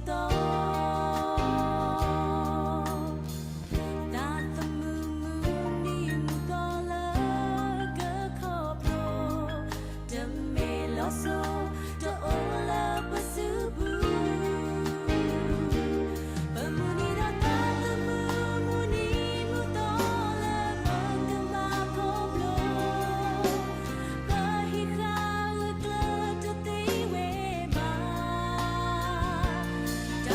သီ သးသမူမုၢ်နံၤမုၢ်သီလၢကခီဖျိ တမ့ၢ်လီၤစိၤတအိၣ်လၢပစုပူၤ ပမုၢ်နံၤဒီးသးသမူမုၢ်နံၤမုၢ်သီလၢပကမၤခီဖျိ ပဟံးဃာ်ဂၢၢ်ကျၢၤတသ့ဝဲဘၣ် တၢ်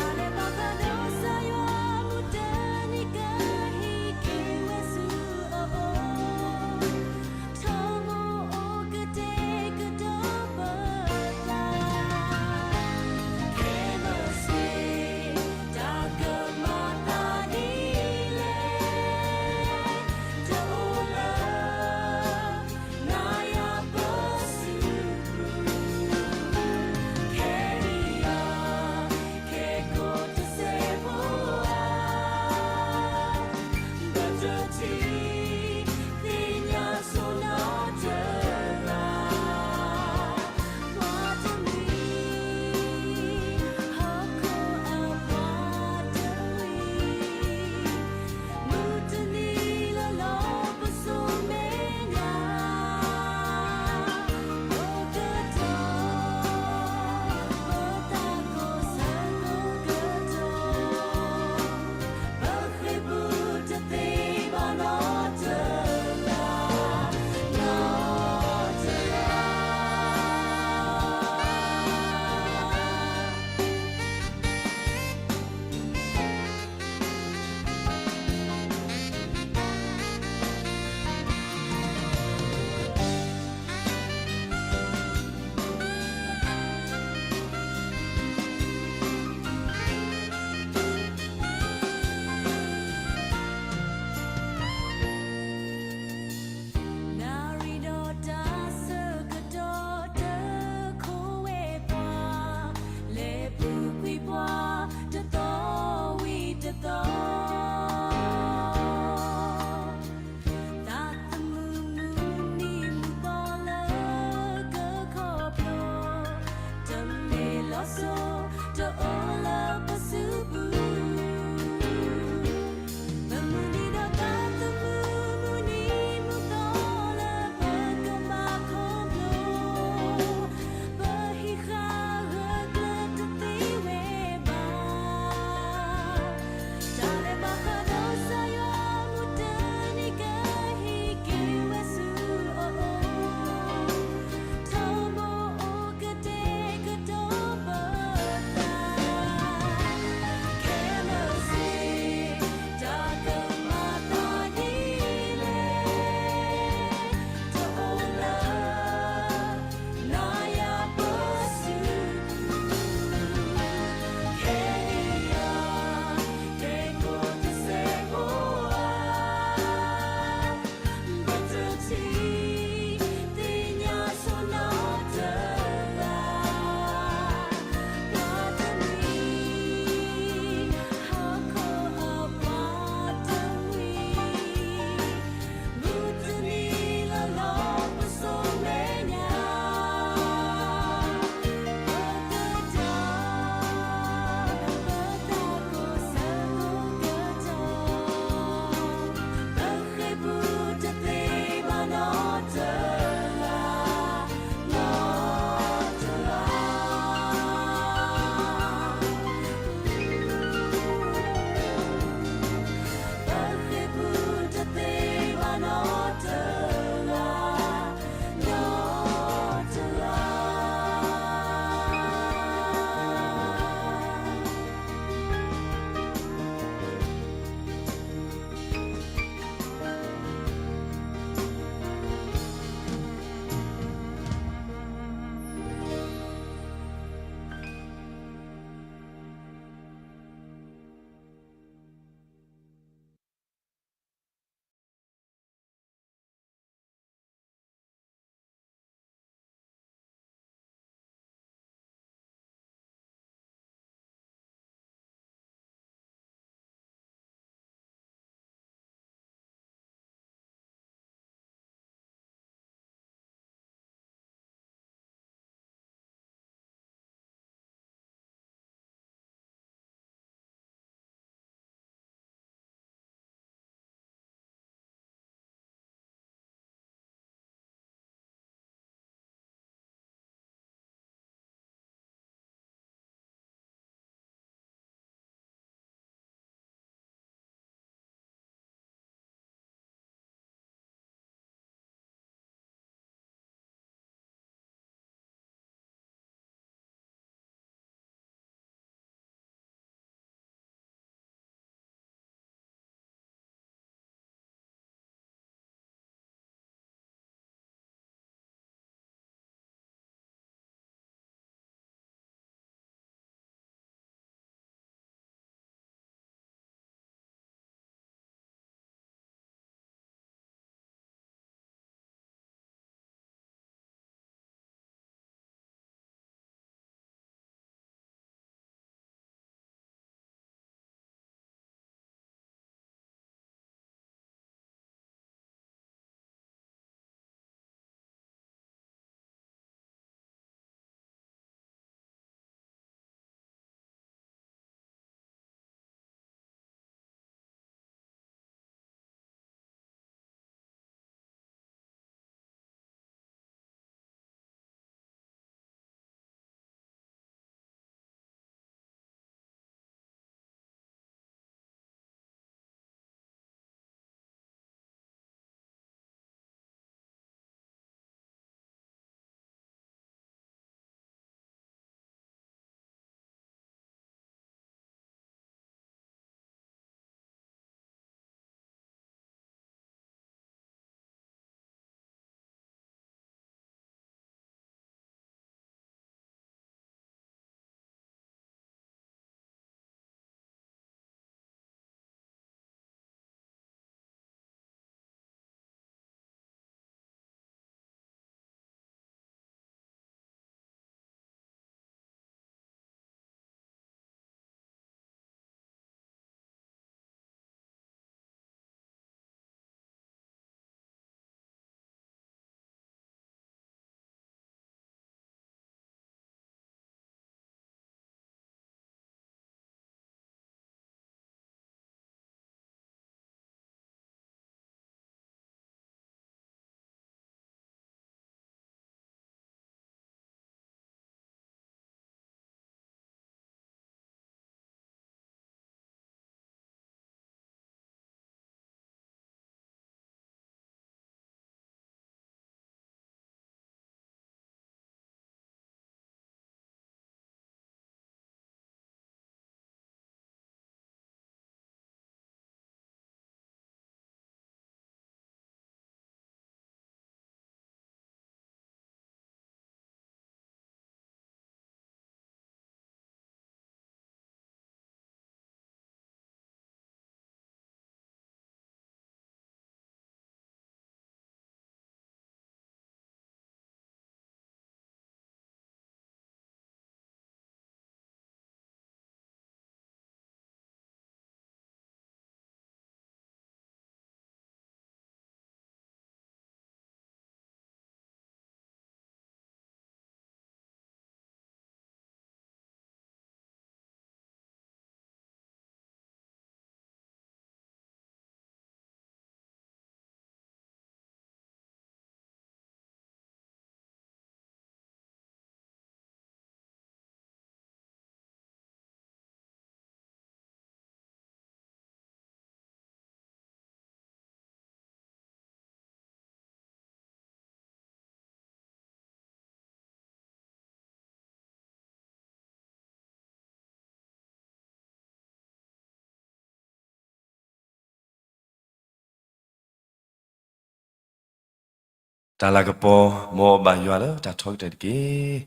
တၢ်လၤကပီၤ မ်အဘၣ်ယွၤလၢတၢ်ထီကတၢၢ်တက့ၢ်.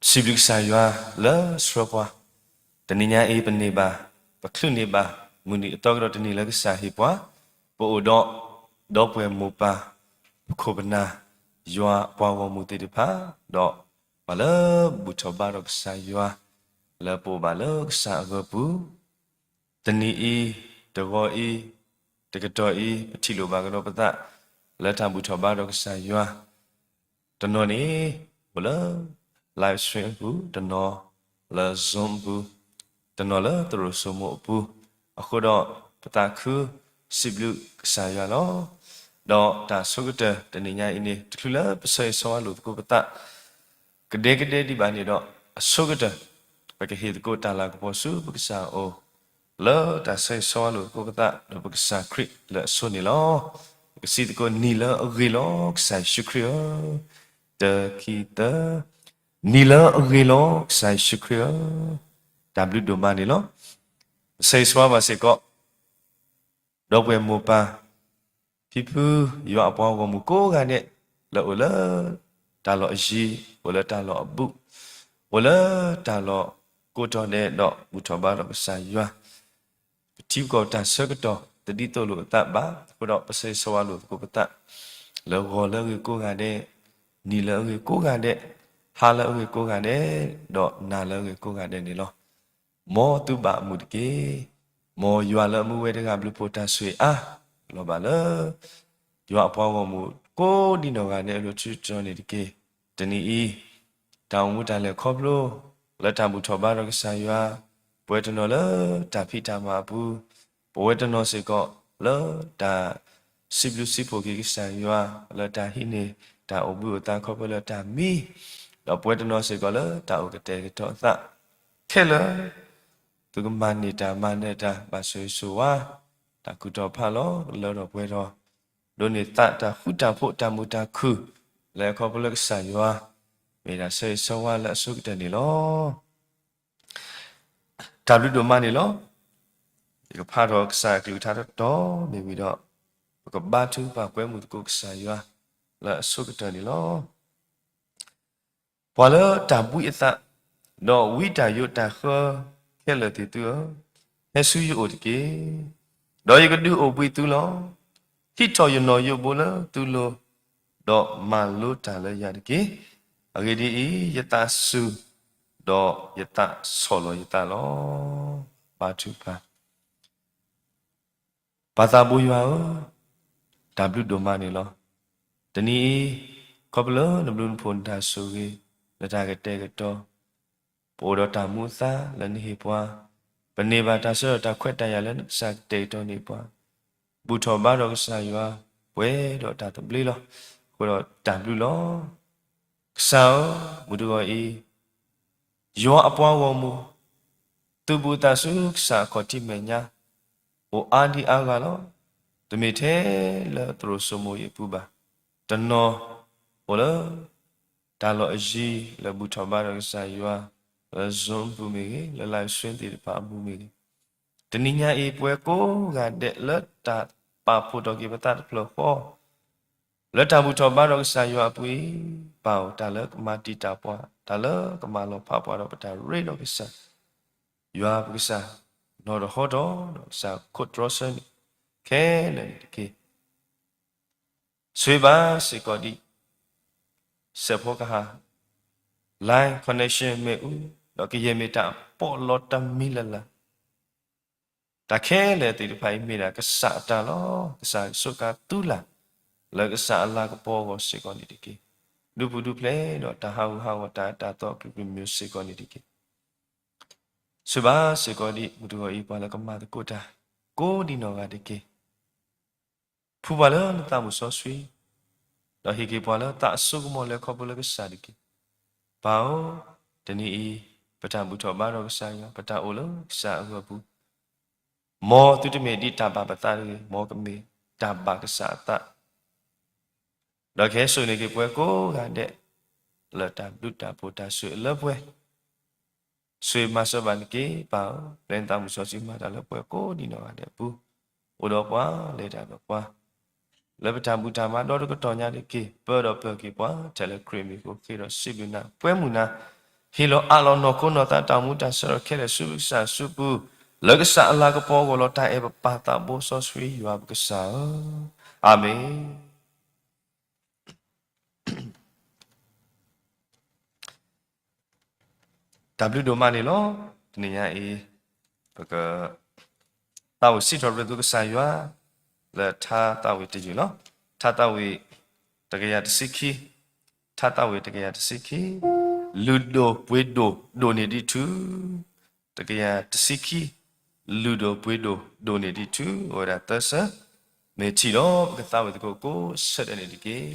စံးဘျုးကစၢ်ယွၤလၢဆှၢပှၤ, တနံၤညါအံၤပန့ၢ်ဘၣ်, ပချုးန့ၢ်ဘၣ် မုၢ်နံၤအသီကဒီးတနံၤလၢကစၢ်ဟ့ၣ်ပှၤ, ပအိၣ်ဒီး ဒီပုၢ်ဝဲၢ်မိၢ်ပၢ် ပခိၣ်ပနၢ် ယွၤအပှၤဂီၢ်မုၢ်သ့ၣ်တဖၣ်, ဒီးပှၤလၢဘူၣ်ထီၣ်ဘါထီၣ်ကစၢ်ယွၤ လၢပအိၣ်ဘၣ်လၢကစၢ်အဂီၢ်ပူၤ, တနံၤအံၤ, တဂီၤအံၤ, တကတီၢ်အံၤ ပထံၣ်လိာ်ဘၣ်ကဒီးပသး လၢတၢ်ဘူၣ်ထီၣ်ဘါထီၣ်ကစၢ်ယွၤ, တနီၤန့ၣ် အိၣ်လၢ live stream အပူၤ, တနီၤလၢ Zoom အပူၤ, တနီၤလၢသရိာ်စိမိၤအပူၤ, အဃိဒီးပသးခုစံးဘျုးကစၢ်ယွၤလီၤ. ဒီးတၢ်ဆိကတၢၢ်တနံၤညါအံၤန့ၣ် တချုးလၢပဆၢဂ့ၤဆၢဝါလိာ်သကိးပသး ကဒဲကဒဲဒံးဘၣ်န့ၣ်ဒီး အဆိကတၢၢ် ပကဟ့ၣ်သကိးတၢ်လၤကပီၤဆူပကစၢ်အအိၣ် လၢတၢ်ဆၢဂ့ၤဆၢဝါလိာ်သကိးပသး ဒီးပကစၢ်ခရံာ်လၢအဆိန့ၣ်လီၤ. ပကစံးသကိးနံၤလၢအဂ့ၤလီၤ ကစၢ်ယ့ၣ်ၡူးခရံာ်ဧၢ, တခံသၢ, နံၤလၢအဂ့ၤလီၤ ကစၢ်ယ့ၣ်ၡူးခရံာ်ဧၢ, တၢ်ဘျုးဒိၣ်မးန့ၣ်လီၤ. ပဆၢဂ့ၤဆၢဝါဘၣ်စ့ၢ်ကီး ဒီပုၢ်ဝဲၢ်မိၢ်ပၢ် ဖံဖု ယွၤအပှၤဂီၢ်မုၢ်ကိးဂၤဒဲး လၢအိၣ်လၢတၢ်လီၢ်အယံၤ, အိၣ်လၢတၢ်လီၢ်အဘူး, အိၣ်လၢတၢ်လီၢ်ကိးတီၤဒဲးဒီး ဘူၣ်ထီၣ်ဘါထီၣ်ကစၢ်ယွၤ, ပထံပကီၢ်တၢ်ဆၢကတီၢ် တဒ်သိးလိာ်အသးဘၣ်အဃိဒီး ပဆၢဂ့ၤဆၢဝါလိာ်သကိးပသး လၢဂီၤလၢအဂ့ၤကိးဂၤဒဲး, နံၤလၢအဂ့ၤကိးဂၤဒဲး, ဟါလၢအဂ့ၤကိးဂၤဒဲး, ဒီးနၤလၢအဂ့ၤကိးဂၤဒဲးန့ၣ်လီၤ. မ်သုဘၣ်အမုာ်တက့ၢ်. မ်ယွၤလၢအမူဝဲတဂၤဘျုးဖှိၣ်တၢ်ဆိၣ်ဂ့ၤအါ လီၤဘၣ်လၢ ယွၤအပှၤဂီၢ်မုၢ်ကိးဒံးနီၢ်ဂၤဒဲးအလိၤဆူတြီၤန့ၣ်တက့ၢ်. တနံၤအံၤ တၢ်အိၣ်မူတၢ်လဲၤခီဖျိ လၢတၢ်ဘူၣ်ထီၣ်ဘါထီၣ်ကစၢ်ယွၤ, ပဝဲတနီၤလၢတၢ်ဖံးတၢ်မၤအပူၤ, ပဝဲတနီၤစ့ၢ်ကီးလၢတၢ် စံးဘျုးစံးဖှိၣ်က့ၤကစၢ်ယွၤ လၢတၢ်ဟံးန့ၢ်တၢ်အိၣ်ဘှံးအိၣ်သါခီဖျိလၢတၢ်မံ, ဒီးပဝဲတနီၤစ့ၢ်ကီးလၢတၢ်အိၣ်ကတဲာ်ကတီၤအသး ခဲလၢာ် သုကမၤန့ၢ်တၢ်မၤနၢၤတၢ် ဘၣ်ဆိၣ်ဂ့ၤဆိၣ်ဝါ တၢ်ကူၣ်ထီၣ်ဖးလီၤ လၢထီၣ်ပှဲၤထီၣ်, ဒိးန့ၢ်သးတၢ်ဃူတၢ်ဖိးတၢ်မုာ်တၢ်ခုၣ် လၢခီဖျိလၢကစၢ်ယွၤ မ့ၢ်တၢ်ဆၢဂ့ၤဆၢဝါလၢအဆိကတၢၢ်န့ၣ်လီၤ. တၢ်ဘျုးဒိၣ်မးန့ၣ်လီၤ. ယကဖးထီၣ်ကစၢ်အကလုၢ်ကထါတတီၤမ့ၢ်ဝံၤဒီး ပကဘါထုကဖၣ်ကွဲမုာ်သကိးကစၢ်ယွၤ လၢအဆိကတၢၢ်န့ၣ်လီၤ. ပှၤလၢတၢ်ဘှံးအသး, ဒီးဝံတၢ်ယိးတၢ်ဃၢခဲလၢာ်သ့ၣ်သုဧၢ, ဟဲဆူယအိၣ်တက့ၢ်. ဒီးယကဒုးအိၣ်ဘှံးသုလီၤ. ဟံးထီၣ်ယနီၣ်ယိးဘိလၢသုလိၤ, ဒီးမၤလိတၢ်လၢယၤတက့ၢ်. အဂ့ၢ်ဒ်အံၤ, ယသးစူၤ, ဒီးယသးဆီၣ်လီၤယသးလီၤ. ဘါထုကဖၣ် ပၢ်သးဘိယွၤဧၢ, တၢ်ဘျုးဒိၣ်မးန့ၣ်လီၤ. တနံၤအံၤ, ခီဖျိလၢနဘျုးနဖှိၣ်နတၢ်ဆိၣ်ဂ့ၤ, နတၢ်ကတဲာ်ကတီၤ, ပအိၣ်ဒီးတၢ်မူအသါလၢနဟ့ၣ်ပှၤ, ပန့ၢ်ဘၣ်တၢ်ဆၢဒီးတၢ်ခွဲးတၢ်ယာ်လၢနကစၢ်ကတဲာ်ကတီၤန့ၢ်ပှၤ, ဘူၣ်ထီၣ်ဘါထီၣ်ကစၢ်ယွၤ, ပှဲၤဒီးတၢ်သဘျ့လီၤ. အဃိဒီးတၢ်ဘျုးလီၤ. ကစၢ်ဧၢ, မုၢ်တဂီၤအံၤ ယွၤအပှၤဂီၢ်မုၢ်, သုးဘူးအသးဆူကစၢ်အခီၣ်ထံးမဲာ်ညါ, အိၣ်အါဒံအါဂၤလီၤ. တမ့ၢ်ထဲလၢသရိာ်စိမိၤအံၤအပူၤဘၣ်. တနီၤအိၣ်လၢ တၢ်လီၢ်အယံၤလၢဘူၣ်ထီၣ်ဘါထီၣ်ကစၢ်ယွၤ, လၢ Zoom အပူၤမ့ၢ်ဂ့ၤ, လၢ live stream သ့ၣ်တဖၣ်အပူၤမ့ၢ်ဂ့ၤ, တနံၤညါအံၤ ပဝဲကိးဂၤဒဲးလၢတၢ်ပာ်ဖှိၣ်ထီၣ်က့ၤပသးတဖျၢၣ်ဃီ လၢတၢ်ဘူၣ်ထီၣ်ဘါထီၣ်ကစၢ်ယွၤအပူၤအံၤ, ပၢ်ဧၢ, တၢ်လၢကမၤတံာ်တာ်ပှၤ, တၢ်လၢကမၤလီၤဖးပှၤဒီးပတၢ်ရ့ဒီးကစၢ်ယွၤပကစၢ်, နီၢ်တဟီထီၣ်ဒီးကစၢ်ခိးတြီဆၢန့ၣ် ခဲလၢာ်န့ၣ်တက့ၢ်. ဆိၣ်ဂ့ၤဘၣ်စ့ၢ်ကီးဒံး စဲးဖီကဟၣ်, line connection မ့ၣ်အူ, ဒီးကယဲၢ်မ့ၢ်တၢ်ပီးလီၤတမံၤလၢ်လၢ် တၢ်ခဲလၢာ်သ့ၣ်တဖၣ်အံၤမ့ၢ်ဒၣ်ကစၢ်အတၢ်လီၤ. ကစၢ်ကဆိးကါသူလၢ် လၢကစၢ်အလၤကပီၤအဂီၢ်စ့ၢ်ကီးန့ၣ်တက့ၢ်. ဒုးပူၤဒုးဖျဲးဒီးတၢ်ဟးဂူာ်ဟးဂီၤတၢ်အတၢ်သီအကလုာ်ကလုာ်မ့ၢ်စ့ၢ်ကီးန့ၣ်တက့ၢ်. ဆိၣ်ဂ့ၤဘၣ်စ့ၢ်ကီးဒံး မုၢ်တဂီၤအံၤ ပှၤလၢကမၤသကိးတၢ် ကိးဒံးနီၢ်ဂၤတက့ၢ်. ဖှူပှၤလၢနသးမုၢ်စီဆှံ, ဒီးဟ့ၣ်က့ၤပှၤလၢသးအစိကမီၤလၢခီဖျိလၢကစၢ်တက့ၢ်. ပၢ်ဧၢ, တနံၤအံၤ ပတၢ်ဘူၣ်ထီၣ်ဘါထီၣ်ကစၢ်ယွၤ, ပတၢ်အိၣ်လၢကစၢ်အဂီၢ်ပူၤ, မ်သုတမ့ၢ်ဒ်တၢ်ဘၣ်ပသးတဂ့ၤ, မ်ကမ့ၢ်တၢ်ဘၣ်ကစၢ်အသး ဒီးကဟဲစိာ်န့ၢ်က့ၤပှၤကိးဂၤဒဲး လၢတၢ်ဘျုးတၢ်ဖှိၣ်တၢ်ဆိၣ်ဂ့ၤလၢပှဲၤ, ဆိၣ်ဂ့ၤမၤစၢၤဘၣ်န့ၣ်တက့ၢ်. ပၢ်ဧၢ, ပျဲနသးမုၢ်စီဆှံမၤတၢ်လၢပှဲၤကိးဒံးနီၢ်ဂၤဒဲးအပူၤ, အိၣ်ဒီးပှၤ လဲၤတၢ်ဒီးပှၤ, လၢ လၢပတၢ်ဘူၣ်တၢ်ဘါဒီတကတီၢ်ညါတက့ၢ်. ပၢဒီးပၢၤက့ၤပှၤ ထဲလၢခရံာ်မံၤအဃိ ဃ့ဒီးစံးဘျုးနၤ ပှဲမုာ်နၤ, ဟ့ၣ်လီၤအးလီၤနီၢ်ခိနီၢ်သးတၢ်အိၣ်မူတၢ်ဆၢထီၣ်ခဲလၢာ်ဆူ ကစၢ်အစုပူၤ, လၢကစၢ်အလၤကပီၤအဂီၢ်လီၤ. တၢ်အဲၣ်ပပၢ်သးဘိစီဆှံယွၤပကစၢ်ဧၢ, အၤမ့ၣ်. တၢ်ဘျုးဒိၣ်မးန့ၣ်လီၤ. တနံၤညါအံၤ ပက သးဝံၣ်စံးထီၣ်ပတြၢၤသုကစၢ်ယွၤ လၢထါသးဝံၣ်တယုၢ်လီၤ. ထါသးဝံၣ်တကယၤတဆံခံ, ထါသးဝံၣ်တကယၤတဆံခံ, လုၢ်ဒိၣ်ပှ့ၤဒိၣ်ဒိၣ်န့ၢ်ဒံးထူ, တကယၤတဆံခံ, လုၢ်ဒိၣ်ပှ့ၤဒိၣ်ဒိၣ်န့ၢ်ဒံးထူ, အိၣ်ဝဲဒၣ်သၢဆၢ, မ့ၢ်ထံၣ်ဒီး ပကသးဝံၣ်သကိးကိးဆၢဒၢးန့ၣ်တက့ၢ်.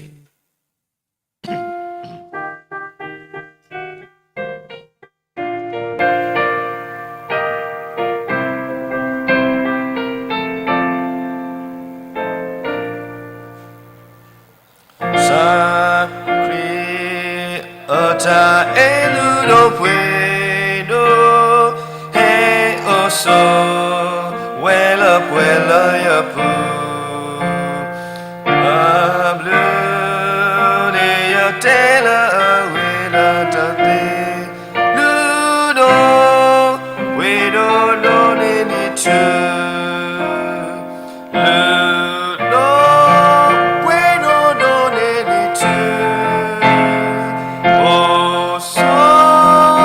ကစၢ်ခရံာ်အတၢ်အဲၣ်လုၢ်ဒိၣ်ပှ့ၤဒိၣ်, ဟဲအိၣ်ဆိးဝဲလၢပှဲၤလၢယပူၤ, အဘျုးန့ၣ်ယတဲလၢအဝံၤလၢတသ့, လုၢ်ဒိၣ်ပှ့ၤဒိၣ်ဒိၣ်န့ၢ်ဒံးထူ, လုၢ်ဒိၣ်ပှ့ၤဒိၣ်ဒိၣ်န့ၢ်ဒံးထူ, အိၣ်ဆိး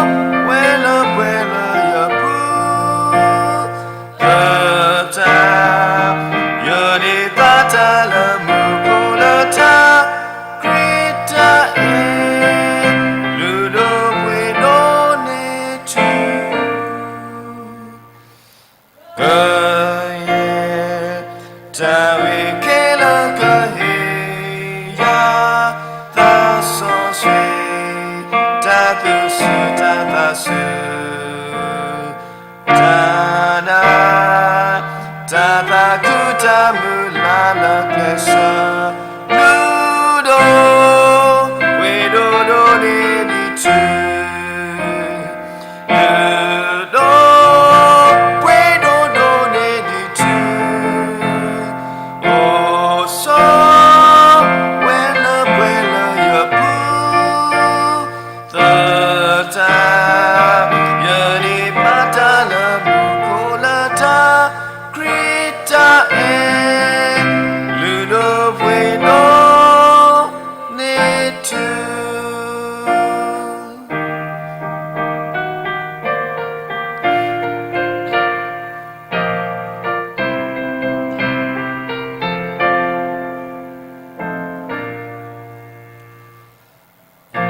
ဝဲလၢပှဲၤလၢယပူၤ, ပတၢ် ယန့ၢ်သါတၢ်လၢမူခိၣ်လၢတၢ် ခရံာ်တၢ်အဲၣ် လုၢ်ဒိၣ်ပှ့ၤဒိၣ်န့ၢ်ထူ, ကယဲၢ် တၢ်ဝံၤခဲလၢာ်ကဟ့ၣ်ယၤ သးစီဆှံ တၢ်သူၣ်ဆူၣ်တၢ်သးဆူၣ် တၢ်နာ် တၢ်သးခု တၢ်မုၢ်လၢ်လၢကျဲစၢး လုၢ်ဒိၣ် ပှ့ၤဒိၣ်ဒိၣ်န့ၢ်ဒံးထူ, လုၢ်ဒိၣ် ပှ့ၤဒိၣ်ဒိၣ်န့ၢ်ဒံးထူ, အိၣ်ဆိး ဝဲလၢပှဲၤလၢယပူၤ သတး ယန့ၢ်မၤတၢ်လၢမူခိၣ်လၢတၢ် ခရံာ်တၢ်အဲၣ် လုၢ်ဒိၣ်ပှ့ၤဒိၣ်န့ၢ်ထူ.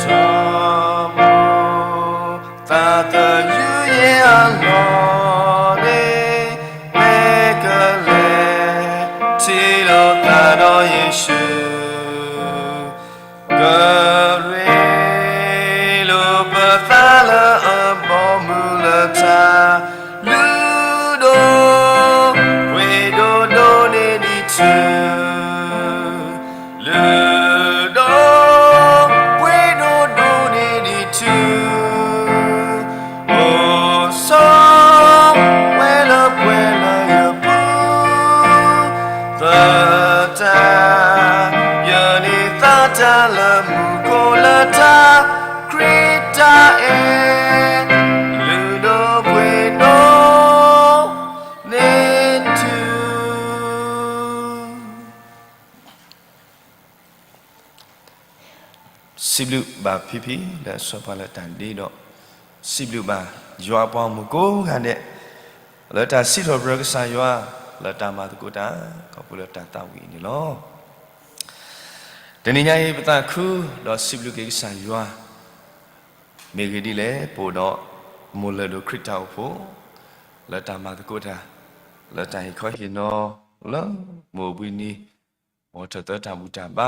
ထီဘိသးသယုၢ်ယဲၢ်အလီၢ်န့ၣ် မ့ၢ်ကလဲၤ ထံၣ်လိာ်သးဒီးယ့ၣ်ၡူး ကရ့လိာ်ပသးလၢအဘီအမုၢ်လၢတၢ် လုၢ်ဒိၣ် ပှ့ၤဒိၣ်ဒိၣ်န့ၢ်ဒံးထူ, လုၢ်ဒိၣ် ပှ့ၤဒိၣ်ဒိၣ်န့ၢ်ဒံးထူ, အိၣ်ဆိး ဝဲလၢပှဲၤလၢယပူၤ သတး ယန့ၢ်သါတၢ်လၢမူခိၣ်လၢတၢ် ခရံာ်တၢ်အဲၣ် လုၢ်ဒိၣ်ပှ့ၤဒိၣ်န့ၢ်ထူ. စံးဘျုးဘၣ်ဖံဖံလၢအဆှၢပှၤလၢတၢ်ဒ့ဒီး စံးဘျုးဘၣ်ယွၤအပှၤဂီၢ်မုၢ်ကိးဂၤဒဲး လၢတၢ်စံးထီၣ်ပတြၢၤကစၢ်ယွၤ လၢတၢ်မၤသကိးတၢ် ခီဖျိလၢတၢ်သးဝံၣ်အံၤန့ၣ်လီၤ. တနံၤညါအံၤ ပသးခုဒီးစံးဘျုးက့ၤကစၢ်ယွၤ မ့ၢ်ဂ့ၢ်ဒ်လဲၣ် ပအိၣ်ဒီး မိၢ်လၢၢ်ဒိၣ်ခရံာ်တၢ်အိၣ်ဖှိၣ် လၢတၢ်မၤသကိးတၢ် လၢတၢ်ဟ့ၣ်ခီဟ့ၣ်နီၤ လၢမိၢ်ဘှံးနံၤ အိၣ်ထီၣ်သၢတၢ်ဘူၣ်တၢ်ဘါ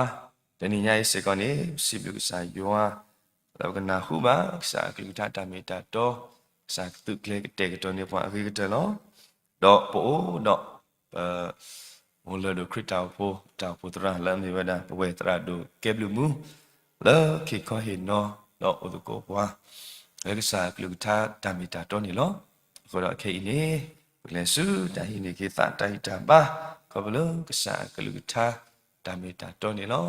တနံၤညါအံၤစ့ၢ်ကီးန့ၣ် ပစံးဘျုးကစၢ်ယွၤ လၢပကနၢ်ဟူဘၣ် ကစၢ်အကလုၢ်ကထါတၢ်မ့ၢ်တၢ်တီ ကစၢ်ကသုးကျဲၤကတဲာ်ကတီၤန့ၢ်ပှၤအဂ့ၤကတၢၢ်လီၤ. ဒီးပအိၣ်ဒီး ပ မိၢ်လၢၢ်ဒိၣ်ခရံာ်တၢ်အိၣ်ဖှိၣ် တၢ်အိၣ်ဖှိၣ်သရၣ်လၢအမ့ၢ်ဝဲဒၣ် ပဝဲၢ်သရၣ်ဒိၣ်ကဲဘျုးမူ လၢကဟ့ၣ်ခီဟ့ၣ်နီၤ ဒီးအိၣ်သကိးပှၤ လၢကစၢ်အကလုၢ်ကထါတၢ်မ့ၢ်တၢ်တီန့ၣ်လီၤ. အဃိဒီးခဲအံၤန့ၣ် ပကလဲၤဆူတၢ်ဟံးန့ၢ်က့ၤသးတၢ်ဂံၢ်တၢ်ဘါ ခီဖျိလၢကစၢ်အကလုၢ်ကထါ တၢ်မ့ၢ်တၢ်တီန့ၣ်လီၤ.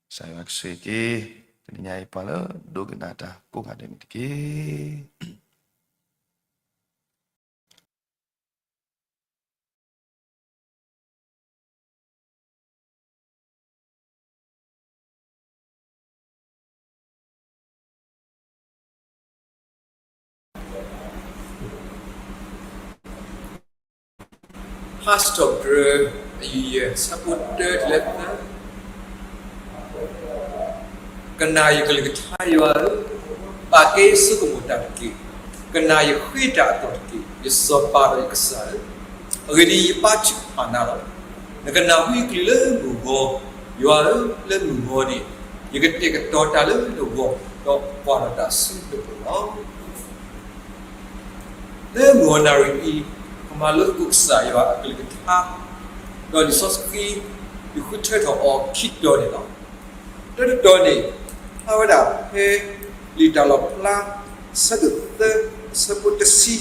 ကစၢ်ယွၤကဆိၣ်ဂ့ၤက့ၤ တနံၤညါအံၤ ပှၤလၢဒိကနၣ်တၢ်ကိးဂၤဒဲးန့ၣ်တက့ၢ်. ထါစံးထီၣ်ပတြၢၤ အယုၢ်ယဲၢ် ဆၢဖိတၢတုၤလၢသၢ, ကနၣ်ယကလုၢ်ကထါယွၤဧၢ, ပာ်ကဲယဆိကမိၣ်တၢ်တက့ၢ်. ကနၣ်ယဃ့တၢ်အသီၣ်တက့ၢ်. ယစီၤပၤဒီးယကစၢ်ဧၢ, အဂ့ၢ်ဒ်အံၤ, ယဘါထုကဖၣ်နၤလီၤ. နကနၢ်ဟူယကလုၢ်လၢမုၢ်ဂီၤ, ယွၤဧၢ, လၢမုၢ်ဂီၤန့ၣ် ယကတဲာ်ကတီၤတၢ်လၢနဂီၢ်, ဒီးကွၢ်ထီၣ်တၢ်ဆူနပူၤလီၤ. လၢမုၢ်ဂီၤနၣ်ရံၣ်အံၤ, ပကမၤလိသကိးကစၢ်ယွၤအကလုၢ်ကထါ, ဒီးလံာ်စီဆှံ ယဃုထၢထီၣ်အီၤခံတီၤန့ၣ်လီၤ. တၢတတီၤန့ၣ် ဖျါဝဲဒၣ်ဖဲ လံာ်တၢ်လီၣ်ဖျါ အဆၢဒိၣ်သၢ အဆၢဖိတဆံ,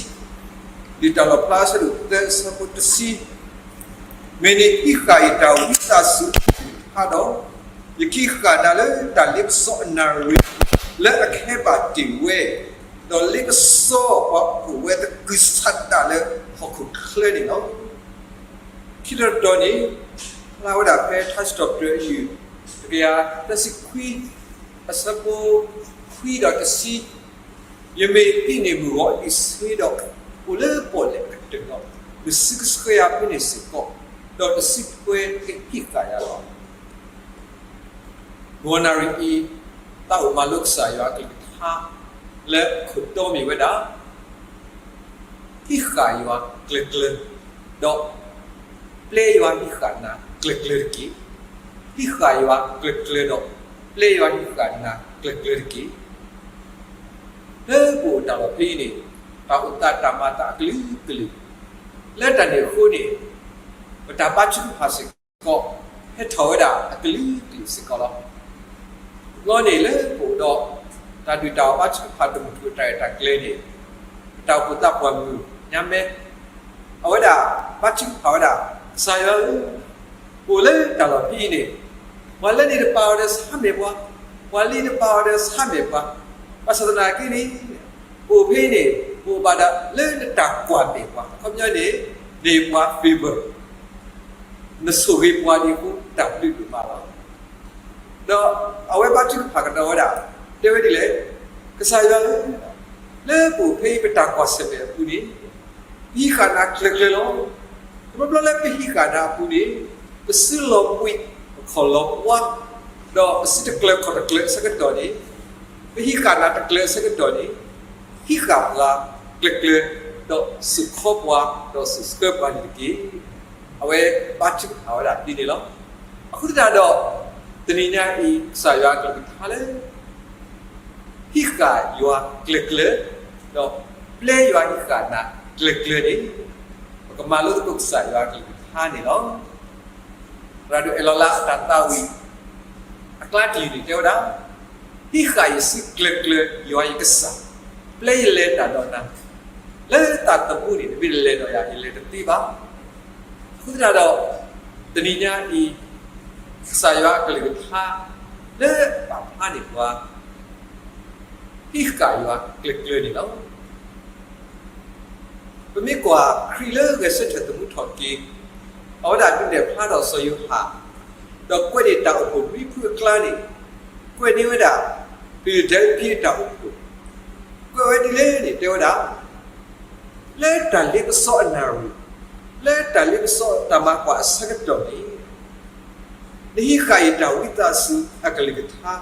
လံာ်တၢ်လီၣ်ဖျါ အဆၢဒိၣ်သၢ အဆၢဖိတဆံ, မ့ၢ်န့ၣ်ဟံးဃာ်ယတၢ်ဝံသးစူၤအကလုၢ်ကထါဒီး, ယကဟံးဃာ်နၤလၢတၢ်လ့ပစီအနၣ်ရံၣ် လၢအကဟဲဘၣ်တ့ၢ်ဝဲ, ဒီးလ့ပစီပှၤအိၣ်ဝဲသကုၤဆးဒးလၢဟီၣ်ခိၣ်ချၢန့ၣ်လီၤ. ခံတီၤတတီၤန့ၣ် ဖျါဝဲဒၣ်ဖဲထါစံးထီၣ်ပတြၢၤအယုၢ် တကယၤသၢဆံခွံ အဆၢဖိခွံဒီးတဆံ, ယမ့ၢ်ဟံးန့ၢ်မုၢ်ဂီၤအလံာ်ဆှၣ်ဒီး, အိၣ်လၢပီၣ်လဲၣ်အကတၢၢ်ဒီး, မုၢ်ဆူၣ်ကဆှၢယၤဖဲန့ၣ်စ့ၢ်ကီး, ဒီးတစုထွဲကဟံးဃာ်ယၤလီၤ. မုၢ်ဂီၤနၣ်ရံၣ်အံၤ သးအိၣ်မၤလိကစၢ်ယွၤအကလုၢ်ကထါ လၢအခိၣ်တီမ့ၢ်ဝဲဒၣ် ဟံးဃာ်ယွၤကျၢၤကျၢၤ, ဒီး ပျဲယွၤဟံးဃာ်နၤကျၢၤကျၢၤတက့ၢ်. ဟံးဃာ်ယွၤကျၢၤကျၢၤဒီး ပျဲယွၤဟံးဃာ်နၤကျၢၤကျၢၤတက့ၢ်. လၢပအိၣ်တၢ်လီၢ်ဖဲအံၤန့ၣ်, တၢ်အိၣ်သးတၢ်မၤသးအကလုာ်ကလုာ်, လၢတၢ်န့ၣ်အဃိန့ၣ်, ပတၢ်ဘါထုကဖၣ်စ့ၢ်ကီး ဟဲထီၣ်ဝဲဒၣ်အကလုာ်ကလုာ်စ့ၢ်ကီးလီၤ. အဘျီန့ၣ်လၢပအိၣ်ဒီး တၢ်ဒုၣ်တၢ်အီၣ်ဘါထုကဖၣ်တမုာ်တၢ်ရဲၣ်တၢ်ကျဲၤန့ၣ်, ပတၢ်အိၣ်ဖှိၣ်သးပှၢ်မုၢ်ညါမဲ, အဝဲဒၣ်ဘါထုကဖၣ်ဝဲဒၣ်, ကစၢ်ယွၤဧၢ, ပအိၣ်လၢတၢ်လီၢ်ဖဲအံၤန့ၣ်, ပှၤလၢန့ၣ်တပာ်အီၤဒီးဆါမဲာ်ပှၤ, ပှၤလၢန့ၣ်တပာ်အီၤဒီးဆါမဲာ်ပှၤ, ဘၣ်ဆၣ်သနာ်က့န့ၣ်, ပအိၣ်ဖဲအံၤန့ၣ် ပအိၣ်ဘၣ်ဒၣ်လၢနတၢ်ကွၢ်မဲာ်ပှၤ, အခီပညီန့ၣ်, န့ၢ်ပှၤ favor, နဆိၣ်ဂ့ၤပှၤဒ်အဃိ တၢ်ဘျုးဒိၣ်မးလီၤ. ဒီးအဝဲဘါထုကဖၣ်ကဒီးဝဲဒၣ်, တဲဝဲဒ်လဲၣ်, ကစၢ်ယွၤဧၢ, လၢပအိၣ်ဖဲအံၤပတၢ်ကွၢ်ဆၢၣ်မဲာ်အပူၤန့ၣ်, ပဟံးဃာ်နၤကျၢၤကျၢၤလီၤ. တဘျီဘျီလၢပဟံးဃာ်နၤအပူၤန့ၣ်, ပစုလီၤဘှံး, ပခီၣ်လီၤပှၤ, ဒီးပစုတကျၢၤခီၣ်တကျၢၤအဆၢကတီၢ်န့ၣ်, ပဟံးဃာ်နၤတကျၢၤအဆၢကတီၢ်န့ၣ်, ဟံးဃာ်ပှၤကျၢၤကျၢၤ, ဒီးစူၢ်ခီပှၤ, ဒီးစူၢ်ဆှၢပှၤန့ၣ်တက့ၢ်. အဝဲဘါထုကဖၣ်ဝဲဒၣ်ဒ်န့ၣ်လီၤ. အဃိသတးဒီး, တနံၤညါအံၤ ကစၢ်ယွၤအကလုၢ်ကထါလၢ ဟံးဃာ်ယွၤကျၢၤကျၢၤ, ဒီးပျဲယွၤဟံးဃာ်နၤကျၢၤကျၢၤန့ၣ်, ပကမၤလိသကိးကစၢ်ယွၤအကလုၢ်ကထါန့ၣ်လီၤ. သရၣ်ဒိၣ်အဲၣ်လီၤလါအတၢ်သးဝံၣ် အကျါတယုၢ်န့ၣ်တဲဝဲဒၣ်, ဟံးဃာ်ယစုကျၢၤကျၢၤယွၤယကစၢ်, ပျဲယလဲၤတၢ်ဒီးနၤ, လၢသးသမူန့ၣ် နမ့ၢ်တလဲၤဒီးယၤ ယလဲၤတသ့ဘၣ်. အဃိသတးဒီး, တနံၤညါအံၤ, ကစၢ်ယွၤအကလုၢ်ကထါ လၢအပာ်ဖျါန့ၢ်ပှၤ ဟံးဃာ်ယွၤကျၢၤကျၢၤန့ၣ်လီၤ. ပမ့ၢ်ကွၢ်ခရံာ်လၢဂဲၤဆၢထၢၣ်သမူထီၣ်က့ၤ, အဝဲဒၣ်ဒုးနဲၣ်ဖျါထီၣ်စီၤယိၤဟၣ်, ဒီးကွဲးန့ၢ်တၢ်အိၣ်ဖှိၣ်လွံၢ်ဖုအကျါန့ၣ်, ကွဲးန့ၢ်ဝဲဒၣ် ဖံလဒဲဖံအတၢ်အိၣ်ဖှိၣ်, ကွဲးဝဲဒ်လဲၣ်န့ၣ် တဲဝဲဒၣ် လၢတၢ်လ့ပစီအနၣ်ရံၣ်, လၢတၢ်လ့ပစီတၢ်မၤကွၢ်အဆၢကတီၢ်န့ၣ်, နဟံးဃာ်ယတၢ်ဝံသးစူၤအကလုၢ်ကထါ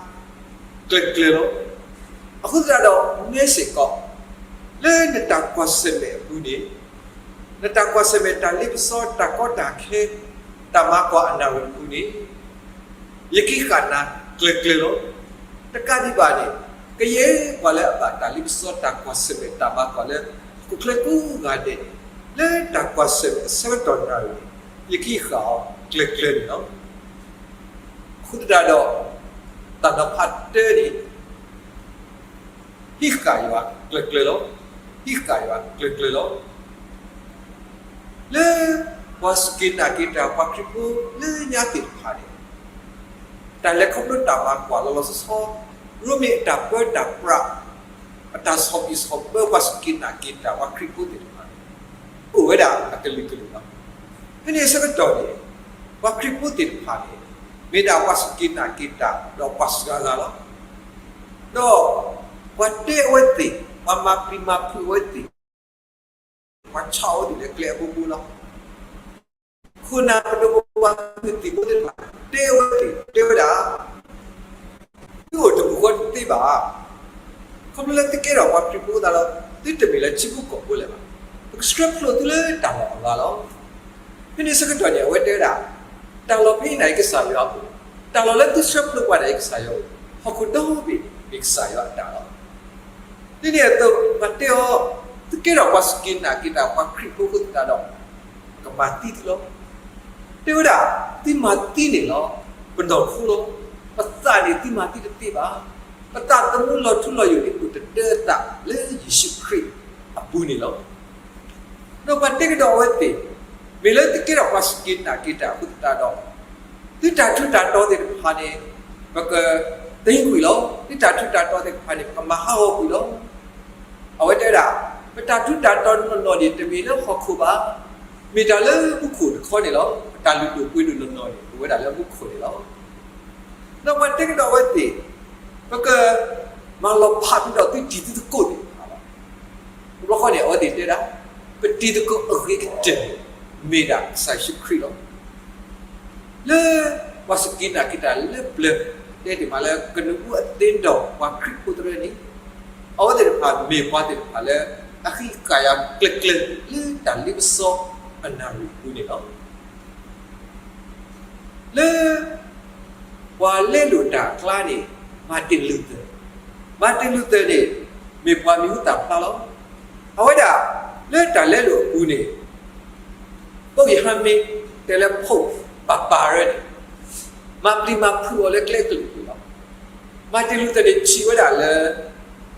ကျၢၤကျၢၤလီၤ. အဃိသတးဒီး နဲစ့ၢ်ကီး, လၢနတၢ်ကွၢ်ဆၢၣ်မဲာ်အပူၤန့ၣ်, နတၢ်ကွၢ်ဆၢၣ်မဲာ်တၢ်လ့ပစီတၢ်ကီတၢ်ခဲ, တၢ်မၤကွၢ်အနၣ်ရံၣ်အပူၤန့ၣ်, ယကဟံးဃာ်နၤကျၢၤကျၢၤလီၤ. တကးဒံးဘၣ်န့ၣ်, ကယဲၢ်ပှၤလၢအဘၣ်တၢ်လ့ပစီတၢ်ကွၢ်ဆၢၣ်မဲာ်တၢ်မၤကွၢ်လၢ ဟီၣ်ခိၣ်ချၢကိးဂၤဒဲးန့ၣ်, လၢတၢ်ကွၢ်ဆၢၣ်မဲာ်အဆၢကတီၢ်နၣ်ရံၣ်န့ၣ်, ယကဟံးဃာ်အီၤကျၢၤကျၢၤန့ၣ်လီၤ. အဃိသတးဒီး, တၢ်နီၤဖးတၢန့ၣ် ဟံးဃာ်ယွၤကျၢၤကျၢၤလီၤ. ဟံးဃာ်ယွၤကျၢၤကျၢၤလီၤ. လၢပှၤစူၢ်က့ၤနာ်က့ၤတၢ်ပှၤခရံာ်ဖိလၢညါသ့ၣ်တဖၣ်န့ၣ်, တၢ်လဲၤခီဖျိတၢ်မၤကွၢ်လီၤလီၤဆီဆီ, ရိမ့ၤအတၢ်ပၢတၢ်ပြး, အတၢ်ဆီၣ်ဘံၣ်ဆီၣ်ဘၢပှၤစူၢ်က့ၤနာ်က့ၤတၢ်ပှၤခရံာ်ဖိသ့ၣ်တဖၣ်န့ၣ် အိၣ်ဝဲဒၣ်အကလုာ်ကလုာ်လီၤ. ဖဲန့ၣ်အဆၢကတီၢ်န့ၣ် ပှၤခရံာ်ဖိသ့ၣ်တဖၣ်န့ၣ် မ့ၢ်ဒၣ်ပှၤစူၢ်က့ၤနာ်က့ၤတၢ်ဒီးပှၤစှၤဂၤလီၤ. ဒီးပှၤတဲအဝဲသ့ၣ်, ပှၤမၤပျံၤမၤဖုးအဝဲသ့ၣ်, ပှၤဆှၢအဝဲသ့ၣ်လၢကျဲအဘိဘိလီၤ. ခိၣ်နၢ်ပဒိၣ်ပပှၢ်သုးသ့ၣ်ဖိသ့ၣ်တဖၣ် တဲအဝဲသ့ၣ် တဲဝဲဒၣ်, သုအိၣ်တပူၤဃီတသ့ဘၣ်. ခီဖျိလၢသုကဲထီၣ်ပှၤခရံာ်ဖိသတးဒီး သုတမ့ၢ်လၢထံဖိကီၢ်ဖိလၢၤဘၣ်. ပကဆှၢဖျိသုလၢတၢ်လီၢ်အဂၤလီၤ. ဖဲန့ၣ်ဆၢကတီၢ်န့ၣ် အဝဲတဲဝဲဒၣ်, တၢ်လီၢ်ဖဲအံၤန့ၣ်ကစၢ်ယွၤအအိၣ်, တၢ်လီၢ်လၢသုဆှၢဖျိပှၤန့ၣ်ကစၢ်ယွၤအအိၣ်, ဟီၣ်ခိၣ်ဒီဘ့ၣ်န့ၣ်မ့ၢ်ကစၢ်ယွၤအတၢ်လီၤ. ဒ်န့ၣ်အသိးပှၤတဲအီၤ, သုကဲထီၣ်ပှၤစူၢ်က့ၤနာ်က့ၤတၢ်ပှၤခရံာ်ဖိအဃိသတးဒီး ကမၤသံသုလီၤ. တဲဝဲဒၣ်, သုမၤသံန့ၣ်လီၤ, ပနီၢ်ခိလီၤ. ပသးန့ၣ်သုမၤသံတသ့ဘၣ်. ပသးသမူလီၤထူလီၤယိာ်န့ၣ်အိၣ်တဒၢအသးလၢယ့ၣ်ၡူးခရံာ်အပူၤန့ၣ်လီၤ. ဒီးပှၤတဲကဒီးအဝဲသ့ၣ်, မ့ၢ်လၢသုကဲထီၣ်ပှၤစူၢ်က့ၤနာ်က့ၤတၢ်အဃိသတးဒီး သုတၢ်ထူးတၢ်တီၤသ့ၣ်တဖၣ်န့ၣ် ပကသ့ကွံာ်လီၤ. သုတၢ်ထူးတၢ်တီၤသ့ၣ်တဖၣ်န့ၣ် ပကမၤဟးဂီၤကွံာ်လီၤ. အဝဲတဲဝဲဒၣ်, ပတၢ်ထူးတၢ်တီၤနီၢ်နီၢ်န့ၣ် တမ့ၢ်လၢဟီၣ်ခိၣ်ဘၣ်, မ့ၢ်တၢ်လၢမူခိၣ်တခီန့ၣ်လီၤ. ပတၢ်လုၢ်ဒိၣ်ပှ့ၤဒိၣ်နီၢ်နီၢ်န့ၣ် အိၣ်ဝဲဒၣ်လၢမူခိၣ်န့ၣ်လီၤ. ဒီးပှၤတဲကဒီးအဝဲသ့ၣ်, ပကမၤလီၤဖးကဒီးသုတံၤသုသကိးသ့ၣ်တဖၣ်လီၤ. တဘျီဃီန့ၣ် အဝဲသ့ၣ်တဲဒၣ်, ပတံၤသကိးအဂ့ၤကတၢၢ်န့ၣ် မ့ၢ်ဒၣ်ကစၢ်ယ့ၣ်ၡူးခရံာ်လီၤ. လၢပှၤစူၢ်က့ၤနာ်က့ၤတၢ်လၢပျၢၤ တဲဒၣ်မးလၢကနူးအသ့ဒီးပှၤခရံာ်ဖိတဖၣ်န့ၣ်, အဝဲသ့ၣ်တဖၣ်မ့ၢ်ပှၤသ့ၣ်တဖၣ်လၢ အဟံးဃာ်ယွၤကျၢၤကျၢၤလၢတၢ်လ့ပစီအနၣ်ရံၣ်အပူၤန့ၣ်လီၤ. လၢပှၤလဲလိာ်တၢ်အကျါန့ၣ် Martin Luther, Martin Luther န့ၣ် မ့ၢ်ပှၤမံၤဟူသၣ်ဖျါလီၤ. အဝဲဒၣ်လၢတၢ်လဲလိာ်အပူၤန့ၣ် ပုပ်ရဟန်းမင်း တဲလၢ Pope ပၤပၤရၢန့ၣ် မၤပျံၤမၤဖုးအီၤလၢကျဲကလုာ်ကလုာ်လီၤ. Martin Luther န့ၣ် ထံၣ်ဝဲဒၣ်လၢ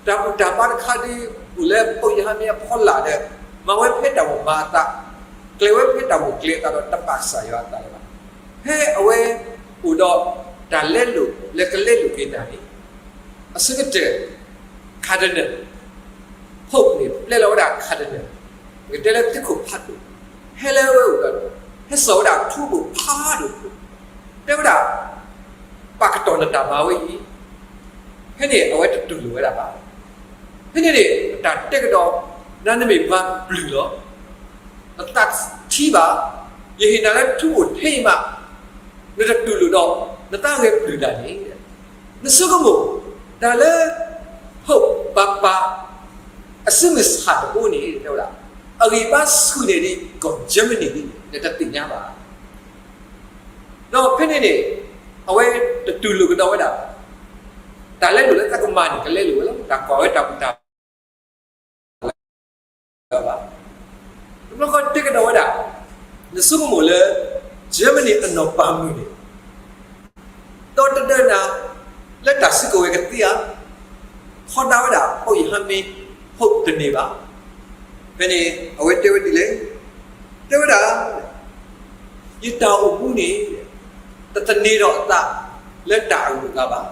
တၢ်ဘူၣ်တၢ်ဘါတခါဒ်အိၣ်လၢပုပ်ရဟန်းမင်းအဖီလာ်ဒီး မၤဝဲဖဲတၢ်မိၣ်မၤအသး, ကျဲၤဝဲဖဲတၢ်မိၣ်ကျဲၤအသးဒီးတပာ်ကစၢ်ယွၤအသးလၢၤဘၣ်. ဖဲအဝဲအိၣ်ဒီးတၢ်လဲလိာ်လၢကလဲလိာ်က့ၤတၢ်န့ၣ် အဆၢကတၢၢ် Cardinal, Pope န့ၣ် ပျဲလီၤဝဲဒၣ် Cardinal, ပကတဲလၢသုးခိၣ်ဖးဒိၣ်, ဟဲလၢအဝဲအိၣ်ဒီး ဟဲစိာ်ဝဲဒၣ်ထူဘိၣ်ဖးဒိၣ်တဘိၣ်, တဲဝဲဒၣ်, ပာ်ကတီၢ်နတၢ်မၤဝဲအံၤ, ဖဲန့ၣ်အဝဲတတူၢ်လိာ်ဝဲဒၣ်ဘၣ်. ဖဲန့ၣ်န့ၣ် တၢ်တဲကဒီး, နၤနမ့ၢ်ပှၤပျုၢ်လီၤ. နသးတထံၣ်ဘၣ်, ယဟ့ၣ်နၤလၢထူဘိၣ်ထဲအံၤမး, နတတူၢ်လိာ်ဒီး နသးဂဲၤပျုၢ်တၢ်န့ၣ်, နဆိကမိၣ်, တၢ်လၢ Pope ပၤပၤ အစုမုၢ်ဆၣ်တဘိန့ၣ် တဲဝဲဒၣ်, အဂံၢ်ဘါဆူၣ်န့ၢ်ဒံးကီၢ် Germany ဒ်န့ၣ် နတသ့ၣ်ညါဘၣ်. ဒီးဖဲန့ၣ်န့ၣ် အဝဲတတူၢ်လိာ်ကဒီးဝဲဒၣ်, တၢ်လဲလိာ်လၢတၢ်ကမၣ်န့ၣ် ကလဲလိာ်ဝဲလီၤ, တၢ်ကွၢ်ဝဲတၢ်ဘူၣ်တၢ်ဘါ တဘျီဃီတဲကဒီးဝဲဒၣ်, နဆိကမိၣ်လၢ Germany အနီၢ်ပၤမုၣ်န့ၣ် ဒီးတဒၢနၤ လၢတၢ်စုကဝဲၤကသ့ဧါ, ထီဒါဝဲဒၣ် ပုပ်ရဟန်းမင်း Pope တန့ၢ်ဘၣ်. ဖဲန့ၣ် အဝဲတဲဝဲဒ်လဲၣ်, တဲဝဲဒၣ်, ယတၢ်အိၣ်မူန့ၣ် တသန့ၤထီၣ်အသးလၢတၢ်အဂုၤအဂၤဘၣ်.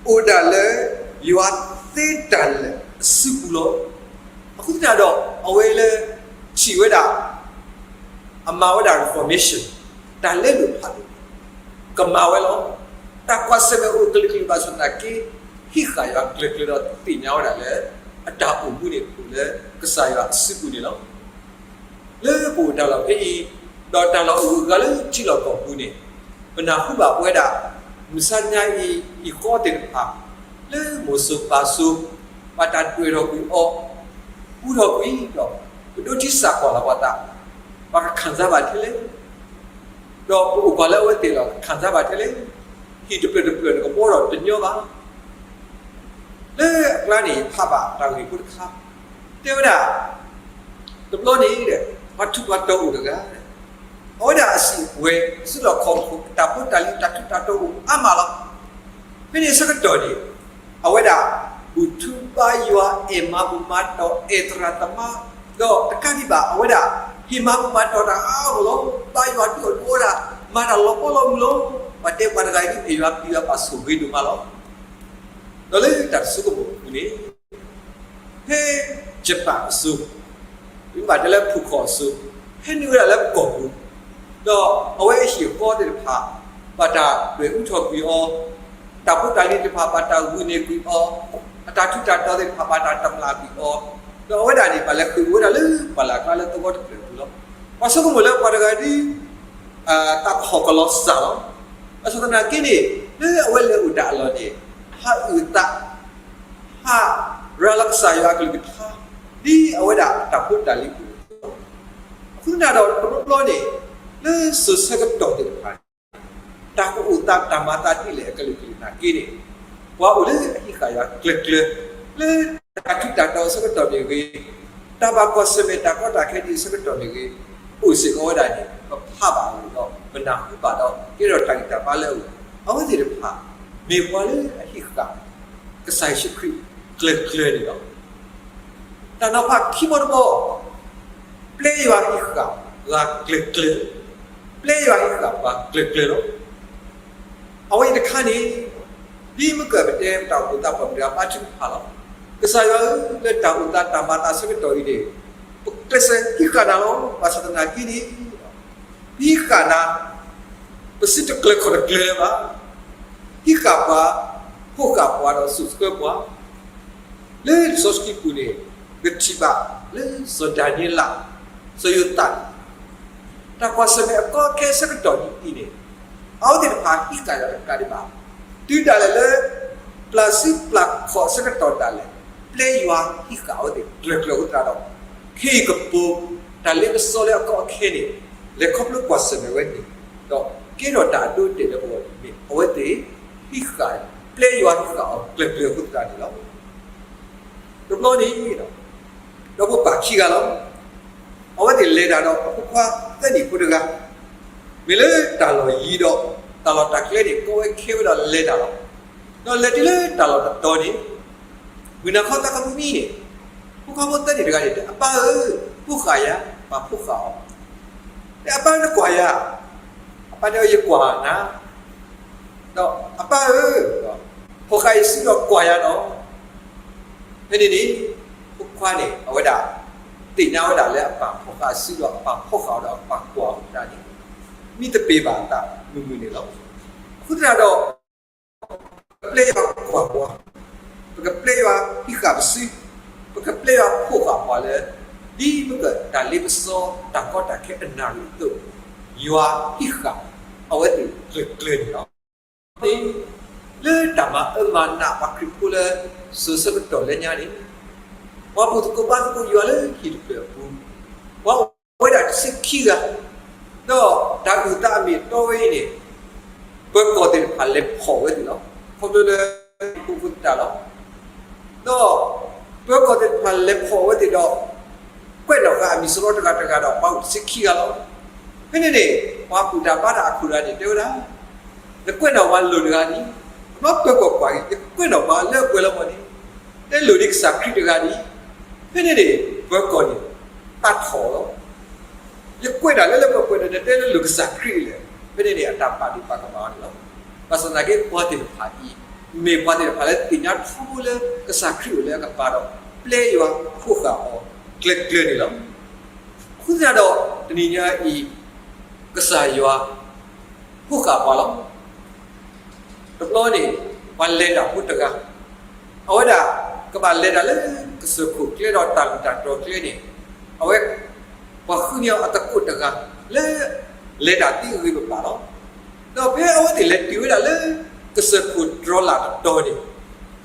အိၣ်ဒၣ်လၢ ယွၤသ့တၢ်လၢာ်အစုပူၤလီၤ. အဃိသတးဒီး အဝဲလၢ ထံၣ်ဝဲဒၣ် အမၤဝဲဒၣ် reformation တၢ်လဲလိာ်ဖးဒိၣ် ကမၤဝဲလီၤ. တၢ်ကွၢ်ဆၢၣ်မဲာ်အိၣ်ကလုာ်ကလုာ်ဘၣ်ဆၣ်သနာ်က့ ဟံးဃာ်ယွၤကျၢၤကျၢၤဒီးသ့ၣ်ညါဝဲဒၣ်လၢ အတၢ်အိၣ်မူန့ၣ်အိၣ်လၢကစၢ်ယွၤအစုပူၤန့ၣ်လီၤ. လၢပအိၣ်တၢ်လီၢ်ဖဲအံၤ, ဒီးတၢ်လီၢ်အဂုၤအဂၤလၢထံလီၢ်ကီၢ်ပူၤန့ၣ်, ပနၢ်ဟူဘၣ်ပဝဲဒၣ် မုၢ်ဆါညါအံၤ ဟံၣ်ဃီသ့ၣ်တဖၣ် လၢမိၢ်စိၤပၢ်စိၤ ဘၣ်တၢ်ဒွဲၣ်ထီၣ်ကွံာ်အီၤ, အူထီၣ်ကွံာ်ဒီး ပဒိးထံစၢ်ကွၢ်လီၤပှၤသး, ပှၤကခံစားဘၣ်ထဲလဲၣ်, ဒီးပအိၣ်ကွၢ်လၢအဝဲသ့ၣ်လီၤ ကခံစားဘၣ်ထဲလဲၣ်, ဟံၣ်တဖျၢၣ်တဖျၢၣ်န့ၣ် ကဘှီထီၣ်တညီဘၣ်. လၢအကျါန့ၣ် ယဖးဘၣ်တၢ်ဂ့ၢ်ဖိတခါ, တဲဝဲဒၣ်, တဘျီန့ၣ် ပှၤထူးပှၤတီၤအိၣ်တဂၤ, အဝဲဒၣ်အစံာ်အပှဲၤ ဆူလီၢ်ခီၣ်ခိၣ် အတၢ်ဖိတၢ်လံၤ တၢ်ထူးတၢ်တီၤအိၣ်အါမးလီၤ. ဖဲန့ၣ်ဆၢကတီၢ်န့ၣ် အဝဲဒၣ် ဘူၣ်ထူဘါယွၤ အဲၣ်မၤဘူၣ်မၤတီၢ် အဲၣ်သရၣ်သမါ, ဒီးတကးဒံးဘၣ် အဝဲဒၣ် ဟ့ၣ်မၤဘူၣ်မၤတီၢ်တၢ်အါအါဂီၢ်ဂီၢ်လီၤ. ဘါယွၤဒုးအီၤဒုးအီတၢ် မၤတၢ်လီၤပီလီၤမုၢ်လီၤ. ပှၤတဲပှၤတဂၤအံၤဒ်ဖဲးယွၤပျံၤယွၤဘၣ်ဆိၣ်ဂ့ၤဒိၣ်မးလီၤ. ဒီးလၢတၢ်ဆိကမိၣ်အပူၤန့ၣ် ဖဲယပၣ်အစိၤ, မ့ၢ်ဘၣ်တဲလၢဖုၣ်ခီၣ်အစိၤ, ဟဲနုာ်ဝဲဒၣ်လၢကီၢ်ပူၤ, ဒီးအဝဲအဟံၣ်အဃီသ့ၣ်တဖၣ် ဘၣ်တၢ်ဒွဲၣ်အူထီၣ်ကွံာ်အီၤ, တၢ်ဖိတၢ်လံၤသ့ၣ်တဖၣ် ဘၣ်တၢ်ဂုာ်န့ၢ်ကွံာ်အီၤ, အတၢ်ထူးတၢ်တီၤသ့ၣ်တဖၣ် ဘၣ်တၢ်တမျၢ်ကွံာ်အီၤ, ဒီးအဝဲဒၣ်န့ၣ် ဘၣ်လဲၤဃ့ၢ်ဝဲဒၣ်လၢပှၢ်လၢ်ကျါလၢသဝီတဖျၢၣ်အပူၤလီၤ. ပှၤဆိကမိၣ်လၢပှၤတဂၤဒ် တၢ်ကဟီၣ်ကလီၤစၢ်လီၤ. ဘၣ်ဆၣ်သနာ်က့န့ၣ် လၢအဝဲလဲၤအိၣ်တၢ်အလီၢ်န့ၣ် ဟးအုၣ်အသး, ဟးရၤလီၤကစၢ်ယွၤအကလုၢ်ကထါ ဒ်အဝဲဒၣ်အတၢ်ဖိတၢ်လံၤအပူၤန့ၣ်လီၤ. အဃိသတးဒီး တဘျီဘျီန့ၣ် လၢစိၤဆၢကတီၢ်သ့ၣ်တဖၣ်န့ၣ် တၢ်ကအိၣ်သးတၢ်မၤသးဒ်လဲၣ်အကလုာ်ကလုာ်နာ်က့န့ၣ် ပှၤအိၣ်လၢအဟံးဃာ်ယွၤကျၢၤကျၢၤ လၢတၢ်ထူးတၢ်တီၤအဆၢကတီၢ်မ့ၢ်ဂ့ၤ, တၢ်ဘၣ်ကွၢ်ဆၢၣ်မဲာ်တၢ်ကီတၢ်ခဲဒ်အဆၢကတီၢ်မ့ၢ်ဂ့ၤ, အိၣ်စ့ၢ်ကီးဝဲဒၣ်န့ၣ် ပဖးဘၣ်အီၤဒီး ပနၢ်ဟူဘၣ်ဒီး ကဲထီၣ်တၢ်ဂံၢ်တၢ်ဘါလၢအအိၣ်, အဝဲသ့ၣ်တဖၣ် မ့ၢ်ပှၤလၢအဟံးဃာ် ကစၢ်ယ့ၣ်ၡူးခရံာ်ကျၢၤကျၢၤန့ၣ်လီၤ. တၢ်နီၤဖးခံဘီတဘီ, ပျဲယွၤဟံးဃာ်ပှၤကျၢၤကျၢၤ, ပျဲယွၤဟံးဃာ်ပှၤကျၢၤကျၢၤလီၤ. အဝဲအံၤတခါန့ၣ် ဒ်မ့ၢ်ကပတဲတၢ်အိၣ်ဖှိၣ်သးပှၢ်မုၢ်တဂၤ ဘါထုကဖၣ်လီၤ. ကစၢ်ယွၤဧၢ, လၢတၢ်အိၣ်သးတၢ်မၤသးဆၢကတီၢ်အံၤန့ၣ် ပကျဲးစၢးဟံးဃာ်နၤလီၤ. ဘၣ်ဆၣ်သနာ်က့န့ၣ် ပဟံးဃာ်နၤ, ပစံးတကျၢၤခီၣ်တကျၢၤလၢၤဘၣ်. ဟံးဃာ်ပှၤ, ဖိးဃာ်ပှၤဒီးစိာ်ဆှၢပှၤ လၢလံာ်စီဆှံပူၤန့ၣ် ပကထံၣ်ဘၣ်လၢစီၤဒၤနံးယ့လး, စီၤယိၤသးန့ၣ် တၢ်ကွၢ်ဆၢၣ်မဲာ်အကီအခဲအဆၢကတီၢ်ဒ်အံၤန့ၣ် အဝဲသ့ၣ်တဖၣ်ဟံးဃာ်ယွၤတကးဒံးဘၣ်. တုၤဒၣ်လဲာ်လၢ ပျၢ်စုပျၢ်ခီၣ်အဆၢကတီၢ်ဒၣ်လဲာ် ပျဲယွၤဟံးဃာ်အဝဲသ့ၣ်ကျၢၤကျၢၤအဃိသတးဒီး ခဲအံၤကပိၤ တၢ်လ့ပစီလၢအကီအခဲန့ၣ် လဲၤခီဖျိကွၢ်ဆၢၣ်မဲာ်ဝဲန့ၣ် ဒီးကဲထီၣ်တၢ်အဒိအတဲာ်လၢပဂီၢ်န့ၣ် အဝဲသ့ၣ်ဟံးဃာ် ပျဲယွၤဟံးဃာ်အီၤကျၢၤကျၢၤအဃိသတးန့ၣ်လီၤ. တဘျီန့ၣ် ဒီးဖိပၢ်ခံဂၤလီၤ. အဝဲသ့ၣ်လဲၤတၢ်ဒီးအဖိခွါသၢနံၣ်ဖိတဂၤ, မ့ၢ်လၢတၢ်လီၢ်ယံၤဒီး တၢ်လီၢ်တၢ်ကျဲန့ၣ် ကီဝဲခဲဝဲဒီးလဲၤတၢ်လီၤ. ဒီးလဲၤတုၤလၢတၢ်လီၢ်တတီၤန့ၣ် မုၢ်နၤခီသးကမံန့ၣ် ဖိခွါဖိသၢနံၣ်တဂၤန့ၣ် တဲအပၢ်ဧၢ, ဖိးဃာ်ယၤ, ပၢ်ဖိးဃာ်အီၤ, တဲအပၢ်နကွၢ်ယၤ, အပၢ်တဲအီၤယကွၢ်နၤ ဒီးအပၢ်ဧၢ, ဖိးဃာ်ယစုဒီးကွၢ်ယၤနီၤ. ဖဲန့ၣ်န့ၣ် ဖိခွါန့ၣ် အဝဲဒၣ် သ့ၣ်ညါဝဲဒၣ်လၢအပၢ်ဖိးဃာ်အစုဒီးအပၢ်ဖိးဃာ်အီၤဒီးအပၢ်ကွၢ်အီၤတၢ်န့ၣ် မံသပ့ၤဘၣ်အသးမုာ်မုာ်န့ၣ်လီၤ. အဃိသတးဒီး ပကပျဲယွၤကွၢ်ပှၤ, ပကပျဲယွၤဟံးဃာ်ပစု, ပကပျဲယွၤဖိးဃာ်ပှၤလၢ ဒ်မ့ၢ်ကတၢ်လ့ပစီတၢ်ကီတၢ်ခဲအနၣ်ရံၣ်အသိး ယွၤဟံးဃာ်အဝဲသ့ၣ်ကျၢၤကျၢၤန့ၣ်လီၤ. လၢတၢ်မၤအၢမၤနးပှၤခရံာ်ဖိလၢ စိၤဆၢကတီၢ်လၢညါန့ၣ် ပှၤဘူၣ်သကိးဘါသကိးယွၤလၢဟံၣ်တဖျၢၣ်အပူၤ, ပှၤအိၣ်ဝဲဒၣ်တဆံခံဂၤ, ဒီးတၢ်အုၣ်သးအမ့ၢ်အတီဝဲအံၤန့ၣ် ပၢၤကီၢ်သ့ၣ်တဖၣ်လဲၤဖီၣ်ဝဲသ့ၣ်လီၤ. ခီဖျိလၢ ဖိသတးလီၤ. ဒီးပၢၤကီၢ်သ့ၣ်တဖၣ်လဲၤဖီၣ်ဝဲသ့ၣ်ဒီး ကွဲးနီၣ်ဃာ်အမံၤစရီတဂၤတဂၤဒီး ပှၤအိၣ်တဆံခံဂၤလီၤ. ဖဲန့ၣ်န့ၣ် ပှၤဘူၣ်တၢ်ဘါတၢ်အခိၣ်တဂၤန့ၣ် တဲဝဲဒၣ် နကွဲးနီၣ်ပှၤလိၤတဂၤန့ၣ်, ပှၤပၢၤကီၢ်ကွၢ်က့ၤ ယကွဲးနီၣ်ပှၤလၢအပှဲၤလီၤမၢ်န့ၣ်, တဲလိၤန့ၢ်ကစၢ်ခရံာ်တဂၤန့ၣ်, ဖဲန့ၣ်န့ၣ် ပၢၤကီၢ်န့ၣ် သးထီၣ်လီၤ. ယကွဲးတၢ်လၢလၢပှဲၤပှဲၤဒီး နတဲလၢလိၤကစၢ်ခရံာ်လဲၣ်, ဖဲန့ၣ်န့ၣ် အတၢ်ပာ်ဒံးပာ်ကမၣ်အီၤန့ၣ်လီၤ. ဘၣ်ဆၣ်သနာ်က့ ပှၤသ့ၣ်တဖၣ်အံၤ မ့ၢ်ပှၤသ့ၣ်တဖၣ်လၢသ့ၣ်ညါထီဘိလၢကစၢ်ခရံာ်အိၣ်လၢအကပၤဒီး ပျဲယွၤဖိးဃာ်အီၤကျၢၤကျၢၤန့ၣ်လီၤ. အဃိသတးဒီး တနံၤညါအံၤ ကစၢ်ယွၤ ဖိးဃာ်ပှၤလီၤ. တဘျီန့ၣ် ပှၤလဲၤတၢ်ဖိတဂၤ, အဝဲဒၣ်ကဘၣ်လဲၤတၢ်လၢကစၢၢ်ခိၣ်ကျဲဒီးတၢ်လီၢ်တၢ်တီၤကျဲန့ၣ်, အဝဲ ပှၤဃုန့ၢ်အီၤအသကိးတဂၤလၢ လဲၤတၢ်သ့အဂ့ၢ်ပဘၣ်လီၤ. ဒီးဖဲအဝဲသ့ၣ်လဲၤတုၤဝဲဒၣ်လၢ ကစၢၢ်ခိၣ်တြီၤလာ်တတီၤန့ၣ်,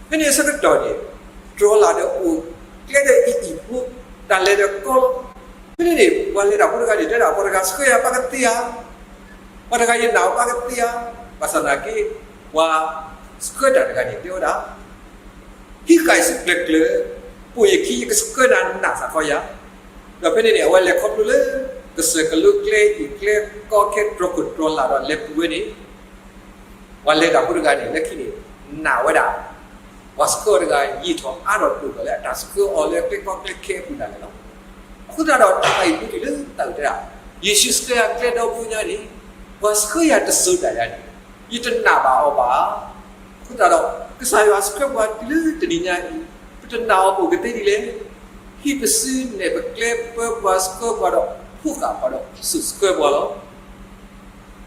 ဖဲန့ၣ်အဆၢကတီၢ်န့ၣ် တြီၤလာ်ဒီးအိၣ်ကျဲဒီးအံၤအံၤဖိ, တၢ်လဲၤဒီးကီလီၤ. ဖဲန့ၣ်န့ၣ် ပှၤလဲၤတၢ်ဖိတဂၤန့ၣ် တဲဒၣ်ပှၤတဂၤဆှၢယၤပၢ်ကသ့ဧါ, ပှၤတဂၤယနာ်အီၤပၢ်ကသ့ဧါ, ဘၣ်ဆၣ်သနာ်က့ ပှၤဆှၢတၢ်တဂၤန့ၣ် တဲဝဲဒၣ် ဟံးဃာ်ယစုကျၢၤကျၢၤ, ပိာ်ယခံယကဆှၢနၤနးစးခီယၤ. ဒီးဖဲန့ၣ်န့ၣ် အဝဲလဲၤခီဖျိလၢ ကစၢၢ်ကလိကျဲအံၤကျဲကီခဲတြီခိၣ်တြီၤလာ်ဒီးလဲၤပူၤဝဲန့ၣ် ပှၤလဲၤတၢ်ဖိတဂၤန့ၣ် လၢခံန့ၣ် နာ်ဝဲဒၣ် ပှၤဆှၢတဂၤယံာ်ထီၣ်အါထီၣ်ဒိၣ်ထီၣ်လၢအတၢ်ဆှၢအီၤလၢကျဲကီကျဲခဲအပူၤဒၣ်လဲာ်လီၤ. အဃိသတးဒီးတၢ်အံၤပူၤတုၤလၢတၢ်အုၣ်တဲဒၣ် ယ့ၣ်ၡူးဆှၢယၤကျဲဒီဘိညါန့ၣ် ပှၤဆှၢယၤတစိၤဒၣ်ယၤန့ၣ် ယတနာ်ဘၣ်အီၤဘၣ်. အဃိသတးဒီး ကစၢ်ယွၤဆှၢပှၤတုၤလၢတနံၤညါအံၤ, ပတနာ်အီၤပအိၣ်ကသ့ဒ်လဲၣ်. ဟံးပစုနဲၣ်ပကျဲပၢပှၤဆှၢပှၤဒီး ဖိးဃာ်ပှၤဒီးစိာ်ဆှၢပှၤ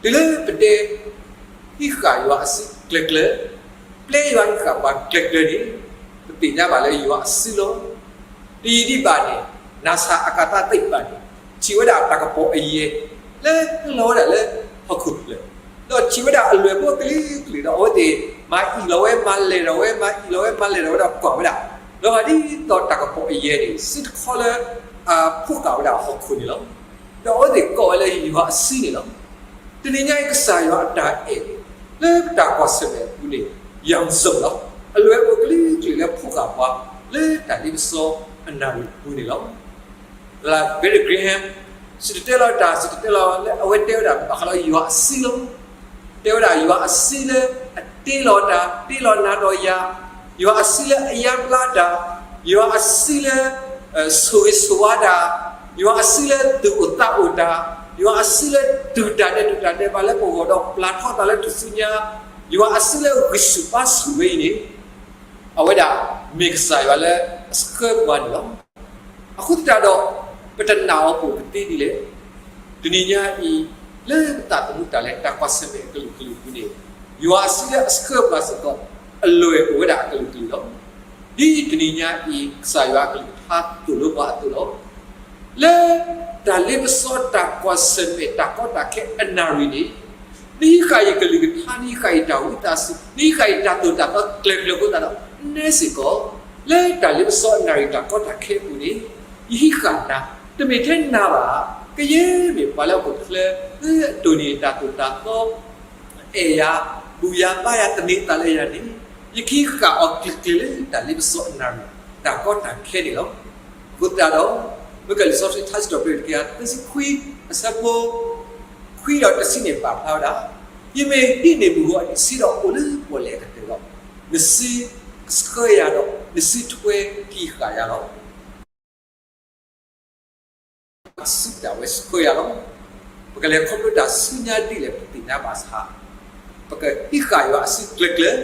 လီၤ. တုၤလၢပတဲ ဟံးဃာ်ယွၤအစုကျၢၤကျၢၤ, ပျဲယွၤဟံးဃာ်ပှၤကျၢၤကျၢၤန့ၣ်, ပသ့ၣ်ညါဘၣ်လၢယွၤအစုလီၤ. တယံာ်ဒံးဘၣ်န့ၣ် NASA အာကာသသိပ္ပံန့ၣ် ထံၣ်ဝဲဒၣ်တၢ်ကပီၤအယဲၢ် လၢဟဲလီၤဝဲဒၣ်လၢဟီၣ်ခိၣ်ချၢ, ဒီးထံၣ်ဝဲဒၣ်အလွဲၢ်ဖိအကလုာ်ကလုာ်ဒီး အဝဲသ့ၣ်မၤအံၣ်လီၤဝဲ မၤလဲၢ်လီၤဝဲ မၤအံၣ်လီၤဝဲ မၤလဲၢ်လီၤဝဲဒီးကွၢ်ဝဲဒၣ်, ဒီးဒ်သိးတၢ်ကပီၤအယဲၢ်န့ၣ် စုတခီလၢ အဖိးဃာ်ဝဲဒၣ်ဟီၣ်ခိၣ်န့ၣ်လီၤ. ဒီးအဝဲသ့ၣ်ကိးဝဲလၢယွၤအစုန့ၣ်လီၤ. တနံၤညါအံၤ ကစၢ်ယွၤအတၢ်အဲၣ်န့ၣ် လၢပတၢ်ကွၢ်ဆၢၣ်မဲာ်အပူၤန့ၣ် ယၤစိာ်လီၤ. အလွဲၢ်ဖိအကလုာ်ကလုာ်လၢဖိးဃာ်ပှၤ လၢတၢ်လ့ပစီအနၣ်ရံၣ်အပူၤန့ၣ်လီၤ. လၢ Billy Graham စံၣ်တဲၤတဲလီၤတၢ် စံၣ်တဲၤတဲလီၤလၢအဝဲတဲဝဲဒၣ်ဘၣ်ဃးလၢယွၤအစုလီၤ. တဲဝဲဒၣ်ယွၤအစုလၢအတ့လီၤတၢ် တ့လီၤနၤဒီးယၤ, ယွၤအစုလၢအယါဘျါတၢ်, ယွၤအစုလၢ ဆိၣ်ဂ့ၤဆိၣ်ဝါတၢ်, ယွၤအစုလၢသူၣ်အိၣ်သးအိၣ်တၢ်, ယွၤအစုလၢတူၢ်တၢ်ဒဲးတူၢ်တၢ်ဒဲးဘးလၢပဂီၢ်ဒီးပျၢ်ထီသးလၢထူၣ်စုညါ, ယွၤအစုလၢဂံၢ်ဆူၣ်ဘါဆူၣ်ဝဲအံၤန့ၣ် အဝဲဒၣ်မ့ၢ်ကစၢ်ယွၤလၢအဆှၢပှၤန့ၣ်လီၤ. အဃိသတးဒီး ပတနာ်အီၤပအိၣ်ကသ့ဒ်လဲၣ်. တနံၤညါအံၤ လၢပသးသမူတၢ်လဲၤတၢ်ကွၢ်ဆၢၣ်မဲာ်အကလုာ်ကလုာ်အပူၤန့ၣ် ယွၤအစုလၢအဆှၢပှၤစ့ၢ်ကီး အလွဲၢ်အိၣ်ဝဲဒၣ်အကလုာ်ကလုာ်လီၤ. ဒ်တနံၤညါအံၤ ကစၢ်ယွၤအကလုၢ်ကထါသိၣ်လိပှၤအသိးလီၤ. လၢတၢ်လ့ပစီတၢ်ကွၢ်ဆၢၣ်မဲာ်တၢ်ကီတၢ်ခဲအနၣ်ရံၣ်န့ၣ် နဟံးဃာ်ယကလုၢ်ကထါ နဟံးဃာ်ယတၢ်ဝံသးစူၤ နဟံးဃာ်ယတၢ်သိၣ်တၢ်သီကျၢၤကျၢၤအဃိသတးဒီး နဲစ့ၢ်ကီး လၢတၢ်လ့ပစီအနၣ်ရံၣ်တၢ်ကီတၢ်ခဲအပူၤန့ၣ် ယဟံးဃာ်နၤ တမ့ၢ်ထဲနၤဘၣ် ကယဲၢ်မ့ၢ်ပှၤလၢအအိၣ်တဖျၢၣ် လၢအတိၢ်န့ၢ်တၢ်သိၣ်တၢ်သီ အဲၣ်ယၤ ဘူၣ်ယၤဘါယၤသန့ၤအသးလၢယၤန့ၣ် ယကဟံးဃာ်အီၤကျၢၤကျၢၤလၢတၢ်လ့ပစီအနၣ်ရံၣ် တၢ်ကီတၢ်ခဲန့ၣ်လီၤ. အဃိသတးဒီး မ့ၢ်ကလံာ်စီဆှံထါစံးထီၣ်ပတြၢၤတကယၤသၢဆံခွံ အဆၢဖိ ခွံဒီးတဆံန့ၣ်ပာ်ဖျါဝဲဒၣ်, ယမ့ၢ်ဟံးန့ၢ်မုၢ်ဂီၤအနံၤဆ့ဒီးအိၣ်လၢပီၣ်လဲၣ်အကတၢၢ်ဒီး, နစုကဆှၢယၤဒီး နစုထွဲက့ၤဃာ်ယၤလီၤ. အစုဒၣ်ဝဲဆှၢယၤလီၤ. ပကလဲၤခီဖျိတၢ်ဆူညါဒ်လဲၣ်ပသ့ၣ်ညါဘၣ်ဆၣ်, ပကဟံးဃာ်ယွၤအစုကျၢၤကျၢၤ,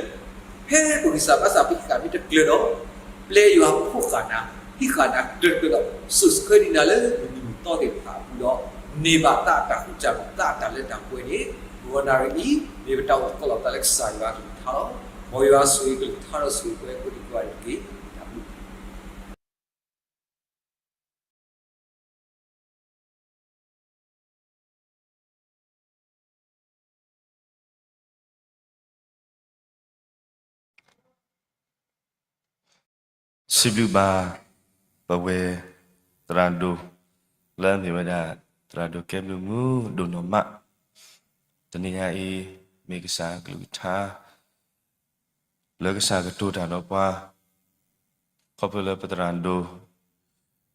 ဖဲပဂံၢ်စၢ်ဘါစၢ်ပဟံးဃာ်မ့ၢ်တကျၢၤဒီး, ပျဲယွၤဖိးဃာ်နၤ, ဟံးဃာ်နၤကျၢၤကျၢၤဒီး စိာ်ဆှၢဒံးနၤလၢမုၢ်နံၤမုၢ်သီသ့ၣ်တဖၣ်အပူၤဒီး, န့ၢ်ဘၣ်သးအတၢ်ဃူတၢ်ဖိး သးအတၢ်လၢတၢ်ပှဲၤန့ၣ်, ဂီၤနၣ်ရံၣ်အံၤ မ့ၢ်ပတၢ်အိၣ်သကိးလီၤပသးလၢကစၢ်ယွၤအကလုၢ်ကထါလီၤ. မ်ယွၤဆိၣ်ဂ့ၤကလုၢ်ကထါဒီးဆိၣ်ဂ့ၤပှၤကိးဒံကိးဂၤတက့ၢ်. တၢ်ဘျုး စံးဘျုးဘၣ် ပဝဲသရၣ်ဒိၣ် လၢအမ့ၢ်ဝဲဒၣ် သရၣ်ဒိၣ်ကဲဘျုးမုၢ်ဒိၣ်နီၢ်မး, တနံၤညါအံၤ မ့ၢ်ကစၢ်ကလုၢ်ကထါ လၢကစၢ်ကတိၤတၢ်ဒီးပှၤ ခီဖျိလၢပသရၣ်ဒိၣ်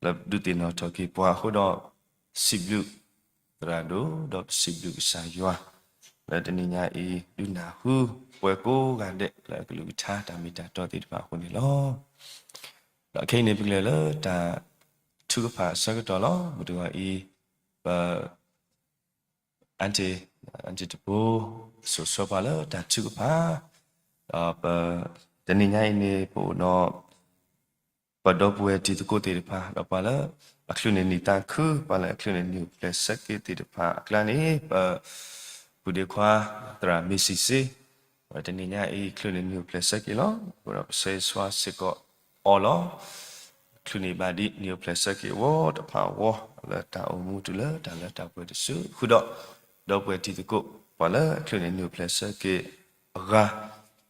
လၢဒုးသ့ၣ်နီၣ်ထီၣ်က့ၤပှၤအဃိဒီး စံးဘျုးသရၣ်ဒိၣ် ဒီးပစံးဘျုးကစၢ်ယွၤ လၢတနံၤညါအံၤ ဒုးနၢ်ဟူပှၤကိးဂၤဒဲး လၢအကလုၢ်ကထါတၢ်မ့ၢ်တၢ်တီသ့ၣ်တဖၣ်အဃိန့ၣ်လီၤ. ဒီးခဲအံၤန့ၣ် ပကလဲၤလၢတၢ်ထုကဖၣ်အဆၢကတီၢ်လီၤ. မုၢ်တဂီၤအံၤ ပ အၣ်တံၣ် အၣ်တံၣ်တပူၤ စိာ်ဆှၢပှၤလၢတၢ်ထုကဖၣ်, ဒီးပ တနံၤညါအံၤန့ၣ် ပအိၣ်ဒီး ပဒီပုၢ်ဝဲၢ်တံၤသကိးသ့ၣ်တဖၣ် ဒီးပှၤလၢအချုးန့ၢ်နံၣ်သးခု ပှၤလၢအချုးန့ၢ်နံၣ်အိၣ်ဖျဲၣ်ဆၢက့ၤသ့ၣ်တဖၣ်အကျါန့ၣ် ပ ပုၢ်ဒ့ခွါ သရၣ်မ့ၢ်စံးစ့ တနံၤညါအံၤ ချုးန့ၢ်နံၣ်အိၣ်ဖျဲၣ်ဆၢက့ၤလီၤ. အဃိဒီးပဆၢဂ့ၤဆၢဝါစ့ၢ်ကီးအီၤလီၤ. ချုးန့ၢ်ဘၣ်ဒ်နံၣ်အိၣ်ဖျဲၣ်ဆၢက့ၤအဝီတဖၣ်အဂီၢ် လၢတၢ်အိၣ်မူတုၤလၢတၢ်လၢတၢ်ပှဲၤတစု ဃုာ်ဒီး ဒီပုၢ်ဝဲၢ်တံၤသကိး ပှၤလၢအချုးန့ၢ်နံၣ်အိၣ်ဖျဲၣ်ဆၢက့ၤအဂၤ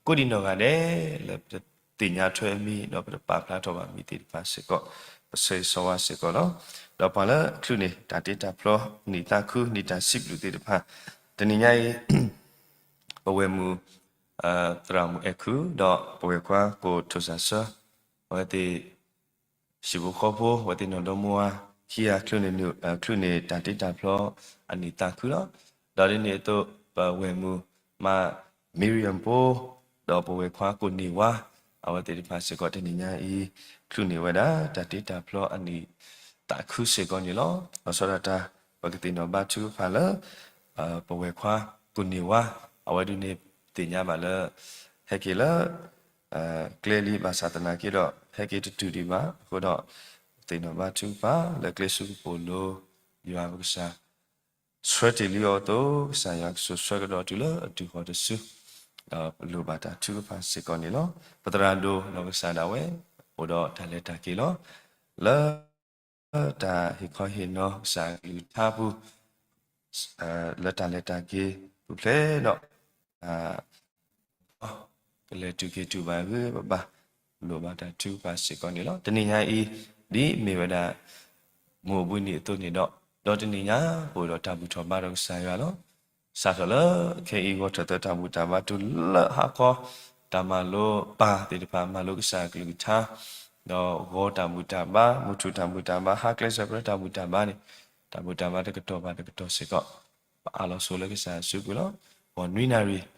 ကိးဒံးနီၢ်ဂၤဒဲး လၢပတသ့ၣ်ညါထွဲအမံၤ ဒီးပတပာ်ဖျါထီၣ်ဘၣ်မံၤသ့ၣ်တဖၣ်စ့ၢ်ကီး ပဆၢဂ့ၤဆၢဝါစ့ၢ်ကီးလီၤ. ဒီးပှၤလၢအချုးန့ၢ်တၢ်တ့တၢ်ဖျီ နံၣ်သးခု နံၣ်တၢ်စံးဘျုးသ့ၣ်တဖၣ် တနံၤညါအံၤ ပဝဲၢ်မုၣ် သရၣ်မုၣ်အဲၣ်ခုၣ် ဒီးပဝဲၢ်ခွါကိးထိၣ်စၢ်ဆၢ အဝဲသ့ၣ် ဟံၣ်ဖိဃီဖိ အဝဲသ့ၣ်နီၢ်ဒီမါဝၤ ခံဂၤ ချုးန့ၢ်တၢ်တ့တၢ်ဖျီအနံၣ်သးခုလီၤ. ဒီးဒ်န့ၣ်အသိး ပဝဲၢ်မုၣ်မါ မံရံၣ်ယၣ်ဖိ ဒီးပဝဲၢ်ခွါကိးန့ၢ်ဝါ အဝဲသ့ၣ်တဖၣ်စ့ၢ်ကီးတနံၤညါအံၤ ချုးန့ၢ်ဝဲဒၣ်တၢ်တ့တၢ်ဖျီအနံၣ်သးခုစ့ၢ်ကီးန့ၣ်လီၤ. လီၤဆီဒၣ်တၢ် ပကသ့ၣ်နီၣ်ဘါထုကဖၣ်လၢ ပဝဲၢ်ခွါကိးန့ၢ်ဝါ အဝဲဒၣ်န့ၣ်သ့ၣ်ညါဘၣ်လၢ ဟဲက့ၤလၢ ကျဲလံဘၣ်ဆၣ်သနာ်က့ဒီး ဟဲက့ၤတတုၤဒံးဘၣ်. အဃိဒီး သ့ၣ်နီၣ်ဘါထုကဖၣ်လၢကျဲဆူပပိာ်လိၤ ယွၤပကစၢ် ဆှၢတ့ၢ်လံအီၤအသိး ကစၢ်ယွၤကဆိၣ်ဆှၢကဒီးတုၤလၢအတူၢ်ဃီၤတစု ဒီးလိၣ်ဘၣ်တၢ်ထုကဖၣ်စ့ၢ်ကီးန့ၣ်လီၤ. ပသရၣ်ဒိၣ်ဒီးကစၢ်ဒၣ်ဝဲ အိၣ်ဒီးတၢ်လဲၤတၢ်က့ၤလီၤ. လၢ တၢ်ဟ့ၣ်ခီဟ့ၣ်နီၤကစၢ်အကလုၢ်ကထါပူၤ လၢတၢ်လဲၤတၢ်က့ၤပူၤဖျဲးဒီး ကလဲၤတုၤက့ၤတုၤဘၣ်ဂ့ၤဘၣ်ဘၣ် လိၣ်ဘၣ်တၢ်ထုကဖၣ်စ့ၢ်ကီးန့ၣ်လီၤ. တနံၤညါအံၤ ဒ်မ့ၢ်ဝဲဒၣ် မိၢ်အဘှံးနံၤအသိးန့ၣ်ဒီး ဒီးတနံၤညါ ပအိၣ်ဒီးတၢ်ဘူၣ်ထီၣ်ဘါဒီးကစၢ်ယွၤလီၤ. စးထီၣ်လၢခဲအံၤ ဂီၤထီၣ်သၢတၢ်ဘူၣ်တၢ်ဘါတုၤလၢဟါခီ တၢ်မၤလိပၢ်သ့ၣ်တဖၣ် မၤလိကစၢ်အကလုၢ်ကထါ ဒီးဂီၤတၢ်ဘူၣ်တၢ်ဘါ မုၢ်ထူၣ်တၢ်ဘူၣ်တၢ်ဘါ ဟါကျဲစၢၤပြၢတၢ်ဘူၣ်တၢ်ဘါန့ၣ် တၢ်ဘူၣ်တၢ်ဘါတကတီၢ်ဘၣ်တကတီၢ်စ့ၢ်ကီး ပအးလီၤဆိလၢကစၢ်အစုပူၤလီၤ. ဂီၤနွံနၣ်ရံၣ်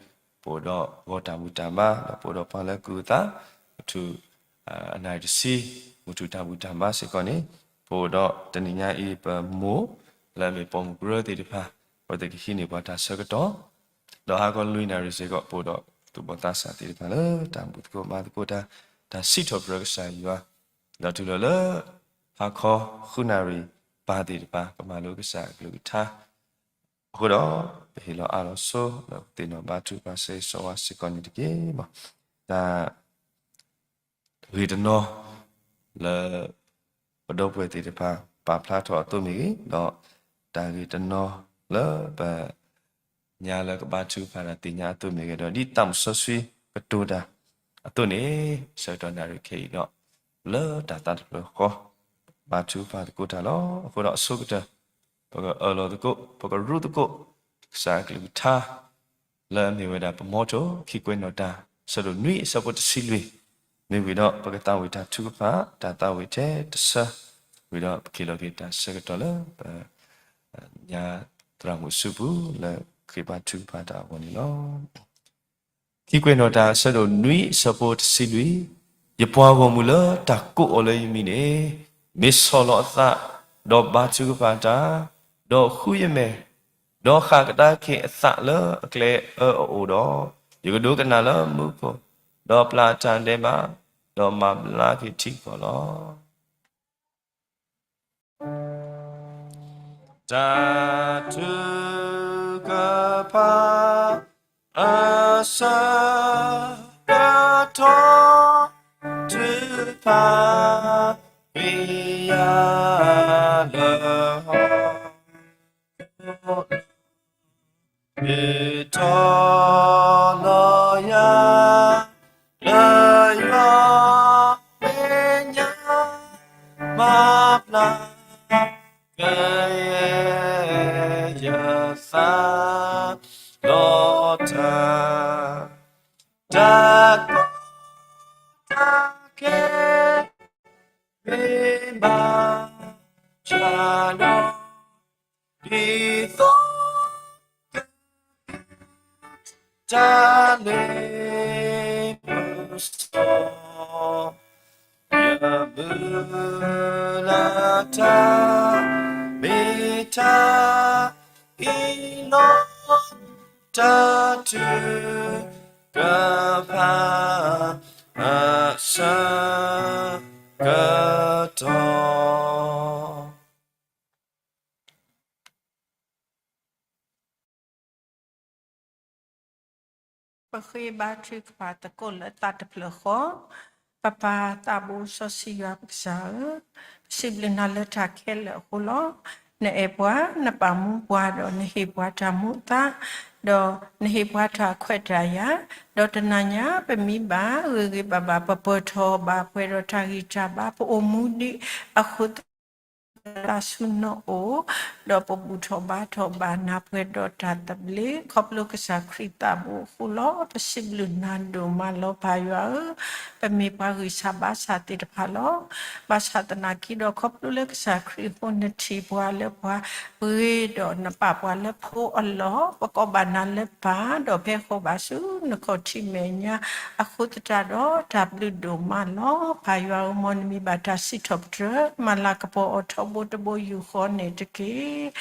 ပအိၣ်ဒီးဂီၤတၢ်ဘူၣ်တၢ်ဘါ ဒီးပအိၣ်ဒီးပှၤလၢအကူၣ်အသး မုၢ်ထူၣ် အနၣ်ရံၣ်တဆံ မုၢ်ထူၣ်တၢ်ဘူၣ်တၢ်ဘါစ့ၢ်ကီးန့ၣ် ပအိၣ်ဒီးတနံၤညါအံၤ ပမိၢ်လၢအမ့ၢ်ပိာ်မုၣ်ကရၢသ့ၣ်တဖၣ် အဝဲသ့ၣ်ကဟံးန့ၢ်ပှၤတၢ်ဆၢကတီၢ် ဒီးဟါခီလွံၢ်နၣ်ရံၣ်စ့ၢ်ကီး ပအိၣ်ဒီးသူၣ်ဘီၣ်သးစၢ်သ့ၣ်တဖၣ်လၢတၢ်ဘူၣ်သကိးဘါသကိးတၢ် တၢ်စံးထီၣ်ပတြၢၤကစၢ်ယွၤ ဒီးတုၤလီၤလၢ ဟါခီဃုနၣ်ရံၣ် ပၢ်သ့ၣ်တဖၣ် ကမၤလိကစၢ်အကလုၢ်ကထါ အဃိဒီး ပဟ့ၣ်လီၤအးလီၤဆိ ဒီးသ့ၣ်နီၣ်ဘါထုကဖၣ်ဆၢဂ့ၤဆၢဝါစ့ၢ်ကီးန့ၣ်တက့ၢ်. တၢ် ဂ့ၢ်တနီၤ လၢ ပဒီပုၢ်ဝဲၢ်သ့ၣ်တဖၣ် ပာ်ဖျါထီၣ်အသိးမ့ၢ်ဂ့ၤ ဒီးတၢ်ဂ့ၢ်တနီၤလၢပ ညါလၢကဘါထုကဖၣ်တၢ်သ့ၣ်ညါအသိးမ့ၢ်ဂ့ၤဒီး ဒ်သးမုၣ်စီဆှံကတိၤတၢ်အသိးန့ၣ် ဆၢကတီၢ်နၣ်ရံၣ်ခဲအံၤဒီး လၢတၢ်သးတဖျၢၣ်ဃီ ဘါထုကဖၣ်သကိးတၢ်လီၤ. အဃိဒီးအဆိကတၢၢ် ပကအၢၣ်လီၤသကိး ပကရူသကိး ကစၢ်အကလုၢ်ကထါ လၢအမ့ၢ်ဝဲဒၣ်ပမီထိၣ် ခံကွဲးနီၣ်တၢ် အဆၢဒိၣ်နွံအဆၢဖိတဆံလွံၢ် မ့ၢ်ဝံၤဒီး ပကသးဝံၣ်တၢ်ထုကဖၣ် တၢ်သးဝံၣ်ထဲတဆၢ ဝံၤဒီးပက့ၤလီၤက့ၤတၢ်ဆၢကတီၢ်လၢပ ညါသရၣ်မုၣ်အစုပူၤလၢခရံာ်ဘါထုကဖၣ်တၢ်အဂီၢ်န့ၣ်လီၤ. ခံကွဲးနီၣ်တၢ်အဆၢဒိၣ်နွံအဆၢဖိတဆံလွံၢ်, ယပှၤဂီၢ်မုၢ်လၢတၢ်ကိးအီၤလၢယမံၤန့ၣ် မ့ၢ်ဆီၣ်လီၤအသး, ဒီးဘါထုကဖၣ်တၢ်, ဒီးဃုယမဲာ်, ဒီးဃၣ်ကဒါက့ၤအသးလၢအကျဲအၢအအိၣ်ဒီး, ယကဒိကနၣ်လၢမူခိၣ်, ဒီးပျၢ်တၢ်ဒဲးဘး, ဒီးမၤဘျါက့ၤထံကီၢ်လီၤ. တၢ်ထုကဖၣ် အဆၢကတီၢ် ထုကဖၣ် ဝံယၤလၢဟီၣ်ခိၣ် ထုးထီၣ်လီၤယၤ လၢယွၤမဲာ်ညါ မၤဘျါ ကယဲၢ်ယသး ဒီးတၢ် တၢ်ကိးတၢ်ဂီၤ မ့ၢ်ဘၣ်ဆၣ်ဒီး ဒ်သိး တၢ်လ့ပစီ ယမုၢ်လၢ်တၢ် မ့ၢ်တၢ်အံၤလီၤ. တၢ်ထုကဖၣ် အဆၢကတီၢ် ပဃ့ဘါထုကဖၣ်သကိးလၢသးတဖျၢၣ်ဃီ, ပပၢ်သးဘိစီဆှံယွၤပကစၢ်ဧၢ, ပစံးဘျုးနၤလၢတၢ်ခဲလၢာ်အဃိလီၤ. နအဲၣ်ပှၤ, နပာ်မူပှၤ, ဒီးနဟ့ၣ်ပှၤတၢ်မူအသါ, ဒီးနဟ့ၣ်ပှၤတၢ်ခွဲးတၢ်ယာ်, ဒီးတနၤညါပမံဘၣ်ဂ့ၤဂ့ၤဘၣ်ဘၣ် ပပၢၢ်ထီၣ်ဘၣ်ပှဲၤဒီးတၢ်ဂံၢ်တၢ်ဘါ ပအိၣ်မူဒံးအဃိ သးဆူနအိၣ်, ဒီးပဘူၣ်ထီၣ်ဘါထီၣ်ဘၣ်နၤပှဲၤဒီးတၢ်သဘျ့ ခီဖျိကစၢ်ခရံာ်သးဘိအဃိလီၤ. ပစံးဘျုးနၤဒိၣ်မးလီၤ ပၢ်ယွၤဧၢ, ပမ့ၢ်ပှၤဂံၢ်စၢ်ဘါစၢ်သ့ၣ်တဖၣ်လီၤ. ဘၣ်ဆၣ်သနာ်က့ဒီး ခီဖျိလၢကစၢ်ခရံာ်အဃိ နထံၣ်ပှၤလၢပှၤပဂ့ၤ ဒီးနပာ်ပှၤလၢဖိအလီၢ်, ပကိးဘၣ်နၤလၢပၢ် ဒီးဖဲဃီၤဘၣ်ဆူနခီၣ်ထံးမဲာ်ညါ အဃိသတးဒီး တၢ်ဘျုးဒိၣ်မးလီၤ. ပၢ်ယွၤဧၢ, မ်နမံၤဘၣ်တၢ်စံးထီၣ်ပတြၢၤ မၤလၤကပီၤအီၤထီဘိတဘိယူၢ်ဃီန့ၣ်တက့ၢ်.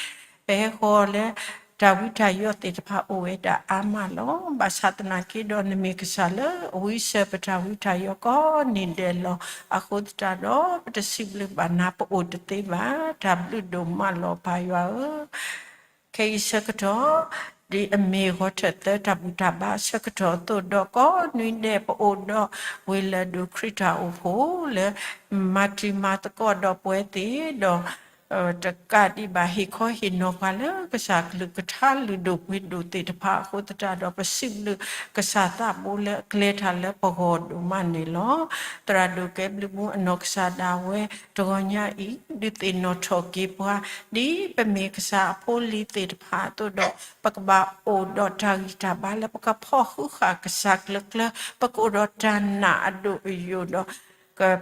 ပဟဲဃီၤလၢ တၢ်ဝံတၢ်ယိာ်သ့ၣ်တဖၣ်အိၣ်ဝဲဒၣ်အါမးလီၤ. ဘၣ်ဆၣ်သနာ်က့ဒီးနမ့ၢ်ကစၢ်လၢအဝံစၢၤပတၢ်ဝံတၢ်ယိာ်ကိးနံၤဒဲးလီၤ. အဃိသတးဒီး ပတစံးဘျုးဘၣ်နၤ ပအိၣ်တသ့ဘၣ်. တၢ်ဘျုးဒိၣ်မးလီၤ ပၢ်ယွၤဧၢ. ခဲအံၤဆၢကတီၢ် ဒ်အမ့ၢ်ဂီၤထၢၣ်သၢတၢ်ဘူၣ်တၢ်ဘါအဆၢကတီၢ်အသိးဒီး ကိးနွံဒဲးပအိၣ်ဒီးဝ့ၢ်လၢၢ်ဒိၣ်ခရံာ်တၢ်အိၣ်ဖှိၣ်လၢ မၤတံၤမၤသကိးဒီးပဝဲသ့ၣ်ဒီး တကးဒံးဘၣ်ဟ့ၣ်ခီဟ့ၣ်နီၤပှၤလၢကစၢ်ကလုၢ်ကထါလုၢ်ဒိၣ်ပှ့ၤဒိၣ်သ့ၣ်တဖၣ်အဃိသတးဒီး ပစံးဘျုးကစၢ်သးဘိလၢအကျဲၤတၢ်လၢပဂီၢ်ဒိၣ်မးန့ၣ်လီၤ. သရၣ်ဒိၣ်ကဲဘျုးမူအနီၢ်ကစၢ်ဒၣ်ဝဲ တဂီၤညါအံၤ ဒုးသ့ၣ်နီၣ်ထီၣ်က့ၤပှၤ ဒ်ပမ့ၢ်ကစၢ်အဖိအလံၤသ့ၣ်တဖၣ်အသိးဒီး ပကဘၣ်အိၣ်ဒီးတၢ်ဂံၢ်တၢ်ဘါလၢပကဖီၣ်ဃုဃာ်ကစၢ်ကျၢၤကျၢၤ, ပကအိၣ်ဒီးတၢ်နာ်အဒိၣ်အယိာ်ဒီး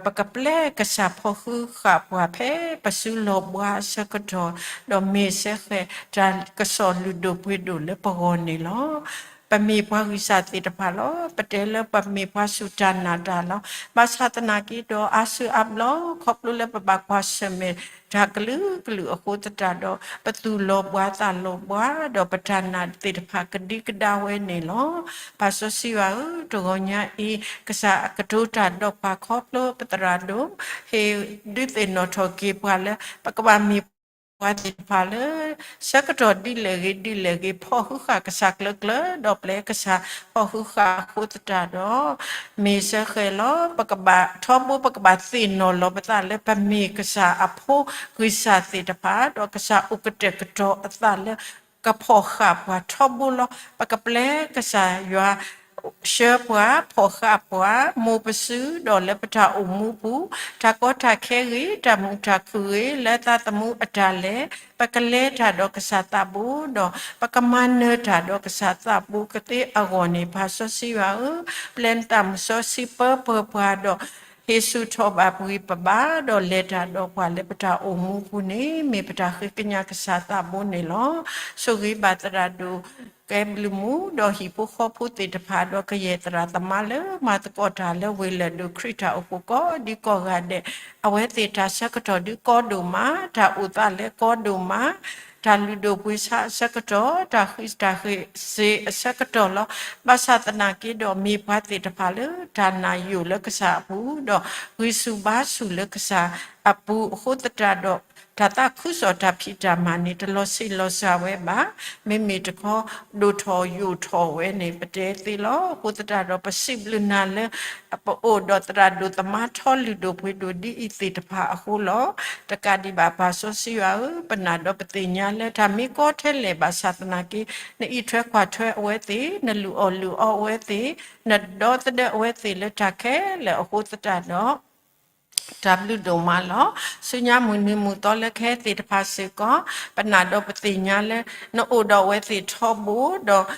ပကပျဲကစၢ်ဖီၣ်ဃုဃာ်ပှၤဖဲပစုလီၤဘှါအဆၢကတီၢ်, ဒီးမ့ၢ်စ့ၢ်ကီးတၢ်ကစီၣ်လုၢ်ဒိၣ်ပှ့ၤဒိၣ်လၢပဂီၢ်န့ၣ်လီၤ. ပမ့ၢ်ပှၤဂံၢ်စၢ်သ့ၣ်တဖၣ်လီၤ. ပတဲလၢပမ့ၢ်ပှၤစူၢ်တၢ်နာ်တၢ်လီၤ. ဘၣ်ဆၣ်သနာ်က့ဒီးအါစုအါဘျီ ခီဖျိလၢပဘၣ်ကွၢ်ဆၢၣ်မဲာ်တၢ်ကလုာ်ကလုာ်အဃိသတးဒီး ပသူၣ်လီၤဘှါသးလီၤဘှါ ဒီးပတၢ်နာ်သ့ၣ်တဖၣ်ကဒံကဒါဝဲန့ၣ်လီၤ. ပၢ်စီဆှံယွၤဧၢ, တဂီၤညါအံၤ ကစၢ်ကတိၤတၢ်ဒီးပှၤခီဖျိပသရၣ်ဒိၣ် ဟ့ၣ်ဒုးသ့ၣ်နီၣ်ထီၣ်က့ၤပှၤလၢ ပကဘၣ်မ့ၢ်ပှၤသ့ၣ်တဖၣ်လၢ ဆၢကတီၢ်ဒ်လဲၣ်ဂ့ၤဒ်လဲၣ်ဂ့ၤ ဖီၣ်ဃုဃာ်ကစၢ်ကျၢၤကျၢၤ ဒီးပျဲကစၢ်ဖီၣ်ဃုဃာ်အဃိသတးဒီး မ့ၢ်စ့ၢ်ကီးလီၤ. ပကဘၣ်ထီဘိ ပကဘၣ်သ့ၣ်နီၣ်လီၤပသးလၢပမ့ၢ်ကစၢ်အဖိဂံၢ်စၢ်သ့ၣ်တဖၣ် ဒီးကစၢ်အိၣ်ကတဲာ်ကတီၤအသးလၢ ကဖီၣ်ဃာ်ပှၤထီဘိလီၤ. ပကပျဲကစၢ်ယွၤ ဆှၢပှၤ ဖီၣ်ဃာ်ပှၤ မိၢ်ပစု ဒီးလၢပတၢ်အိၣ်မူပူၤ တၢ်ကီတၢ်ခဲဂ့ၤ တၢ်မုာ်တၢ်ခုၣ်ဂ့ၤ လၢသးသမူအတၢ်လဲၤ ပကလဲၤတၢ်ဒီးကစၢ်သးဘိဒီး ပကမၤနၢၤတၢ်ဒီးကစၢ်သးဘိကသ့အဂီၢ်န့ၣ် ပၢ်စီဆှံယွၤဧၢ, ပျဲနသးမုၢ်စီဆှံပၢပှဲၤပှၤဒီး ဟ့ၣ်ဆူၣ်ထီၣ်ဘၣ်ပဂံၢ်ပဘါ ဒီးလဲၤတၢ်ဒီးပှၤလၢပတၢ်အိၣ်မူပူၤန့ၣ် မ့ၢ်ပတၢ်ဃ့ကညးကစၢ်သးဘိန့ၣ်လီၤ. ဆိၣ်ဂ့ၤဘၣ်သရၣ်ဒိၣ် ကဲဘျုးမူ ဒီးဟံၣ်ဖိဃီဖိသ့ၣ်တဖၣ် ဒီးကယဲၢ်သရၣ်သမါလၢမၤသကိးတၢ်လၢဝ့ၢ်လၢၢ်ဒိၣ်ခရံာ်တၢ်အိၣ်ဖှိၣ်ကိးဒံကိးဂၤဒဲး, အဝဲသ့ၣ်တၢ်ဆၢကတီၢ်ဒုးကီဒိၣ်မး, တၢ်အိၣ်သးလၢကီဒိၣ်မး, တၢ်လုၢ်ဒိၣ်ပှ့ၤဆါအဆၢကတီၢ်, တၢ်ဃံးတၢ်ဃ့ၢ်စ့အဆၢကတီၢ်လီၤ. ဘၣ်ဆၣ်သနာ်က့ဒီး မ့ၢ်ပှၤသ့ၣ်တဖၣ်လၢတၢ်နာ်ယိာ်လၢကစၢ်အပူၤ, ဒီးဂံၢ်ဆူၣ်ဘါဆူၣ်လၢကစၢ်အပူၤအဃိသတးဒီး တၢ်သးခုကစီၣ်တၢ်ဖံးတၢ်မၤန့ၣ် တလီၤဆံးလီၤစှၤဝဲဘၣ်. မ့မ့ၢ်တခီ ဒိၣ်ထီၣ်ယိာ်ထီၣ်ဝဲန့ၣ် ပတဲသ့လီၤ. အဃိသတးဒီး ပစံးဘျုးနၤလၢ ပအိၣ်ဒီးသရၣ်ဒိၣ်သမါထီလုၢ်ဒိၣ်ပှ့ၤဒိၣ်ဒ်အံၤသ့ၣ်တဖၣ်အဃိလီၤ. တကးဒံးဘၣ် ပၢ်စီဆှံယွၤဧၢ, ပနာ်ဒီးပသ့ၣ်ညါလၢတၢ်မ့ၢ်ကီထဲလဲၣ်ဘၣ်ဆၣ်သနာ်က့ နအံးထွဲကွၢ်ထွဲအဝဲသ့ၣ်, နလုၢ်အီၣ်လုၢ်အီအဝဲသ့ၣ်, နဒီသဒၢအဝဲသ့ၣ်လၢတၢ်ခဲလၢာ်အဃိသတးဒီး တၢ်ဘျုးဒိၣ်မးလီၤ. ဆူညါမုၢ်နံၤမုၢ်သီလၢခဲသ့ၣ်တဖၣ်စ့ၢ်ကီး, ပနာ်ဒီးပသ့ၣ်ညါလၢ နအိၣ်ဒီးအဝဲသ့ၣ်ထီဘိဒီး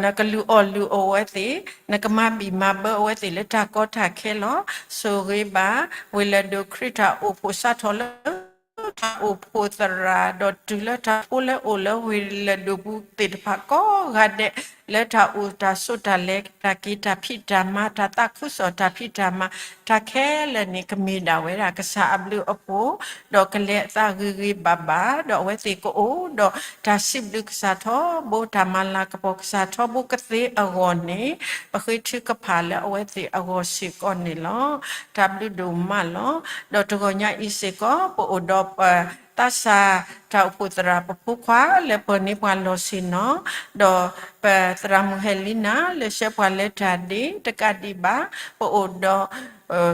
နကလုၢ်အီၣ်လုၢ်အီအဝဲသ့ၣ်, နကမၤဘံၣ်မၤဘၢအဝဲသ့ၣ်လၢတၢ်ကီတၢ်ခဲလီၤ. ဆိၣ်ဂ့ၤဘၣ် ဝ့ၢ်လၢၢ်ဒိၣ်ခရံာ်တၢ်အိၣ်ဖှိၣ်စးထီၣ်လၢ တၢ်အိၣ်ဖှိၣ်သရၣ် ဒီးတုၤလၢတၢ်ဖိလၢအိၣ်လၢဝ့ၢ်လၢၢ်ဒိၣ်ပူၤသ့ၣ်တဖၣ်ကိးဂၤဒဲး လၢတၢ်အိၣ်တၢ်ဆိးတၢ်လဲၤတၢ်က့ၤတၢ်ဖံးတၢ်မၤ တၢ်သးခုကစီၣ်တၢ်ဖံးတၢ်မၤ တၢ်ခဲလၢာ်န့ၣ် ကမ့ၢ်ဒၣ်ဝဲဒၣ်ကစၢ်အဘျုးအဖှိၣ်, ဒီးကလဲၤအသးဂ့ၤဂ့ၤဘၣ်ဘၣ်, ဒီးအဝဲသ့ၣ်ကအိၣ်ဒီးတၢ်စံးဘျုးကစၢ်ထီဘိ တၢ်မၤလၤကပီၤကစၢ်ထီဘိကသ့အဂီၢ်န့ၣ် ပဃ့ထုကဖၣ်လၢအဝဲသ့ၣ်အဂီၢ်စ့ၢ်ကီးန့ၣ်လီၤ. တၢ်ဘျုးဒိၣ်မးလီၤ. ဒီးတဂီၤညါအံၤစ့ၢ်ကီး ပအိၣ်ဒီးပသးစၢ်တၢ်အိၣ်ဖှိၣ်သရၣ် ပဖိခွါလၢပၢၤန့ၢ်ပှၤလီၢ်ဆ့ၣ်နီၤ, ဒီးပသရၣ်မုၣ်ဟဲလံနၤ လၢဆှၢပှၤလၢတၢ်ဒ့, တကးဒံးဘၣ် ပအိၣ်ဒီး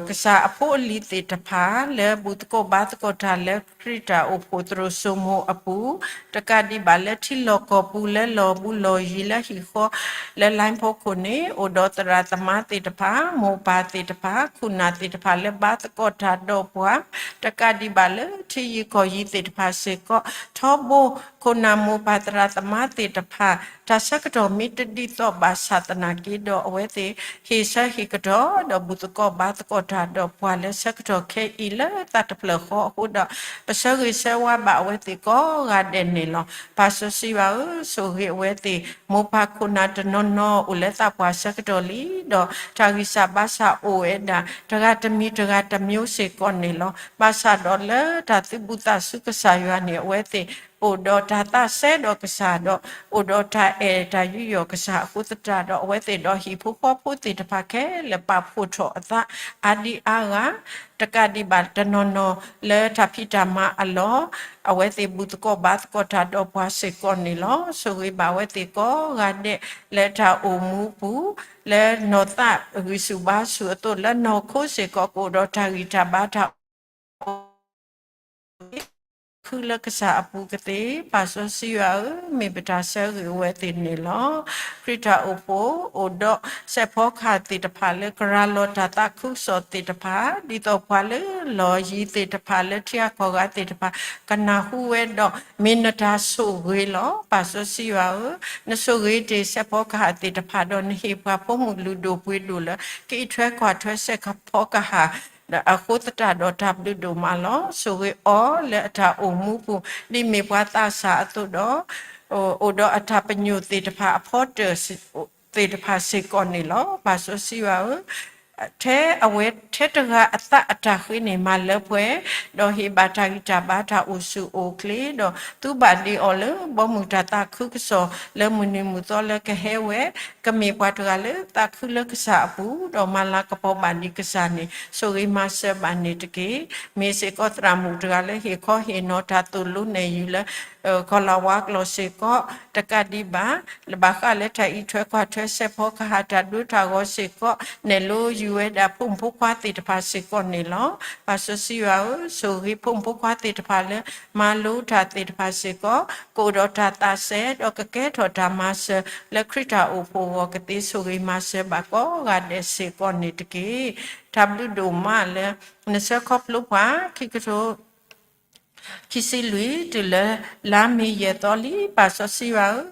ကစၢ်အဖိအလံၤသ့ၣ်တဖၣ် လၢဘူၣ်သကိးဘါသကိးတၢ်လၢခရံာ်တၢ်အိၣ်ဖှိၣ်သရိာ်စိမိၤအပူၤ, တကးဒံးဘၣ်လၢထံလီၢ်ကီၢ်ပူၤ လၢလီၢ်ဘူးလီၢ်ယံၤ လၢဟံၣ်ဃီ လၢ line ဖီခိၣ်န့ၣ် အိၣ်ဒီးသရၣ်သမါသ့ၣ်တဖၣ် မိၢ်ပၢ်သ့ၣ်တဖၣ် ခိၣ်နၢ်သ့ၣ်တဖၣ်လၢဘါသကိးတၢ်ဒီးပှၤ, တကးဒံးဘၣ်လၢထံယံၤကီၢ်ယံၤသ့ၣ်တဖၣ်စ့ၢ်ကီး ထီဘိ ခိၣ်နၢ်မိၢ်ပၢ်သရၣ်သမါသ့ၣ်တဖၣ် တၢ်ဆၢကတီၢ်မ့ၢ်တဒ်သိးဘၣ်ဆၣ်သနာ်က့ဒီး အဝဲသ့ၣ်ဟ့ၣ်ဆၢဟ့ၣ်ကတီၢ် ဒီးဘူၣ်သကိးဘါသကိးတၢ်ဒီးပှၤလၢဆၢကတီၢ်ခဲအံၤလၢသးတဖျၢၣ်ဃီအဃိဒီး ပဆၢဂ့ၤဆၢဝါဘၣ်အဝဲသ့ၣ်ကိးဂၤဒဲးန့ၣ်လီၤ. ပၢ်စီဆှံယွၤဧၢ, ဆိၣ်ဂ့ၤအဝဲသ့ၣ် မိၢ်ပၢ်ခိၣ်နၢ်တနီၤနီၤ အိၣ်လၢသးပှၢ်ဆၢကတီၢ်လံ, ဒီးတၢ်ဂံၢ်စၢ်ဘါစၢ်အိၣ်ဝဲဒၣ် တဂၤတမံၤတဂၤတမျိုးစ့ၢ်ကီးန့ၣ်လီၤ. ဘၣ်ဆၣ်ဒီးလၢတၢ်သုးဘူးသးဆူကစၢ်ယွၤန့ၣ် အဝဲသ့ၣ်အိၣ်ဒီးတၢ်သးစဲဒီးကစၢ်ဒီး အိၣ်ဒီးတၢ်အဲၣ်တၢ်ယူးယီၣ်ကစၢ်အဃိသတးဒီး အဝဲသ့ၣ်ဒီးဟံၣ်ဖိဃီဖိသ့ၣ်တဖၣ်ခဲလၢာ် ပာ်ဖှိၣ်ထီၣ်အသးအါဒံအါဂၤ တကးဒံးဘၣ်တနီၤနီၤလၢတၢ်ဖံးတၢ်မၤအလီၢ် အဝဲသ့ၣ်ဘူၣ်သကိးဘါသကိးတၢ်ဒီးပှၤစ့ၢ်ကီးန့ၣ်လီၤ. ဆိၣ်ဂ့ၤဘၣ်အဝဲသ့ၣ်ကိးဂၤဒဲးလၢတၢ်အိၣ်မူပူၤ လၢနီၢ်သးဂံၢ်ဆူၣ်ဘါဆူၣ်အသိး လၢနီၢ်ခိစ့ၢ်ကီး ကအိၣ်ဒီးတၢ်ဂံၢ်တၢ်ဘါတၢ်အိၣ် သးခုလၢကစၢ်အပူၤကသ့ ပၢ်စီဆှံယွၤဧၢ, မ့ၢ်ပတၢ်ဆၢဂ့ၤအဝဲသ့ၣ်န့ၣ်လီၤ. ခရံာ်တၢ်အိၣ်ဖှိၣ် အိၣ်ဒီးစဲးဖီကဟၣ်သ့ၣ်တဖၣ်လၢကရၤလီၤတၢ်သးခုကစီၣ်သ့ၣ်တဖၣ် ဒ်သိးပှၤလၢလီၢ်ယံၤသ့ၣ်တဖၣ်လၢထံဂၤကီၢ်ဂၤသ့ၣ်တဖၣ် ကနၢ်ဟူဝဲဒီး မ့ၢ်နတၢ်ဆိၣ်ဂ့ၤလီၤ. ပၢ်စီဆှံယွၤဧၢ, နဆိၣ်ဂ့ၤတ့ၢ်စဲးဖီကဟၣ်သ့ၣ်တဖၣ်ဒီး နဟ့ၣ်ပှၤဖိမုၣ်လုၢ်ဒိၣ်ပှ့ၤဒိၣ်လၢ ကအံးထွဲကွၢ်ထွဲစဲးဖီကဟၣ် အဃိသတးဒီးတၢ်ဘျုးဒိၣ်မးလီၤ. ဆိၣ်ဂ့ၤအီၤလၢအတၢ်အိၣ်မူပူၤ ဒ်မ့ၢ်ပှၤသးစၢ်အသိးဒီး အိၣ်ဒီးအတၢ်ပညိၣ်သ့ၣ်တဖၣ် အဖီတၢၣ်သ့ၣ်တဖၣ်စ့ၢ်ကီးန့ၣ်လီၤ. ပၢ်စီဆှံယွၤဧၢ, ထဲအဝဲထဲတဂၤအသးအတၢ်ဃ့န့ၣ် မၤလၢပှဲၤ ဒီးဟ့ၣ်ဘၣ်တၢ်ဂံၢ်တၢ်ဘါတၢ်အိၣ်ဆူၣ်အိၣ်ချ့ ဒီးသူဘၣ်ဒ့အီၤလၢ ဘီမုၢ်တၢ်သးခုကစီၣ်လၢမုၢ်နံၤမုၢ်သီလၢကဟဲဝဲ ကမ့ၢ်ပှၤတဂၤလၢသးခုလၢကစၢ်အပူၤ ဒီးမၤလၤကပီၤဘၣ်ဒံးကစၢ်န့ၣ် ဆိၣ်ဂ့ၤမၤစၢၤဘၣ်န့ၣ်တက့ၢ်. မ့ၢ်စ့ၢ်ကီးသရၣ်မုၣ်တဂၤလၢဟ့ၣ်ခီဟ့ၣ်နီၤတၢ်သိၣ်လိနဲၣ်ယုၤလၢ ကီၢ်လၤဝါကျိာ်စ့ၢ်ကီး တကးဒံးဘၣ် လၢဘၣ်ဃးလၢတၢ်အံးထွဲကွၢ်ထွဲစဲးဖီကဟၣ်တၢ်ဒိတၢ်ဂီၤစ့ၢ်ကီး နဲၣ်လိယုၤဝဲဒၣ်ဖိမုၣ်ဖိခွါသ့ၣ်တဖၣ်စ့ၢ်ကီးန့ၣ်လီၤ. ပၢ်စီဆှံယွၤဧၢ, ဆိၣ်ဂ့ၤဖိမုၣ်ဖိခွါသ့ၣ်တဖၣ်လၢ မၤလိတၢ်သ့ၣ်တဖၣ်စ့ၢ်ကီး ကအိၣ်ဒီးတၢ်သးစဲဒီးကကဲထီၣ်တၢ်မၤစၢၤ လၢခရံာ်တၢ်အိၣ်ဖှိၣ်အဂီၢ်ကသ့ ဆိၣ်ဂ့ၤမၤစၢၤဘၣ်ကိးဂၤဒဲးစ့ၢ်ကီးန့ၣ်တက့ၢ်. တၢ်ဘျုးဒိၣ်မးလၢ နဆှၢခီဖျိပှၤ ခံကထိ ခံဆံလွံၢ် တုၤလၢလါမ့ၤယဲၢ်သီလံ. ပၢ်စီဆှံယွၤဧၢ,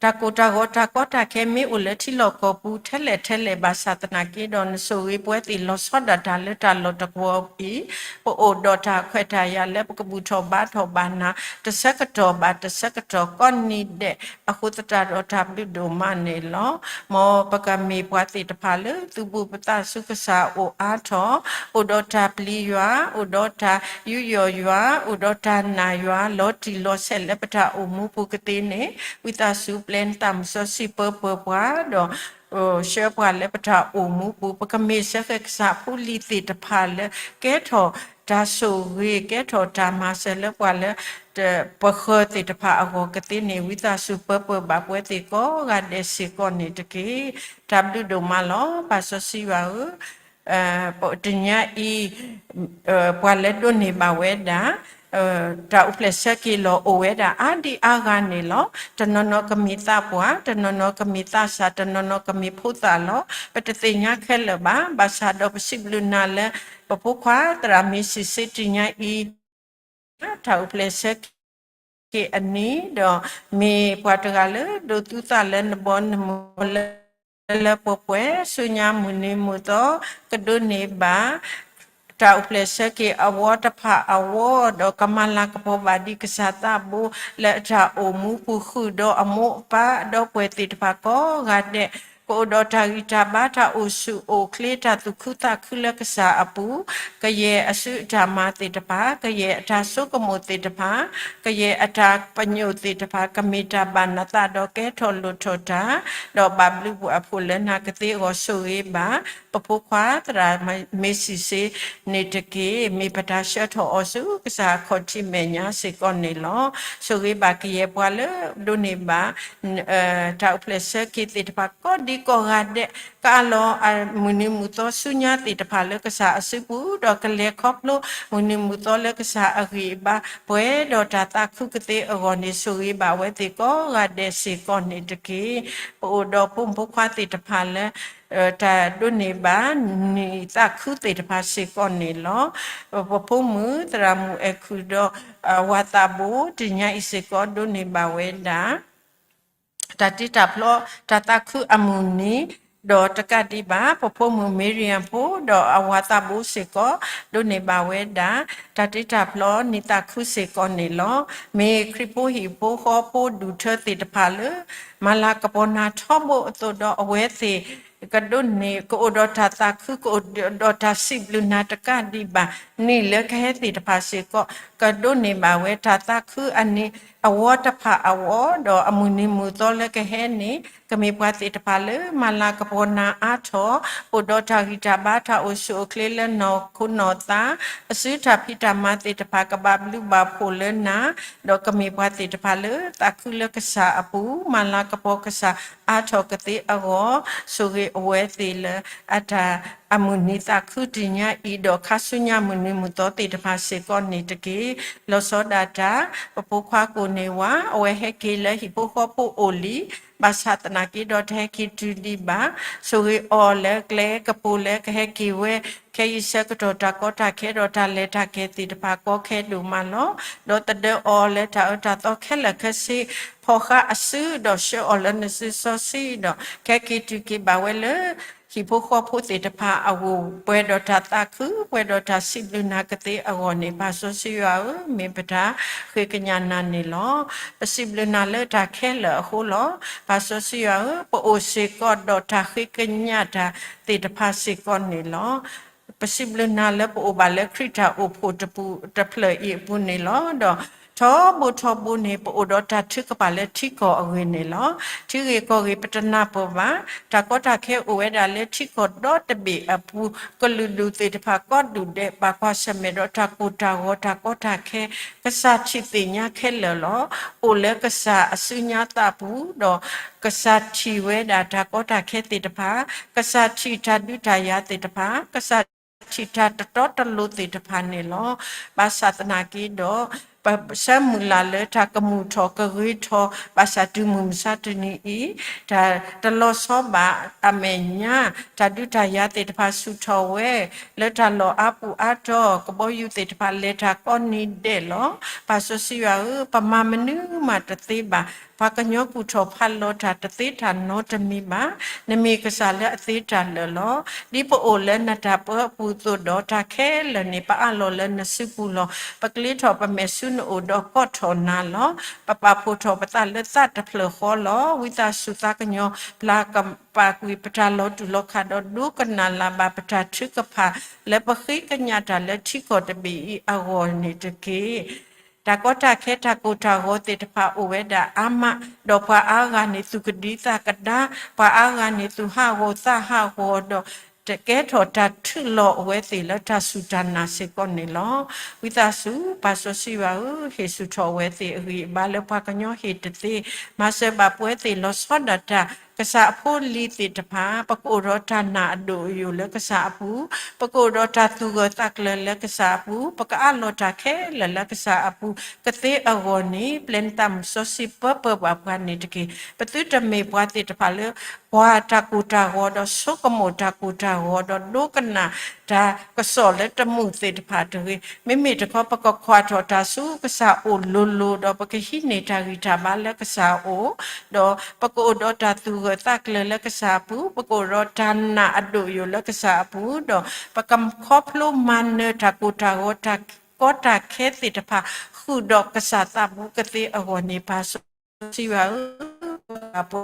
တၢ်ကိၢ်တၢ်ဂီၤတၢ်ကီတၢ်ခဲမ့ၢ်အိၣ်လၢထံလီၢ်ကီၢ်ပူၤထဲလဲၣ်ထဲလဲၣ်ဘၣ်ဆၣ်သနာ်က့ဒီး နဆိၣ်ဂ့ၤပဝဲသ့ၣ်လီၤဆီဒၣ်တၢ်လၢတၢ်လီၢ်တကဝီၤအံၤ ပအိၣ်ဒီးတၢ်ခွဲးတၢ်ယာ်လၢပကဘူၣ်ထီၣ်ဘါထီၣ်ဘၣ်နၤ တဆၢကတီၢ်ဘၣ်တဆၢကတီၢ်ကိးနံၤဒဲး အဃိသတးဒီးတၢ်ဘျုးဒိၣ်မးန့ၣ်လီၤ. မ်ပကမ့ၢ်ပှၤသ့ၣ်တဖၣ်လၢသုးဘူးပသးဆူကစၢ်အအိၣ်အါထီၣ်, အိၣ်ဒီးတၢ်ပျံၤယွၤ, အိၣ်ဒီးတၢ်ယူးယီၣ်ယွၤ, အိၣ်ဒီးတၢ်နာ်ယွၤ, လီၤတံၢ်လီၤဆဲးလၢပတၢ်အိၣ်မူပူၤကသ့န့ၣ် ဝံသးစူၤပျဲနသးမုၢ်စီဆှံပၢပၢပှၤဒီး ဆှၢပှၤလၢပတၢ်အိၣ်မူပူၤ ပကမ့ၢ်စ့ၢ်ကီးကစၢ်ဖိလံၤသ့ၣ်တဖၣ်လၢ ကဲထီၣ်တၢ်ဆိၣ်ဂ့ၤ ကဲထီၣ်တၢ်မၤစၢၤလၢပှၤလၢ ပဃၢၤသ့ၣ်တဖၣ်အဂီၢ်ကသ့န့ၣ် ဝံသးစူၤပၢပၢဘၣ်ပဝဲသ့ၣ်ကိးဂၤဒဲးစ့ၢ်ကီးန့ၣ်တက့ၢ်. တၢ်ဘျုးဒိၣ်မးလီၤ. ပၢ်စီဆှံယွၤဧၢ, တနံၤအံၤ ပှၤလၢဒိးန့ၢ်ဘၣ်ဝဲဒၣ် တၢ်အိၣ်ဖျဲၣ်ဆၢက့ၤလီၤအိၣ်ဝဲဒၣ်အါဒံအါဂၤန့ၣ်လီၤ. တနီၤနီၤကမ့ၢ်သးပှၢ်, တနီၤနီၤကမ့ၢ်သးစၢ်, တနီၤနီၤကမ့ၢ်ဖိသၣ်လီၤ. ပတသ့ၣ်ညါခဲလၢာ်ဘၣ်. ဘၣ်ဆၣ်ဒီးပစံးဘျုးနၤလၢ ပဖိခွါသရၣ်မ့ၢ်စံးဆ့တနံၤအံၤ တၢ်အိၣ်ဖျဲၣ်ဆၢက့ၤအနံၤဒီး မ့ၢ်ပှၤတဂၤလၢဒိးသူသးလၢနဘီနမုၢ်လၢလၢပှဲၤပှဲၤ ဆူညါမုၢ်နံၤမုၢ်သီ ကဒိးန့ၢ်ဘၣ် တၢ်အိၣ်ဖျဲၣ်ဆၢက့ၤအဝီတဖၣ်အဂီၢ် ဒီးကမၤလၤကပီၤဘၣ်ဒံးကစၢ်သးဘိ လၢအတၢ်အိၣ်မူပူၤဃုာ်ဒီးအမိၢ်အပၢ်ဒီပုၢ်ဝဲၢ်သ့ၣ်တဖၣ်ကိးဂၤဒဲး ကအိၣ်ဒီးတၢ်ဂံၢ်တၢ်ဘါ တၢ်အိၣ်ဆူၣ်အိၣ်ချ့ တၢ်သူၣ်ခုသးခုလၢကစၢ်အပူၤ ကယဲၢ်အစုအတၢ်မၤသ့ၣ်တဖၣ် ကယဲၢ်အတၢ်ဆိကမိၣ်သ့ၣ်တဖၣ် ကယဲၢ်အတၢ်ပညိၣ်သ့ၣ်တဖၣ် ကမ့ၢ်တၢ်ဘၣ်နသးဒီးကဲထီၣ်လိၣ်ထီၣ်တၢ် ဒီးဘၣ်ဘျုးဘၣ်ဖှိၣ်လၢနၤကသ့အဂီၢ် ဆိၣ်ဂ့ၤဘၣ် ပဖိခွါသရၣ်မ့ၢ်စံးဆ့န့ၣ်တက့ၢ်. မ့ၢ်ပတၢ်ဆှၢထီၣ်အီၤဆူကစၢ်အခီၣ်ထံးမဲာ်ညါစ့ၢ်ကီးန့ၣ်လီၤ. ဆိၣ်ဂ့ၤဘၣ်ကယဲၢ်ပှၤလၢဒိးန့ၢ်ဘၣ် တၢ်အိၣ်ဖျဲၣ်ဆၢက့ၤသ့ၣ်တဖၣ်ကိးဒံကိးဂၤဒဲး ကအးလီၤမုၢ်နံၤမုၢ်သီဆူညါသ့ၣ်တဖၣ်လၢကစၢ်အစုပူၤ ဒီးကလဲၤခီဖျိမုၢ်နံၤမုၢ်သီလၢကစၢ်အဂံၢ်အဘါ ပှဲၤဒီးတၢ်သးခုကသ့အဂီၢ်န့ၣ် ဆိၣ်ဂ့ၤဘၣ်ဝဲသ့ၣ်ကိးဂၤဒဲးစ့ၢ်ကီးန့ၣ်တက့ၢ်. ပအိၣ်ဒီးဖိမုၣ်ဖိခွါသ့ၣ်တဖၣ်လၢ တၢ်ဒိးန့ၢ်ဘၣ် နံၣ်သးခုသ့ၣ်တဖၣ်စ့ၢ်ကီးန့ၣ်လီၤ. ပဖိမုၣ်သရၣ်မုၣ်အဲၣ်ခုၣ်ဒီး အဝၤသးဘိ တနံၤအံၤစ့ၢ်ကီးဒိးန့ၢ်ဘၣ်ဝဲဒၣ် တၢ်တ့တၢ်ဖျီ တၢ်သးခုအမုၢ်နံၤ ဒီးတကးဒံးဘၣ် ပဖိမုၣ်မ့ရံယၤဖိ ဒီးအဝၤသးဘိစ့ၢ်ကီး ဒိးန့ၢ်ဘၣ်ဝဲဒၣ် တၢ်တ့တၢ်ဖျီနံၣ်သးခုစ့ၢ်ကီးန့ၣ်လီၤ. မ့ၢ်ခရံာ်ဖိဟံၣ်ဖိဃီဖိဒူၣ်ထၢသ့ၣ်တဖၣ်လၢ မၤလၤကပီၤနၤထီဘိအသိးဒီး အဝဲသ့ၣ် ကဒိးန့ၢ် ကအိၣ်ဒီးတၢ်သးခု ကအိၣ်ဒီးတၢ်စံးဘျုးနၤတကးဒံးဘၣ်. နံၣ်လၢကဟဲသ့ၣ်တဖၣ်စ့ၢ်ကီး ကဒိးန့ၢ်ဘၣ်ဝဲတၢ်သးခုအနံၤ အဝီတဖၣ်အဝီ ဒီးအမုၢ်နံၤမုၢ်သီလၢကဟဲန့ၣ် ကမ့ၢ်ပှၤသ့ၣ်တဖၣ်လၢ မၤလၤကပီၤနၤအါထီၣ် အိၣ်ဒီးတၢ်ဂံၢ်တၢ်ဘါ တၢ်အိၣ်ဆူၣ်အိၣ်ချ့လၢနီၢ်ခိနီၢ်သး အစုတၢ်ဖံးတၢ်မၤသ့ၣ်တဖၣ် ကဘၣ်ဘျုးဘၣ်ဖှိၣ်လၢနၤ ဒီးကမ့ၢ်ပှၤသ့ၣ်တဖၣ်လၢ သးခုလၢကစၢ်အပူၤ မၤလၤကပီၤကစၢ်အါထီၣ်ကသ့အဂီၢ် ဆိၣ်ဂ့ၤအဝဲသ့ၣ်လၢ အတၢ်အမုၢ်နံၤသးခုတနံၤညါအံၤ ဒီးခါဆူညါမုၢ်နံၤမုၢ်သီသ့ၣ်တဖၣ်စ့ၢ်ကီးန့ၣ်တက့ၢ်. လီၤဆီဒၣ်တၢ် ပဖိခွါကိးန့ၢ်ဝၤ အဝဲဟဲက့ၤလၢဟံၣ်ဖိဃီဖိအိၣ်လံ ဘၣ်ဆၣ်သနာ်က့ဒီးတဟဲက့ၤတုၤဒံးဘၣ်. ဆိၣ်ဂ့ၤအီၤလၢကျဲကပူၤလၢကဟဲက့ၤဝဲ ခဲအံၤဆၢကတီၢ်တၢ်ကီတၢ်ခဲဒီးတၢ်လဲၤတၢ်က့ၤသ့ၣ်တဖၣ်ကီခဲဒိၣ်မးလီၤ. ဒီးသဒၢအီၤလၢတၢ်အၢတၢ်သီခဲလၢာ်ခဲဆ့ ဖီၣ်ဃာ်အစုဒီးဆှၢအီၤလၢနစုစီဆှံဒီး ကဟဲက့ၤတုၤက့ၤဘၣ်ဝဲလၢ ဟံၣ်ဖိဃီဖိသ့ၣ်တဖၣ်အဂီၢ် ပှဲၤဒီးတၢ်သးခု ပှဲၤဒီးတၢ်စံးဘျုးနၤကသ့အဂီၢ်န့ၣ် ပၢ်စီဆှံယွၤဧၢ, မ့ၢ်ပတၢ်ဃ့ကညးနၤန့ၣ်လီၤ. ပစံးဘျုးနၤလၢတၢ်ခဲလၢာ်အဃိလီၤ. ပၢ်စီဆှံယွၤဧၢ, ပအိၣ်စ့ၢ်ကီးဒီးတၢ်ဃ့ကညးတၢ်သ့ၣ်တဖၣ်စ့ၢ်ကီးန့ၣ်လီၤ. ပစံးဘျုးနၤလၢပအိၣ်ဘၣ်လၢခရံာ်တၢ်အိၣ်ဖှိၣ်တပူၤတဖျၢၣ်အံၤအပူၤန့ၣ်လီၤ. ဒီးထီဘိထီဘိန့ၣ် ပအိၣ်ဒီးတၢ်ထုကဖၣ်လၢထံကီၢ်အဂ့ၢ်န့ၣ်လီၤ. ထံဂ့ၢ်ကီၢ်ဂ့ၢ်ပတနၢ်ပၢၢ်ဘၣ်. တၢ်ကီတၢ်ခဲအိၣ်ဝဲဒၣ်လၢထံကီၢ်ဒီတဘ့ၣ်အပူၤ ကလုာ်ဒူၣ်သ့ၣ်တဖၣ်ကီဒူၣ်ဒဲး ဘၣ်ကွၢ်ဆၢၣ်မဲာ်ဒီးတၢ်ကိၢ်တၢ်ဂီၤ တၢ်ကီတၢ်ခဲ ကစၢ်ထံၣ်သ့ၣ်ညါခဲလၢာ်လီၤ. အိၣ်လၢကစၢ်အစုညါသးပူၤ ဒီးကစၢ်ထံၣ်ဝဲဒၣ်တၢ်ကီတၢ်ခဲသ့ၣ်တဖၣ်, ကစၢ်ထံၣ်တၢ်ဒုးတၢ်ယၤသ့ၣ်တဖၣ်, ကစၢ်ထံၣ်တၢ်တတီတလိၤသ့ၣ်တဖၣ်န့ၣ်လီၤ. ဘၣ်ဆၣ်သနာ်က့ဒီး ပဆၢမုၢ်လၢ်လၢတၢ်ကမုာ်ထီၣ်ကဂ့ၤထီၣ် ဘၣ်ဆၣ်တုၤမုၢ်မဆါတနံၤအံၤ တၢ်တလီၤဆီဘၣ်အမဲာ်ညါ တၢ်ဒုးတၢ်ယၤသ့ၣ်တဖၣ်ဆူၣ်ထီၣ်ဝဲ လၢတၢ်လီၢ်အါပူၤအါတီၢ် ကဘီယူၤသ့ၣ်တဖၣ်လဲၤတၢ်ကိးနံၤဒဲးလီၤ. ပၢ်စီဆှံယွၤဧၢ, ပမၤမနုၤမးတသ့ဘၣ်, ပှၤကညီကူၣ်ထီၣ်ဖးလီၤတၢ်တသ့တၢ်နီတမံၤဘၣ်. နမ့ၢ်ကစၢ်လၢအသ့တၢ်လၢာ်လီၤ. ဒ်ပအိၣ်လၢနတၢ်ပၢအပူၤအသိးဒီး တၢ်ခဲလၢာ်န့ၣ် ပအးလီၤလၢနစုပူၤလီၤ. ပကျ့ထီၣ်ပမဲာ်ဆူနအိၣ်ဒီးကိးထီၣ်နၤလီၤ. ပပာ်ဖှိၣ်ထီၣ်ပသးလၢသးတဖျၢၣ်ဃီလီၤ. ဝံသးစူၤသးကညီၤ ပျၢ်ကပာ်ကွံာ်ပတၢ်လီၤတူာ်လီၤကာ်ဒီး ဒိကနၣ်လၢ်ဘၣ်ပတၢ်ထုကဖၣ် လၢပဃ့ကညးတၢ်လၢထံကီၢ်တဘ့ၣ်အံၤအဂီၢ်န့ၣ်တက့ၢ်. တၢ်ကီတၢ်ခဲတၢ်ကိၢ်တၢ်ဂီၤသ့ၣ်တဖၣ်အိၣ်ဝဲဒၣ်အါမး, ဒီးပှၤအါဂၤန့ၣ်သူၣ်ကဒံသးကဒါ, ပှၤအါဂၤန့ၣ်သူၣ်ဟးဂီၤသးဟးဂီၤဒီး တကဲထီၣ်တၢ်ထုးလီၤအဝဲသ့ၣ်လၢတၢ်စူၢ်တၢ်နာ်စ့ၢ်ကီးန့ၣ်လီၤ. ဝံသးစူၤ ပၢ်စီဆှံယွၤဧၢ, ဟ့ၣ်ဆူၣ်ထီၣ်အဝဲသ့ၣ်အဂံၢ်အဘါလၢပှၤကညီဟ့ၣ်တသ့, မၤစၢၤဘၣ်ပဝဲသ့ၣ်လီၤဆီဒၣ်တၢ်, ကစၢ်အဖိအလံၤသ့ၣ်တဖၣ်, ပကအိၣ်ဒီးတၢ်နာ်အဒိၣ်အယိာ်လၢကစၢ်အပူၤ, ပကအိၣ်ဒီးတၢ်သူၣ်ဂၢၢ်သးကျၢၤလၢကစၢ်အပူၤ, ပကအးလီၤတၢ်ခဲလၢာ်လၢကစၢ်အပူၤကသ့အဂီၢ်န့ၣ်, ပျဲနသးမုၢ်စီဆှံပၢပၢဘၣ်ပှၤန့ၣ်တက့ၢ်. ပသုတမ့ၢ်ပှၤသ့ၣ်တဖၣ်လၢ ပှၤတၢ်ကိၢ်တၢ်ဂီၤဒီးဆိကမိၣ်တၢ်ကိၢ်တၢ်ဂီၤဒီး ဒိကနၣ်တၢ်ကစီၣ်လၢတမုာ်သ့ၣ်တဖၣ်တဂ့ၤ. မ့မ့ၢ်တခီ ပကကွၢ်ထီၣ်တၢ်ဆူကစၢ်အိၣ်လိၤလိၤဒီး ပကဟံးန့ၢ်တၢ်ဂံၢ်တၢ်ဘါလၢကစၢ်အအိၣ်, ဒီးပကအိၣ်ဒီးတၢ်သူၣ်ဂၢၢ်သးကျၢၤလၢကစၢ်အပူၤ, ပကအိၣ်ဒီးတၢ်နာ်အဒိၣ်အယိာ်လၢကစၢ်အပူၤ, ဒီးပကခီဖျိမၤနၢၤတၢ်ကိၢ်တၢ်ဂီၤ တၢ်ကီတၢ်ခဲသ့ၣ်တဖၣ် ဃုာ်ဒီးကစၢ်သးဘူးကသ့အဂီၢ်န့ၣ် ပၢ်စီဆှံယွၤဧၢ, ပှၤဖိ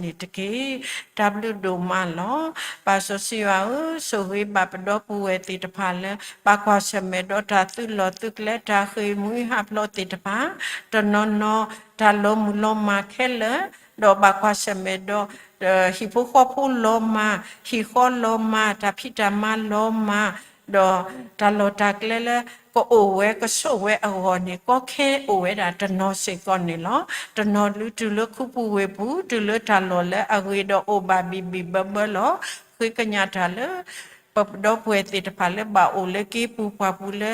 န့ၣ်တက့ၢ်. တၢ်ဘျုးဒိၣ်မးလီၤ. ပၢ်စီဆှံယွၤဧၢ, ဆိၣ်ဂ့ၤဘၣ်ပဒီပုၢ်ဝဲၢ်သ့ၣ်တဖၣ်လၢ ဘၣ်ကွၢ်ဆၢၣ်မဲာ်ဒီးတၢ်သုးလီၢ်သုးကျဲ တၢ်ဃ့ၢ်မှံဟးဖျိးသ့ၣ်တဖၣ်, တနီၤနီၤတၢ်လီၤမုၢ်လီၤမၢ်ခဲလၢာ်, ဒီးဘၣ်ကွၢ်ဆၢၣ်မဲာ်ဒီး ဟံၣ်ဖိဃီဖိလီၤမၢ်, ဟံၣ်ဃီလီၤမၢ်, တၢ်ဖံးတၢ်မၤလီၤမၢ်, ဒီးတၢ်လီၢ်တၢ်ကျဲလၢ ကအိၣ်ဝဲကဆိးဝဲအဂီၢ်န့ၣ် ကီခဲအိၣ်ဝဲဒၣ်တနီၤစ့ၢ်ကီးန့ၣ်လီၤ. တနီၤဒုးတုၤလၢခူပူၤဝ့ၢ်ပူၤ တုၤလၢတၢ်လီၢ်လၢအဂ့ၤဒီးအိၣ်ဘၣ်ဘံၣ်ဘံၣ်ဘၢဘၢလီၤ. ဃ့ကညးတၢ်လၢ ပဒီပုၢ်ဝဲၢ်သ့ၣ်တဖၣ်လၢဘၣ်အိၣ်လၢက့ပူၤပှၢ်ပူၤလၢ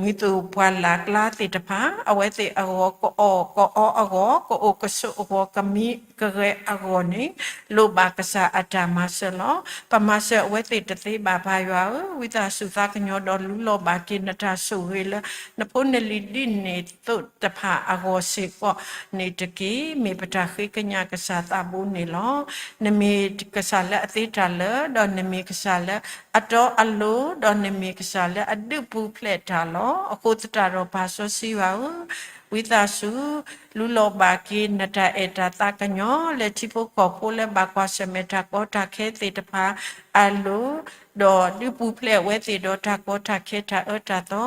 မံၤသူၣ်ပှၢ်လၢ်ကျါသ့ၣ်တဖၣ်, အဝဲသ့ၣ်အဂီၢ်ကအီၣ်ကအီအဂီၢ်, ကအိၣ်ကဆိးအဂီၢ်ကမံကဂဲၤအဂီၢ်န့ၣ် လိၣ်ဘၣ်ကစၢ်အတၢ်မၤစၢၤလီၤ. ပမၤစၢၤအဝဲသ့ၣ်တသ့ဘၣ် ပၢ်ယွၤဧၢ, ဝံသးစူၤသးကညီၤဒီးလူလီၤဘၣ်က့ၤနတၢ်ဆိၣ်ဂ့ၤလၢ နဖိနလံၤဒ်န့ၣ်သိးတဖၣ်အဂီၢ်စ့ၢ်ကီးန့ၣ်တက့ၢ်. မ့ၢ်ပတၢ်ဃ့ကညးကစၢ်သးဘိန့ၣ်လီၤ. နမ့ၢ်ကစၢ်လၢအသ့တၢ်လၢာ်, ဒီးနမ့ၢ်ကစၢ်လၢအတီအလိၤ, ဒီးနမ့ၢ်ကစၢ်လၢအဒုးပူၤဖျဲးတၢ်လီၤ. အဃိသတးဒီးပၢ်စီဆှံယွၤဧၢ, ဝံသးစူၤ လူလီၤဘၣ်က့ၤနတၢ်အဲၣ်တၢ်သးကညီၤ လၢထံဖိကီၢ်ဖိလၢဘၣ်ကွၢ်ဆၢၣ်မဲာ်တၢ်ကီတၢ်ခဲသ့ၣ်တဖၣ်အလိၤ, ဒီးဒုးပူၤဖျဲးအဝဲသ့ၣ်ဒီးတၢ်ကီတၢ်ခဲတၢ်အၢတၢ်သီ,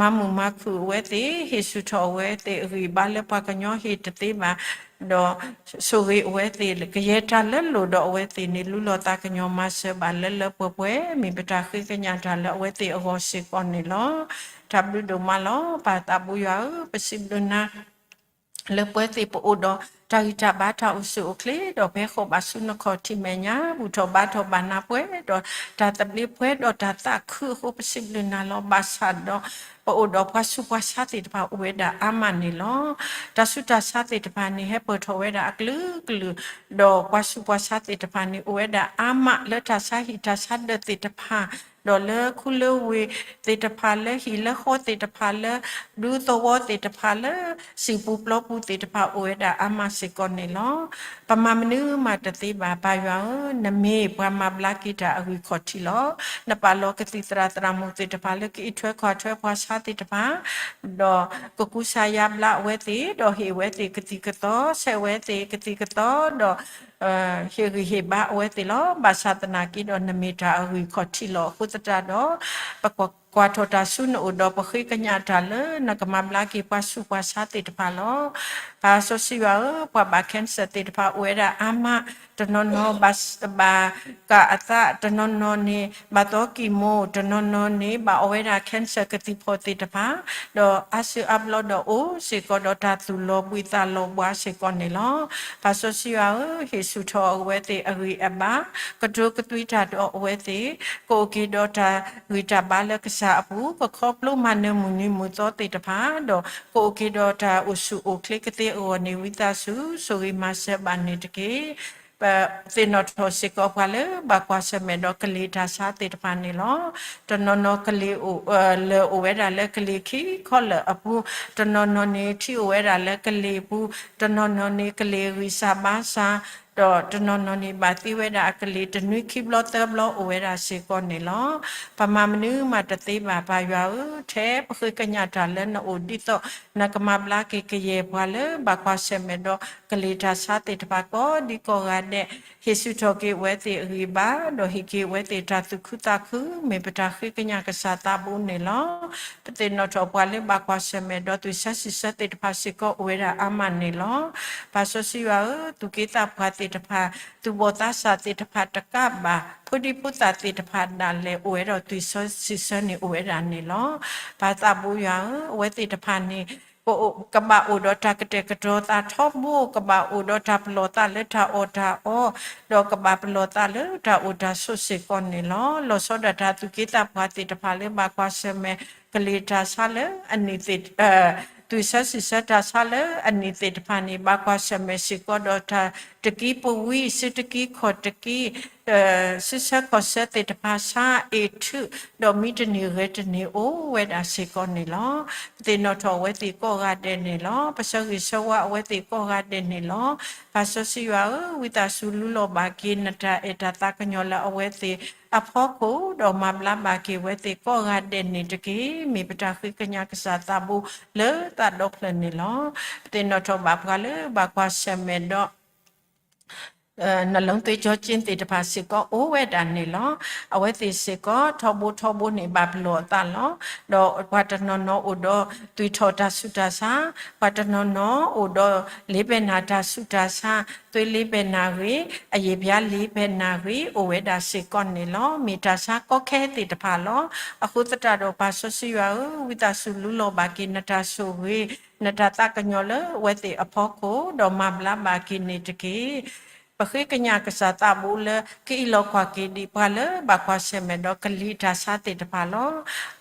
မၤမုာ်မၤခုၣ်အဝဲသ့ၣ်, ဟ့ၣ်ဆူၣ်ထီၣ်အဝဲသ့ၣ်အဂံၢ်အဘါလၢပှၤကညီဟ့ၣ်တသ့ဘၣ်, ဒီးဆိၣ်ဂ့ၤအဝဲသ့ၣ် ကယဲၢ်တၢ်လၢလိၣ်ဒီးအဝဲသ့ၣ်န့ၣ် လူလီၤသးကညီၤမၤစၢၤဘၣ်လၢလၢပှဲၤပှဲၤ မ့ၢ်ပတၢ်ဃ့ကညးတၢ်လၢအဝဲသ့ၣ်အဂီၢ်စ့ၢ်ကီးန့ၣ်လီၤ. တၢ်ဘျုးဒိၣ်မးလီၤ. ပၢ်သးဘိယွၤဧၢ, ပစံးဘျုးနၤ လၢပဝဲသ့ၣ်ပအိၣ်ဒီးတၢ်ဂံၢ်တၢ်ဘါတၢ်အိၣ်ဆူၣ်အိၣ်ချ့ ဒီးပဟဲဃီၤဘၣ်ဆူနခီၣ်ထံးမဲာ်ညါ ဘူၣ်ထီၣ်ဘါထီၣ်ဘၣ်နၤပှဲၤဒီး တၢ်သဘျ့ပှဲၤဒီးတၢ်သးခုအဃိ ပစံးဘျုးနၤလီၤ. ဘၣ်ဆၣ်ဒီး ပအိၣ်ဒီးပှၤဆူးပှၤဆါသ့ၣ်တဖၣ်အိၣ်ဝဲဒၣ်အါမးန့ၣ်လီၤ. တၢ်ဆူးတၢ်ဆါသ့ၣ်တဖၣ်န့ၣ် ဟဲပၢၢ်ထီၣ်ဝဲဒၣ်အကလုာ်ကလုာ်, ဒီးပှၤဆူးပှၤဆါသ့ၣ်တဖၣ်န့ၣ် အိၣ်ဝဲဒၣ်အါမးလၢတၢ်ဆါဟံၣ်တၢ်ဆါဒၢးသ့ၣ်တဖၣ် ဒီးလၢခူလၢဝ့ၢ်သ့ၣ်တဖၣ် လၢဟံၣ်လၢဃီသ့ၣ်တဖၣ် လၢဒူသဝီသ့ၣ်တဖၣ် လၢစံာ်ပူၤပျီပူၤသ့ၣ်တဖၣ် အိၣ်ဝဲဒၣ်အါမးစ့ၢ်ကီးန့ၣ်လီၤ. ပမၤမနုၤမးတသ့ဘၣ် ပၢ်ယွၤဧၢ, နမ့ၢ်ပှၤမၤဘျါက့ၤတၢ်အဂံၢ်ခီၣ်ထံးလီၤ. နပာ်လီၤကသံၣ်သရၣ်သရၣ်မုၣ်သ့ၣ်တဖၣ် လၢကအံးထွဲကွၢ်ထွဲပှၤဆါသ့ၣ်တဖၣ် ဒီးကကူစါယါဘျါအဝဲသ့ၣ်, ဒီးဟ့ၣ်ဝဲသ့ၣ်ကသံၣ်ကသီ, ဆဲးဝဲသ့ၣ်ကသံၣ်ကသီ, ဒီး ဟ့ၣ်ဂံၢ်ဟ့ၣ်ဘါအဝဲသ့ၣ်လီၤ. ဘၣ်ဆၣ်သနာ်က့ဒီး နမ့ၢ်တၢ်အဂံၢ်ခီၣ်ထံးလီၤ. အဃိသတးဒီး ပကွၢ်ထီၣ်တၢ်ဆူနအိၣ်ဒီး ပဃ့ကညးတၢ်လၢနကမၤဘျါက့ၤပှၤဆူးပှၤဆါသ့ၣ်တဖၣ်လီၤ. ပၢ်စီဆှံယွၤဧၢ, ပှၤဘၣ် cancer သ့ၣ်တဖၣ်အိၣ်ဝဲဒၣ်အါမး, တနီၤနီၤဘၣ် ဘၣ်ကၢ်အသး, တနီၤနီၤန့ၣ် ဘၣ်သီကံၢ်မိၢ်, တနီၤနီၤန့ၣ် ဘၣ်အီၣ်ဝဲဒၣ် cancer ကသံၣ်ဖီၣ်သ့ၣ်တဖၣ်, ဒီးအါစုအါဘျီဒီးအိၣ်စ့ၢ်ကီးဒီးတၢ်သူၣ်လီၤဘှံးသးလီၤဘှါစ့ၢ်ကီးန့ၣ်လီၤ. ပၢ်စီဆှံယွၤဧၢ, ဟ့ၣ်ဆူၣ်ထီၣ်အဝဲသ့ၣ်အဂံၢ်အဘါ, ကတိၤကသွံတၢ်ဒီးအဝဲသ့ၣ်, ကအိၣ်က့ၤဒီးတၢ်ဂံၢ်တၢ်ဘါလၢကစၢ်အပူၤ, ကခီဖျိမၤနၢၤမုၢ်နံၤမုၢ်သီသ့ၣ်တဖၣ်, ဒီးကအိၣ်က့ၤဒီးတၢ်အိၣ်ဆူၣ်အိၣ်ချ့ကသ့အဂီၢ်န့ၣ် ဝံသးစူၤ ဆိၣ်ဂ့ၤမၤစၢၤဘၣ်န့ၣ်တက့ၢ်. ပသ့ၣ်နီၣ်ထီၣ်စ့ၢ်ကီးပှၤလၢဘၣ်ကွၢ်ဆၢၣ်မဲာ်ဒီးကလံၤတၢ်ဆါသ့ၣ်တဖၣ်န့ၣ်လီၤ. တနီၤနီၤကလံၤအိၣ် လၢအိၣ်ဝဲဒၣ်လၢကလံၤခံခီလၢာ်အပူၤ, တနီၤနီၤန့ၣ်ထံအိၣ်ဝဲဒၣ်လၢကလံၤအပူၤ, တနီၤနီၤန့ၣ်ကလံၤဂံၢ်စၢ်ဘါစၢ်, ဒီးတနီၤနီၤန့ၣ်ဘၣ်သံဝဲဒၣ်အကလံၤတနွံခံဘျီသၢဘျီအိၣ်ဝဲဒၣ်စ့ၢ်ကီးန့ၣ်လီၤ. ပမၤမနုၤမးတသ့ဘၣ် ပၢ်ယွၤဧၢ, ထဲပဃ့ကညးတၢ်လၢနအိၣ်ဒ်သိး နကမၤဘျါက့ၤကယဲၢ်ပှၤလၢဘၣ်ကွၢ်ဆၢၣ်မဲာ်ဒီးကလံၤတၢ်ဆါသ့ၣ်တဖၣ်ကိးဒံကိးဂၤဒဲး, ဟ့ၣ်ဆူၣ်ထီၣ်က့ၤအဝဲသ့ၣ်အဂံၢ်အဘါ, ဒီးဟ့ၣ်က့ၤအဝဲသ့ၣ်တၢ်သူၣ်ခုသးခု, မ့ၢ်ပတၢ်ဃ့ကညးကစၢ်သးဘိန့ၣ်လီၤ. ပသ့ၣ်နီၣ်ထီၣ်ပှၤလၢဘၣ်ကွၢ်ဆၢၣ်မဲာ်ဒီးသွံၣ်ဆၢစံးဆၢသ့ၣ်တဖၣ်စ့ၢ်ကီးအိၣ်ဝဲဒၣ်အါမးန့ၣ်လီၤ. ပၢ်စီဆှံယွၤဧၢ, သူၣ်က့သးပှၢ်သ့ၣ်တဖၣ်, သူၣ်ဘီၣ်သးစၢ်သ့ၣ်တဖၣ်တကးဘၣ်, ဖိဒံဖိသၣ်သ့ၣ်တဖၣ်ဒၣ်လဲာ် အိၣ်ဝဲဒီးသွံၣ်ဆၢစံးဆၢန့ၣ်အိၣ်ဝဲဒၣ်န့ၣ်လီၤ. ပၢ်သးဘိယွၤဧၢ, အဝဲသ့ၣ်တဖၣ်န့ၣ် ကဘၣ်အိၣ်ဒီးတၢ်ကတဲာ်ကတီၤသးထီဘိ, ကဘၣ်အိၣ်ဒီးတၢ်ပလီၢ်သးလၢတၢ်အီၣ်တၢ်အီ, ဒီးကဘၣ်ပလီၢ်သးလၢတၢ်အိၣ်တၢ်ဆိးစ့ၢ်ကီးန့ၣ်လီၤ. လီၤဆီဒၣ်တၢ်သူၣ်က့သးပှၢ်သ့ၣ်တဖၣ်လၢဘၣ်ကွၢ်ဆၢၣ်မဲာ် ကလံၤတၢ်ဆါလၢအနံၣ်သ့ၣ် သွံၣ်ဆၢစံးဆၢတၢ်ဆါလၢအနံၣ်သ့ၣ်တဖၣ်န့ၣ် ဘၣ်ကွၢ်ဆၢၣ်မဲာ်စ့ၢ်ကီးဒီးတၢ်တကံပဝံ, စုတကံခီၣ်တကံ, စုဆၢခီၣ်ဆၢသ့ၣ်တဖၣ်ဆါအ့ၣ်ထုး, ဒီးမံတနံၤဂဲၤတနံၤအိၣ်ဝဲဒၣ်စ့ၢ်ကီးန့ၣ်လီၤ. ပသ့ၣ်နီၣ်ထီၣ်အဝဲသ့ၣ်ကိးဂၤဒဲးန့ၣ်လီၤ. ပဆၢဂ့ၤဆၢဝါအဝဲသ့ၣ်ကိးဂၤဒဲးန့ၣ်လီၤ. ပၢ်စီဆှံယွၤဧၢ, ဝံသးစူၤလူလီၤဘၣ်က့ၤနတၢ်အဲၣ်တၢ်သးကညီၤလၢအဝဲသ့ၣ်အဖီခိၣ်, ဒီးမၤဘျါဘၣ်က့ၤအဝဲသ့ၣ်ကိးဂၤဒဲးန့ၣ်တက့ၢ်. မ့ၢ်ပတၢ်ဃ့ကညးကစၢ်သးဘိလၢသးဒီဖျၢၣ်န့ၣ်လီၤ. ပသ့ၣ်နီၣ်ထီၣ်ဘၣ်ပှၤလၢဘၣ်ကွၢ်ဆၢၣ်မဲာ်ဒီး နလူၤသွ့ၣ်ကၠီကၠ့သ့ၣ်တဖၣ်စ့ၢ်ကီးအိၣ်ဝဲဒၣ်န့ၣ်လီၤ. အဝဲသ့ၣ်စ့ၢ်ကီးထီဘိထီဘိန့ၣ်ဘၣ်ပလီၢ်အသးလီၤ. ဒီးပှၤတနီၤနီၤအိၣ်ဒီးသွံၣ်ထီၣ်တၢ်ဆူးတၢ်ဆါ, ပှၤတနီၤနီၤအိၣ်ဒီးလ့ဘဲနၢ်တၢ်ဆူးတၢ်ဆါ, သွေးလ့ဘဲနၢ်ဂ့ၤ, အရေပြားလ့ဘဲနၢ်ဂ့ၤ အိၣ်ဝဲဒၣ်စ့ၢ်ကီးန့ၣ်လီၤ. မ့ၢ်တၢ်ဆါကီခဲသ့ၣ်တဖၣ်လီၤ. အဃိသတးဒီးပၢ်စီဆှံယွၤဧၢ, ဝံသးစူၤလူလီၤဘၣ်က့ၤနတၢ်ဆိၣ်ဂ့ၤ, နတၢ်သးကညီၤလၢအဝဲသ့ၣ်အဖီခိၣ်, ဒီးမၤဘျါဘၣ်က့ၤန့ၣ်တက့ၢ်. ပဃ့ကညးကစၢ်သးဘိလၢကအံးလီၤကွၢ်က့ၤဒံးပှၤလၢဘၣ်ကွၢ်ဆၢၣ်မဲာ်ဒီးကလံၤတၢ်ဆါသ့ၣ်တဖၣ်လီၤ.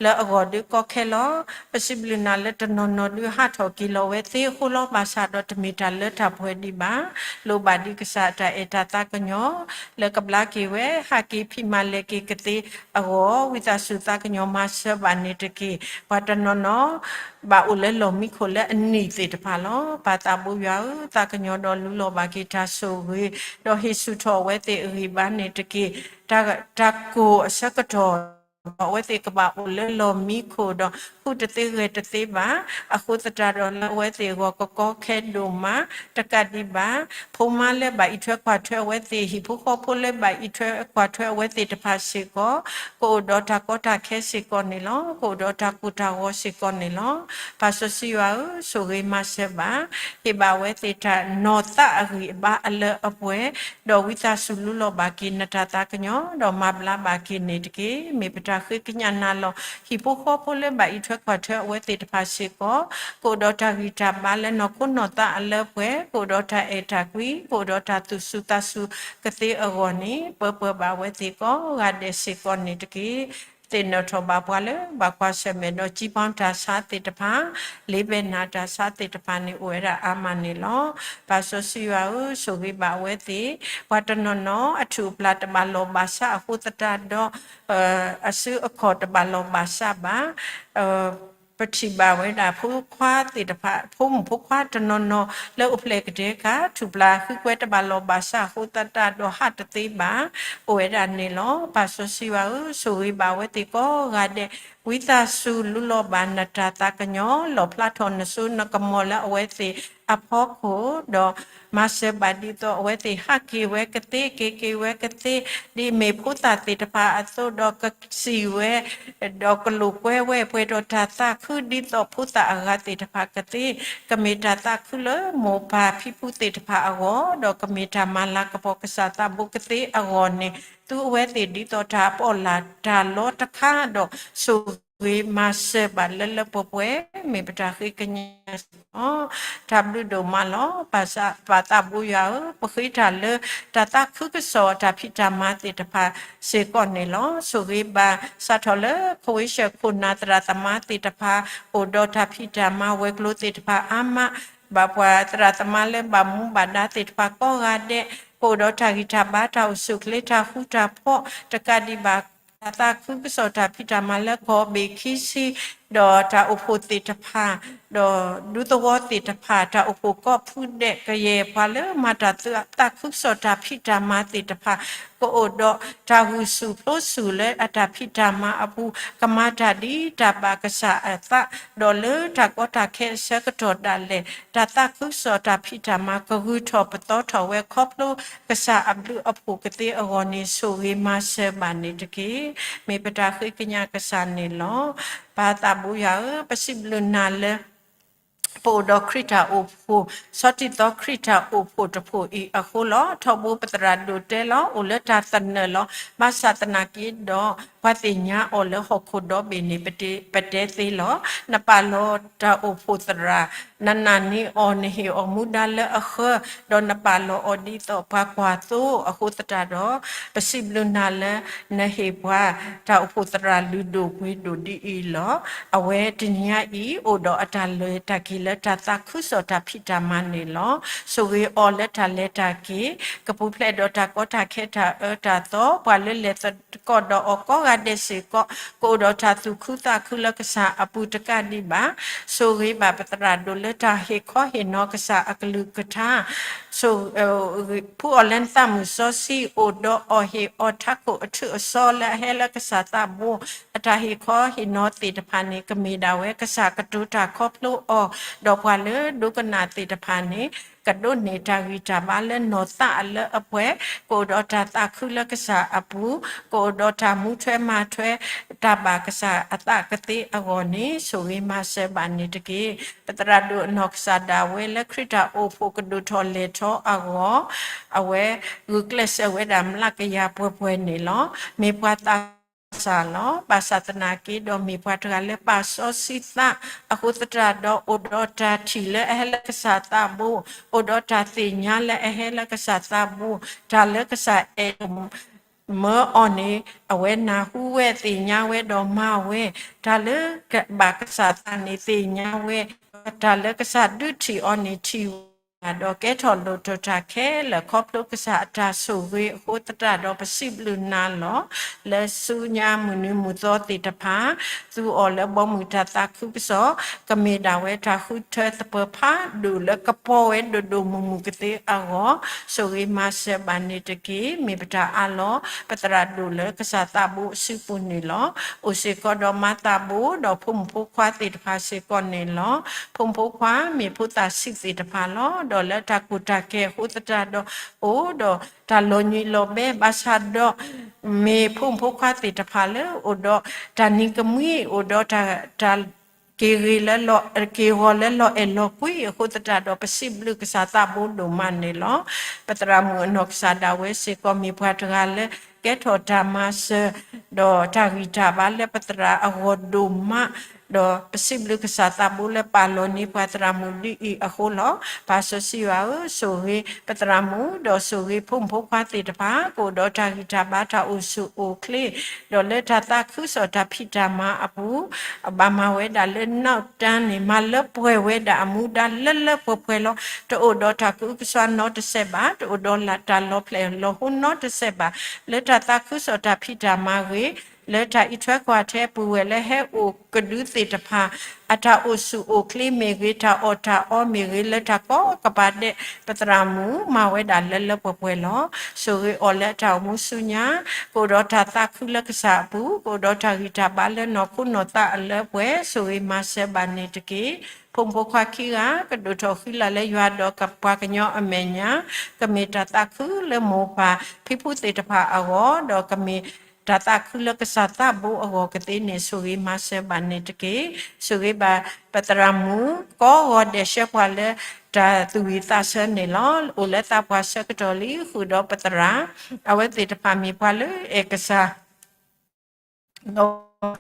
လၢအဂီၢ်ဒုးကီခဲလီၤ. ပစံးဘျုးနၤလၢတနီၤနီၤဒုးဟးထီၣ်က့ၤလီၤဝဲသ့အဃိလီၤ. ဘၣ်ဆၣ်ဒီးတမ့ၢ်တၢ်လၢတၢ်ပှဲၤဒံးဘၣ်. လိၣ်ဘၣ်ဒံးကစၢ်အတၢ်အဲၣ်တၢ်သးကညီၤ လၢကဘျါက့ၤဝဲ ဟးက့ၤဖံးမၤလဲၤက့ၤကသ့အဂီၢ်, ဝံသးစူၤသးကညီၤမၤစၢၤဘၣ်န့ၣ်တက့ၢ်. ပှၤတနီၤနီၤ ဘၣ်အိၣ်လၢလီၢ်မံခိၣ်လၢအနံၤသ့ၣ်တဖၣ်လီၤ. ပၢ်သးဘိယွၤဧၢ, သးကညီၤဒီးလူလီၤဘၣ်က့ၤတၢ်ဆိၣ်ဂ့ၤ, ဒီးဟ့ၣ်ဆူၣ်ထီၣ်အဝဲသ့ၣ်အဂံၢ်ဘါန့ၣ်တက့ၢ်. တၢ်ကိၢ်အဆၢကတီၢ် ဒီးအဝဲသ့ၣ်ကဘၣ်အိၣ်လၢလီၢ်မံခိၣ်ဒီး ဟူးတသ့ဂဲၤတသ့ဘၣ်. အဃိသတးဒီးလၢအဝဲသ့ၣ်အဂီၢ်ကကီခဲဒိၣ်မး တကးဒံးဘၣ် ဖိမါလၢဘၣ်အံးထွဲကွၢ်ထွဲအဝဲသ့ၣ် ဟံၣ်ဖိဃီဖိလၢဘၣ်အံးထွဲကွၢ်ထွဲအဝဲသ့ၣ်တဖၣ်စ့ၢ်ကီး ကအိၣ်ဒီးတၢ်ကီတၢ်ခဲစ့ၢ်ကီးန့ၣ်လီၤ. ကအိၣ်ဒီးတၢ်ကိၢ်တၢ်ဂီၤစ့ၢ်ကီးန့ၣ်လီၤ. ပၢ်စီဆှံယွၤဧၢ, ဆိၣ်ဂ့ၤမၤစၢၤဘၣ်, ဟ့ၣ်ဘၣ်အဝဲသ့ၣ်တၢ်နီၢ်သးအဂံၢ်အဘါအလၢအပှဲၤ, ဒီးဝံသးစူၤလူလီၤဘၣ်က့ၤနတၢ်သးကညီၤ, ဒီးမၤဘျါဘၣ်က့ၤန့ၣ်တက့ၢ်. မ့ၢ်ပတၢ်ဃ့ကညးနၤလီၤ. ဟံၣ်ဖိဃီဖိလၢဘၣ်အံးထွဲကွၢ်ထွဲအဝဲသ့ၣ်တဖၣ်စ့ၢ်ကီး ကအိၣ်ဒီးတၢ်ဂံၢ်တၢ်ဘါလၢနီၢ်ခိနီၢ်သးအလၢပှဲၤ, ကအိၣ်ဒီးတၢ်အဲၣ်တၢ်ကွံ, ကအိၣ်ဒီးတၢ်သူၣ်စူၤသးစူၤကသ့အဂီၢ်န့ၣ် ပၢပှဲၤဘၣ်အဝဲသ့ၣ်ကိးဂၤဒဲးစ့ၢ်ကီးန့ၣ်တက့ၢ်. သ့ၣ်နီၣ်ထီၣ်ဘၣ်ပှၤလၢဘၣ်ကွၢ်ဆၢၣ်မဲာ်ဒီး ကံပီတၢ်ဆါသ့ၣ်တဖၣ်, လ့ဘဲၣ်နၤတၢ်ဆါသ့ၣ်တဖၣ်န့ၣ် အိၣ်ဝဲဒၣ်အါမးန့ၣ်လီၤ. ပၢ်စီဆှံယွၤဧၢ, ဆိၣ်ဂ့ၤဘၣ်အဝဲသ့ၣ်, ပှၤတနီၤနီၤ အထူၣ်အပျၢ်တဘၣ်လီၢ်ဘၣ်စးအဃိသတးဒီး အစုအခီၣ်တဘၣ်လီၢ်ဘၣ်စးဘၣ်. ပထံၣ်ဘၣ်ဝဲဒၣ်ဖိခွါသ့ၣ်တဖၣ်, ဖိမုၣ်ဖိခွါတနီၤနီၤလၢအိၣ်ဖျဲၣ်ကဒဲကၤ ထူၣ်ပျၢ်ဃုကွဲတဘၣ်လီၢ်ဘၣ်စးအဃိသတးဒီး ဟးတသ့ဘၣ် အိၣ်ဝဲဒၣ်န့ၣ်လီၤ. ပၢ်စီဆှံယွၤဧၢ, ဆိၣ်ဂ့ၤဘၣ်အဝဲသ့ၣ်ကိးဂၤဒဲး, ဝံသးစူၤလူလီၤဘၣ်နတၢ်သးကညီၤ, လီၣ်ဖျါထီၣ်နစိနကမီၤလၢအဝဲသ့ၣ်အဖီခိၣ်, ဒီးမၤစၢၤဘၣ်ဒ်သိးအဝဲသ့ၣ်ဟးက့ၤဝဲကသ့, က့ၤက့ၤဝဲကသ့, ဒ်မ့ၢ်ဖိသၣ်သ့ၣ်တဖၣ်အသိးဒီး ကစံၣ်ဝဲ ဒီးကလိာ်ကွဲဝဲ ပှဲၤဒီးတၢ်သးခုဒ်သိးဖိသၣ်အဂၤသ့ၣ်တဖၣ်ကသ့, ကမ့ၢ်တၢ်သးခုလၢမိၢ်ပၢ်ဖံဖုသ့ၣ်တဖၣ်အဂီၢ်, ဒီးကမ့ၢ်တၢ်မၤလၤကပီၤကစၢ်သးဘိကသ့အဂီၢ်န့ၣ်, သူအဝဲသ့ၣ်ဒ်သိးတၢ်ပီၣ်လဲၣ်တၢ်လီတခါဒီး ဆိၣ်ဂ့ၤမၤစၢၤဘၣ်လၢလၢပှဲၤပှဲၤ, မ့ၢ်ပတၢ်ဃ့ကညးစ့ၢ်ကီး တၢ်ဘျုးဒိၣ်မးလီၤ. ပၢ်သးဘိယွၤဧၢ, ပဃ့တၢ်လၢတၢ်သးခုကစီၣ်တၢ်ဖံးတၢ်မၤသ့ၣ်တဖၣ်စ့ၢ်ကီးန့ၣ်လီၤ. ဆိၣ်ဂ့ၤဘၣ်စးထီၣ်လၢ ခဝ့ၡၢၣ်ခိၣ်နၢ်သရၣ်သမါသ့ၣ်တဖၣ် အိၣ်ဒီးတၢ်ဖံးတၢ်မၤဝဲၤကျိၤသ့ၣ်တဖၣ်အါမး, ဘၣ်ပှၤသရၣ်သမါလၢဘၣ်မူဘၣ်ဒါသ့ၣ်တဖၣ်ကိးဂၤဒဲး ကအိၣ်ဒီးတၢ်ဂံၢ်တၢ်ဘါ တၢ်အိၣ်ဆူၣ်အိၣ်ချ့ တၢ်ဃူတၢ်ဖိး တကးဒံးဘၣ် တၢ်သးခုကစီၣ်တၢ်ဖံးတၢ်မၤလၢကီၢ်ဘ့ၣ်ခံဆံ ဒီးတၢ်အိၣ်ဖှိၣ်သ့ၣ်တဖၣ် ဒီးဒူသဝီသ့ၣ်တဖၣ် တၢ်အိၣ်ဖှိၣ်ကိးဖုဒဲး ကယဲၢ်ပှၤလၢမၤတၢ်သးခုကစီၣ်တၢ်ဖံးတၢ်မၤသ့ၣ်တဖၣ် ကအိၣ်ဒီးတၢ်ဂုာ်ဆူၣ်ပျိဆူၣ်လၢအတၢ်ဖံးတၢ်မၤအပူၤ ကမၤတၢ်ဒ်တၢ်ဘၣ်ကစၢ်အသး ဒီးလၢတၢ်ကီတၢ်ခဲအဆၢကတီၢ်ဒၣ်လဲာ် တၢ်သးခုကစီၣ်တၢ်ဖံးတၢ်မၤ ကဂုာ်ထီၣ်ပသီထီၣ်ဝဲခီဖျိကစၢ်အဘျုးအဖှိၣ်ကသ့အဂီၢ်န့ၣ် ဆိၣ်ဂ့ၤမၤစၢၤဘၣ်န့ၣ်တက့ၢ်. မ့ၢ်ပတၢ်ဃ့ကညးကစၢ်န့ၣ်လီၤ. ပၢ်သးဘိယွၤဧၢ, ပစံးဘျုးနၤလၢ ပအိၣ်ဒီးခရံာ်တၢ်အိၣ်ဖှိၣ်, ဆီထံသီခရံာ်တၢ်အိၣ်ဖှိၣ်တဖှိၣ်အံၤအဃိလီၤ. ထီဘိပသရၣ်ဒိၣ်တဲလီၤ အိၣ်လၢတၢ်သနၢၣ်လီၤ. ဘၣ်ဆၣ်သနာ်က့ဒီး ပှၤသ့ၣ်ညါအီၤလၢဟီၣ်ခိၣ်ဒီဘ့ၣ်န့ၣ် ပတဲသ့လီၤ. နပာ်လီၤတၢ်အိၣ်ဖှိၣ်သရၣ်, နနာ်န့ၢ်အီၤ နဟ့ၣ်အီၤမူဒါလၢအဃၢ, ဒီးနပာ်လီၤအီၤဒ်သိးပှၤကွၢ်သိအဃိသတးဒီး, ပစံးဘျုးနၤလၢ နဟ့ၣ်ပှၤ တၢ်အိၣ်ဖှိၣ်သရၣ်လုၢ်ဒိၣ်ပှ့ၤဒိၣ်ဒ်အံၤလီၤ. အဝဲတနံၤညါအံၤ အိၣ်ဒီးအတၢ်လဲၤတၢ်က့ၤလၢတၢ်သးခုကစီၣ်တၢ်ဖံးတၢ်မၤန့ၣ်လီၤ. ဆိၣ်ဂ့ၤအီၤလၢတၢ်လဲၤတၢ်က့ၤ, ကပူၤဖျဲးဒီးတၢ်ကီတၢ်ခဲတၢ်အၢတၢ်သီ, ပှၤလၢလဲၤသကိးဒီးအီၤကိးဂၤဒဲးစ့ၢ်ကီး, ကအိၣ်ဒီးတၢ်သူၣ်ခုသးခုလၢကစၢ်အပူၤတကးဒံးဘၣ် ဆိၣ်ဂ့ၤဘၣ်ပသရၣ်ဒိၣ်လၢတၢ်ဟ့ၣ်ခီဟ့ၣ်နီၤကစၢ်အကလုၢ်ကထါ, ဆိၣ်ဂ့ၤဖှူအီၤလၢနသးမုၢ်စီဆှံ အိၣ်ဒီးအီၤဟ့ၣ်အီၤထးခိၣ်အထူးအစီလၢအဟဲလၢကစၢ်သးဘိ, အတၢ်ဟ့ၣ်ခီဟ့ၣ်နီၤသ့ၣ်တဖၣ်န့ၣ် ကမ့ၢ်ဒၣ်ဝဲကစၢ်ကတိၤတၢ်ခီဖျိအီၤ, ဒီးပှၤလၢဒိကနၣ်သ့ၣ်တဖၣ်န့ၣ် ကဒိးန့ၢ်တၢ်ဂံၢ်တၢ်ဘါလၢနီၢ်သးအလၢအပှဲၤ, ကအိၣ်ဒီးတၢ်သးခုလၢကစၢ်အပူၤ, ကအိၣ်ဒီးတၢ်မူထွဲမၤထွဲ တၢ်ဘၣ်ကစၢ်အသးကသ့အဂီၢ်န့ၣ် ဆိၣ်ဂ့ၤမၤစၢၤဘၣ်န့ၣ်တက့ၢ်. ပသရၣ်ဒိၣ်အနီၢ်ကစၢ်ဒၣ်ဝဲလၢခရံာ်တၢ်အိၣ်ဖှိၣ်ကဒိၣ်ထီၣ်လဲၤထီအဂီၢ်, အဝဲဂုာ်ကျဲးစၢးဝဲဒၣ်မျးကယၤပှဲၤပှဲၤန့ၣ်လီၤ. မ့ၢ်ပှၤသးစၢ်လီၤ. ဘၣ်ဆၣ်သနာ်က့ဒီးမ့ၢ်ပှၤတဂၤလၢပာ်စီဆှံသး အဃိသတးဒီးအိၣ်ဒီးတၢ်ထံၣ်လၢအဟဲလၢကစၢ်သးဘိ, အိၣ်ဒီးတၢ်သ့ၣ်ညါလၢအဟဲလၢကစၢ်သးဘိ, တၢ်လၢကစၢ်အဲၣ်ဒိး မၢအီၤန့ၣ် အဝဲနၢ်ဟူဝဲသ့ၣ်ညါဝဲဒီးမၤဝဲ, တၢ်လၢဘၣ်ကစၢ်သးန့ၣ်သ့ၣ်ညါဝဲ, တၢ်လၢကစၢ်ဒုးထံၣ်အီၤန့ၣ်ထံၣ်ဝဲ ဒီးကဲထီၣ်လိၣ်ထီၣ်တၢ်ခဲလၢာ် ခီဖျိကစၢ်အတၢ်ဆိၣ်ဂ့ၤအဃိသတးဒီး ပစံးဘျုးနၤလီၤ. လၢဆူညါမုၢ်နံၤမုၢ်သီသ့ၣ်တဖၣ် သူအီၤလၢဘီမုၢ်တၢ်သးခုကစီၣ် ကမ့ၢ်ဒၣ်ဝဲတၢ်ဃုထၢသပၢၤဖးဒိၣ်လၢကပီၤဝဲဒိၣ်ဒိၣ်မုၢ်မုၢ်ကသ့အဂီၢ် ဆိၣ်ဂ့ၤမၤစၢၤဘၣ်န့ၣ်တက့ၢ်. မ့ၢ်ပတၢ်အးလီၤ ပသရၣ်ဒိၣ်လၢကစၢ်သးဘိအစုပူၤန့ၣ်လီၤ. အိၣ်စ့ၢ်ကီးဒီးမၤသးဘိ ဒီးဖိမုၣ်ဖိခွါသ့ၣ်တဖၣ်စ့ၢ်ကီးန့ၣ်လီၤ. ဖိမုၣ်ဖိခွါမ့ၢ်ဖိသၣ်ဆံးသ့ၣ်တဖၣ်လီၤ. ဒီးလၢတၢ်ကူၣ်တၢ်ကဲအဃိသတးဒီး အိၣ်ဒီးတၢ်လီၤညွံးလီၤဘဲ ဘၣ်ဆၣ်ဒီး မ့ၢ်ဖိမုၣ်ဖိခွါသ့ၣ်တဖၣ်လၢ အိၣ်ဒီးတၢ်နံၤကမှံ အိၣ်ဒီးတၢ် တၢ် က့ၤဂ့ၤလၢလီၤ က့ၤဂီၤလၢလီၤအဲၣ်လီၤကွံအဃိသတးဒီး ပစံးဘျုးကစၢ်သးဘိဒိၣ်မးန့ၣ်လီၤ. ပသရၣ်မုၣ်အနီၢ်ကစၢ်ဒၣ်ဝဲစ့ၢ်ကီးမ့ၢ်ပှၤတဂၤလၢ ကဲထီၣ်တၢ်မၤစၢၤ ဒီးတၢ်ဂံၢ်တၢ်ဘါလၢပသရၣ်အဂီၢ်ဒိၣ်မး ဒီးပစံးဘျုးကစၢ်သးဘိလၢပာ်လီၤန့ၢ်ပှၤသရၣ်မုၣ်ဒ်အံၤအဃိလီၤ. ပၢ်စီဆှံယွၤဧၢ, ဆိၣ်ဂ့ၤပသရၣ်မုၣ် ဒီးဆိၣ်ဂ့ၤဖိမုၣ်ဖိခွါသ့ၣ်တဖၣ် ကအိၣ်ဒီးတၢ်ဂံၢ်တၢ်ဘါတၢ်အိၣ်ဆူၣ်အိၣ်ချ့ ဒီးလၢတၢ်သးခုကစီၣ်တၢ်ဖံးတၢ်မၤအပူၤ ဘၣ်မၤဝဲဒၣ်လၢနီၣ်တၢ်န့ၣ် မၤလၢပှဲၤဝဲဒၣ်အမူဒါလၢလၢပှဲၤပှဲၤလီၤ. တအိၣ်ဒီးတၢ်ကအုကစွါနီတစဲးဘၣ်, တအိၣ်ဒီးတၢ်လီၤဖျဲၣ်လီၤဟိနီတစဲးဘၣ်. လၢတၢ်သးခုကစီၣ်တၢ်ဖံးတၢ်မၤဂ့ၤ, လၢတၢ်အံးထွဲကွၢ်ထွဲပူၤဝဲလၢဟဲအိၣ်ကဒုသ့ၣ်တဖၣ် အတၢ်အိၣ်ဆူၣ်အိၣ်ချ့မ့ၢ်ဂ့ၤ, တၢ်အီၣ်တၢ်အီမ့ၢ်ဂ့ၤ, လၢတၢ်ကိးကပၤဒဲး ပသရၣ်မုၣ် မၤဝဲဒၣ်လၢလၢပှဲၤပှဲၤလီၤ. ဆိၣ်ဂ့ၤအီၤလၢအတၢ်အိၣ်မူဆူညါ ကအိၣ်ဒီးတၢ်သးခုလၢကစၢ်အပူၤ, ကအိၣ်ဒီးတၢ်ဂံၢ်တၢ်ဘါလၢနီၢ်ခိနီၢ်သးအလၢပှဲၤ, ဆိၣ်ဂ့ၤမၤစၢၤဘၣ်န့ၣ်တက့ၢ်. ဖိမုၣ်ဖိခွါခံဂၤ ကဒိၣ်ထီၣ်ဃံလၤလၢယွၤဒီးပှၤကညီအမဲာ်ညါ, ကမ့ၢ်တၢ်သးခုလၢမိၢ်ပၢ်ဖံဖုသ့ၣ်တဖၣ်အဂီၢ်, ဒီးကမ့ၢ်တၢ်သးခုလၢကစၢ်သးဘိအဂီၢ်ကသ့န့ၣ် ဆိၣ်ဂ့ၤမၤစၢၤဘၣ်န့ၣ်တက့ၢ်. ဆိၣ်ဂ့ၤဘၣ်ပသရၣ်မုၣ် ကိးဂီၤဒဲး ဆှၢပှၤလၢတၢ်သူၣ်ဝံၣ်သးဆၢန့ၣ်လီၤ. အိၣ်လၢသးပှၢ်ဆၢကတီၢ်လံ ဃုာ်ဒီးပသရၣ်, အဝဲသ့ၣ်တဖၣ်မ့ၢ်ပှၤလၢအဲၣ်ကစၢ် ဒီးတၢ်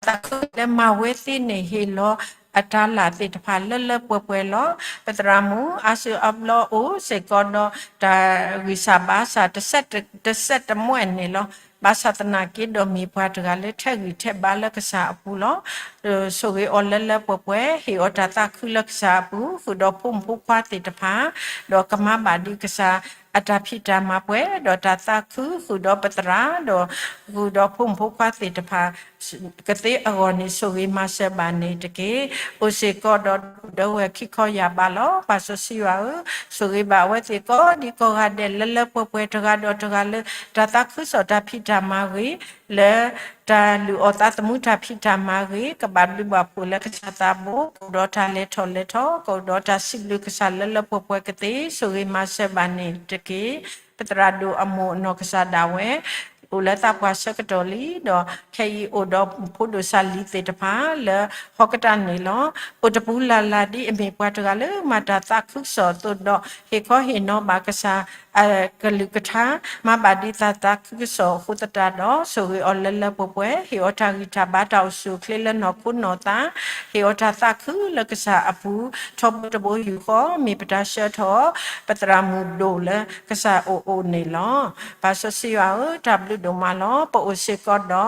သးခုလၢမၤဝဲသ့န့ၣ် ဟ့ၣ်လီၤအတၢ်လၢ်သ့ၣ်တဖၣ်လၢလၢပှဲၤပှဲၤလီၤ. ပသရၣ်မုၣ်အါစုအါဘျီအိၣ်စ့ၢ်ကီးဒီးတၢ်ဂံၢ်စၢ်ဘါစၢ် တစဲးတမှဲၣ်န့ၣ်လီၤ. ဘၣ်ဆၣ်သနာ်က့ဒီးမ့ၢ်ပှၤတဂၤလၢထဲးဂံၢ်ထဲးဘါလၢကစၢ်အပူၤလီၤ. ဆိၣ်ဂ့ၤအီၤလၢလၢပှဲၤပှဲၤ, ဟ့ၣ်အီၤတၢ်သးခုလၢကစၢ်အပူၤ, ဃုာ်ဒီးဖိမုၣ်ဖိခွါသ့ၣ်တဖၣ်, ဒီးကမၤဘၣ်ဒံးကစၢ်အတၢ်ဖံးတၢ်မၤပှဲၤ, ဒီးတၢ်သးခုဃုာ်ဒီးပသရၣ်, ဒီးဃုာ်ဒီးဖိမုၣ်ဖိခွါသ့ၣ်တဖၣ် ကသ့အဂီၢ်န့ၣ် ဆိၣ်ဂ့ၤမၤစၢၤဘၣ်န့ၣ်တက့ၢ်. အိၣ်စ့ၢ်ကီးဒီးဒဝဲၢ်ခံခီယာ်ဘးလီၤ. ပၢ်စီဆှံယွၤဧၢ, ဆိၣ်ဂ့ၤဘၣ်အဝဲသ့ၣ်ကိးဒံကိးဂၤဒဲးလၢလၢပှဲၤပှဲၤ တဂၤဒီးတဂၤလၢ တၢ်သးခုကစီၣ်တၢ်ဖံးတၢ်မၤဂ့ၤ, လၢတၢ်လုၢ်အီၣ်သးသမူတၢ်ဖံးတၢ်မၤဂ့ၤ, ကဘၣ်ဘျုးဘၣ်ဖှိၣ်လၢကစၢ်သးဘိ, ကအိၣ်ဒီးတၢ်လဲၤထီၣ်လဲၤထီ, ကအိၣ်ဒီးတၢ်စံးဘျုးကစၢ်လၢလၢပှဲၤပှဲၤကသ့, ဆိၣ်ဂ့ၤမၤစၢၤဘၣ်န့ၣ်တက့ၢ်. ပသရၣ်ဒိၣ်အမိၢ်အနီၢ်ကစၢ်ဒၣ်ဝဲ အိၣ်လၢသးပှၢ်ဆၢကတီၢ်လံ, ဒီးခဲအံၤအိၣ်ဒီးဖိဒိၣ်စၢ်လံၤသ့ၣ်တဖၣ်လၢဟီၣ်ကတၢၢ်န့ၣ်လီၤ. အိၣ်တပူၤလၢ်လၢ်ဒ်အမ့ၢ်ပှၤတဂၤလၢမၤတၢ်သးခုကစီၣ်အသိးဒီး ဟ့ၣ်ခီဟ့ၣ်နီၤဘၣ်ကစၢ် အကလုၢ်ကထါ, မၤဘၣ်ဒံးတၢ်သးခုကစီၣ်အဃိသတးဒီး ဆိၣ်ဂ့ၤအီၤလၢလၢပှဲၤပှဲၤ, ဟ့ၣ်အီၤတၢ်ဂံၢ်တၢ်ဘါတၢ်အိၣ်ဆူၣ်အိၣ်ချ့လၢနီၢ်ခိနီၢ်သး, ဟ့ၣ်အီၤတၢ်သးခုလၢကစၢ်အပူၤ, ထီဘိတဘိယူၢ်ဃီ, မ့ၢ်ပတၢ်ဆှၢထီၣ် ပသရၣ်မုၣ်ဒိၣ်လၢကစၢ်အအိၣ်န့ၣ်လီၤ. ပၢ်စီဆှံယွၤဧၢ, တၢ်ဘျုးဒိၣ်မးလီၤ. ပအိၣ်စ့ၢ်ကီးဒီး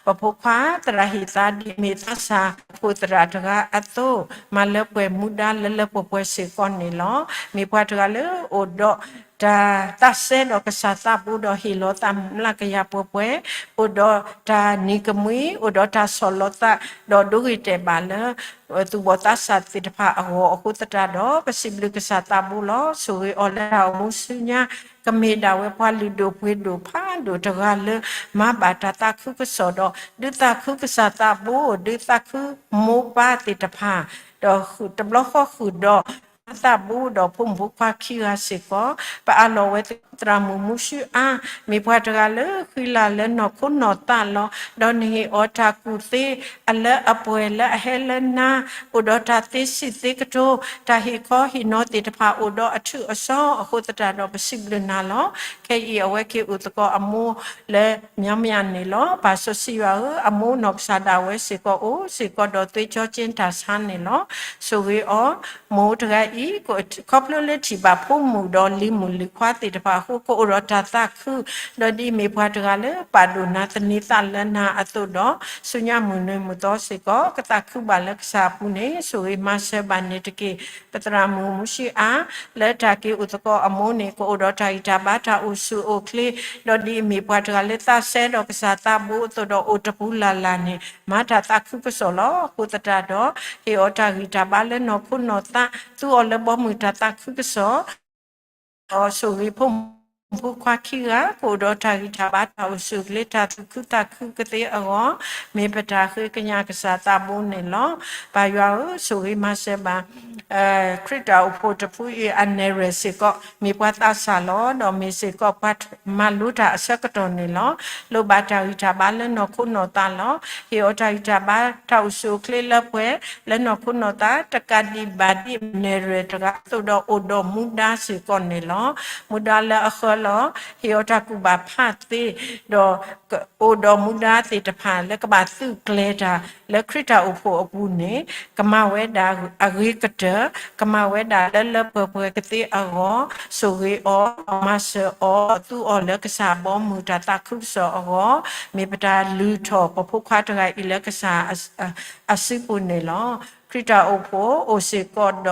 ပဖိခွါသရၣ်ဟ့ၣ်သါဒ်မ့ၢ်သးစၢ်ဖိသရၣ်တဂၤအသိး, မၤလၢပှဲၤမူဒါလၢလၢပှဲၤပှဲၤစ့ၢ်ကီးန့ၣ်လီၤ. မ့ၢ်ပှၤတဂၤလၢအိၣ်ဒီး တၢ်သးစဲဒီးကစၢ်သးဘိဒီးဟ့ၣ်လီၤသးမျးကယၤပှဲၤပှဲၤ, အိၣ်ဒီးတၢ်နံၤကမှံ, အိၣ်ဒီးတၢ်ဆီၣ်လီၤသး, ဒီးဒိဂ့ၤတဲာ်ဘၣ်လၢ သူၣ်ဘီၣ်သးစၢ်သ့ၣ်တဖၣ်အဂီၢ်အဃိသတးဒီး ပစံးဘျုးကစၢ်သးဘိလီၤ. ဆိၣ်ဂ့ၤအီၤလၢတၢ်အိၣ်မူဆူညါ, ကမ့ၢ်ဒၣ်ဝဲပှၤလုၢ်ဒိၣ်ပှ့ၤဒိၣ်ဖးဒိၣ်တဂၤလၢ မၤဘၣ်တၢ်သးခုကစီၣ်ဒီး ဒုးသးခုကစၢ်သးဘိ, ဒုးသးခုမိၢ်ပၢ်သ့ၣ်တဖၣ်, ဒီးဃုာ်တဘျီဃီဃုာ်ဒီး မၤသးဘိဒီးဖိမုၣ်ဖိခွါခံဂၤစ့ၢ်ကီး, ပအးလီၤဝဲသ့ၣ်သရၣ်မုၣ်မူဆူအါ, မ့ၢ်ပှၤတဂၤလၢဃံလၤလၢနီၢ်ခိနီၢ်သးလီၤ. ဒီးနဟ့ၣ်အီၤတၢ်ကူၣ်သ့အလၢအပှဲၤလၢအဟဲလၢနၤ, အိၣ်ဒီးတၢ်သ့စံးသ့ကတိၤ, တၢ်ဟ့ၣ်ခီဟ့ၣ်နီၤသ့ၣ်တဖၣ်အိၣ်ဒီးအထူးအစီၤအဃိသတးဒီး ပစံးဘျုးနၤလီၤ. ခဲအံၤအဝဲက့ၤအိၣ်သကိးအမိၢ်လၢ မျီမၠၣ်န့ၣ်လီၤ. ပၢ်စီဆှံယွၤဧၢ, အမိၢ်နီၢ်ကစၢ်ဒၣ်ဝဲစ့ၢ်ကီးအိၣ်စ့ၢ်ကီးဒီးသွ့ၣ်ကၠီက့တၢ်ဆါန့ၣ်လီၤ. ဆိၣ်ဂ့ၤအီၤ, မိၢ်တဂၤအံၤ ခီဖျိလၢထံၣ်ဘၣ်ဖိမုၣ်ဒီးလံၤမုၣ်လံၤခွါသ့ၣ်တဖၣ်အဃိ ကအိၣ်ဒီးတၢ်သးခု, ဒီးဒ်အမ့ၢ်ပှၤတဂၤလၢပာ်ဒိၣ်နၤသန့ၤသးလၢနၤအသိးဒီး ဆူညါမုၢ်နွံမုၢ်သီစ့ၢ်ကီး ကသးခုဘၣ်လၢကစၢ်အပူၤန့ၣ် ဆိၣ်ဂ့ၤမၤစၢၤဘၣ်န့ၣ်တက့ၢ်. ပသရၣ်မုၣ်မူၡံအါ လၢတၢ်က့ၤအိၣ်သကိးအမိၢ်န့ၣ် ကအိၣ်ဒီးတၢ်ဂံၢ်တၢ်ဘါတၢ်အိၣ်ဆူၣ်အိၣ်ချ့, ဒီးဒ်အမ့ၢ်ပှၤတဂၤလၢသးစဲဒီးကစၢ်သးဘိအသိးဒီးအိၣ်တပူၤလၢ်လၢ်န့ၣ် မၤတၢ်သးခုကစီၣ်လီၤ. အဃိသတးဒီး ဟ့ၣ်အီၤတၢ်ဂံၢ်တၢ်ဘါလၢနီၢ်ခိနီၢ်သး, သူအီၤလၢဘီမုၢ်တၢ်သးခုကစီၣ် ဒီးဆိၣ်ဂ့ၤဖိမုၣ်ဖိခွါခံဂၤ ကအိၣ်ဒီးတၢ်ဂံၢ်တၢ်ဘါတၢ်အိၣ်ဆူၣ်အိၣ်ချ့ တၢ်သူၣ်ခုသးခုကသ့အဂီၢ် မ့ၢ်ပတၢ်ဃ့ကညးကစၢ်သးဘိန့ၣ်လီၤ. ပၢ်ယွၤဧၢ, ဆိၣ်ဂ့ၤမၤစၢၤဘၣ် ခရံာ်တၢ်အိၣ်ဖှိၣ်တဖုအံၤအနဲၣ်ရွဲၣ်စ့ၢ်ကီး မ့ၢ်ပှၤသးစၢ်လီၤ. ဒီးမ့ၢ်စ့ၢ်ကီးပှၤမၤလိတၢ်အဆၢကတီၢ်န့ၣ်လီၤ. လိၣ်ဘၣ်တၢ်ဂံၢ်တၢ်ဘါလၢနီၢ်ခိနီၢ်သးလီၤ. ဟ့ၣ်အီၤတၢ်ဂံၢ်တၢ်ဘါတၢ်အိၣ်ဆူၣ်အိၣ်ချ့လၢပှဲၤ လၢနီၢ်ခိနီၢ်သး တကးဒံးဘၣ်ဒ်နဲၣ်ရွဲၣ်တဂၤအသိးဒီးအိၣ်ဒီးမူဒါစ့ၢ်ကီးန့ၣ်လီၤ. မူဒါလၢအဃၢလီၤ. ဟ့ၣ်အီၤတၢ်ကူၣ်ဘၣ်ဖးသ့ ဒီး အိၣ်ဒီးမူဒါသ့ၣ်တဖၣ်လၢကဘၣ်သုးကျဲၤတၢ် လၢခရံာ်တၢ်အိၣ်ဖှိၣ်အပူၤန့ၣ် ကမၤဝဲဒၣ်အဂ့ၤကတၢၢ်, ကမၤဝဲဒၣ်လၢလၢပှဲၤပှဲၤကသ့အဂီၢ်, ဆိၣ်ဂ့ၤအီၤ, မၤစၢၤအီၤ, သူအီၤလၢကစၢ်ဘီမုၢ်တၢ်သးခုကစီၣ်အဂီၢ်, မ့ၢ်ပတၢ်လုၢ်ထီၣ်ပဖိခွါတဂၤအံၤလၢကစၢ်အစုပူၤန့ၣ်လီၤ. ခရံာ်တၢ်အိၣ်ဖှိၣ်အိၣ်စ့ၢ်ကီး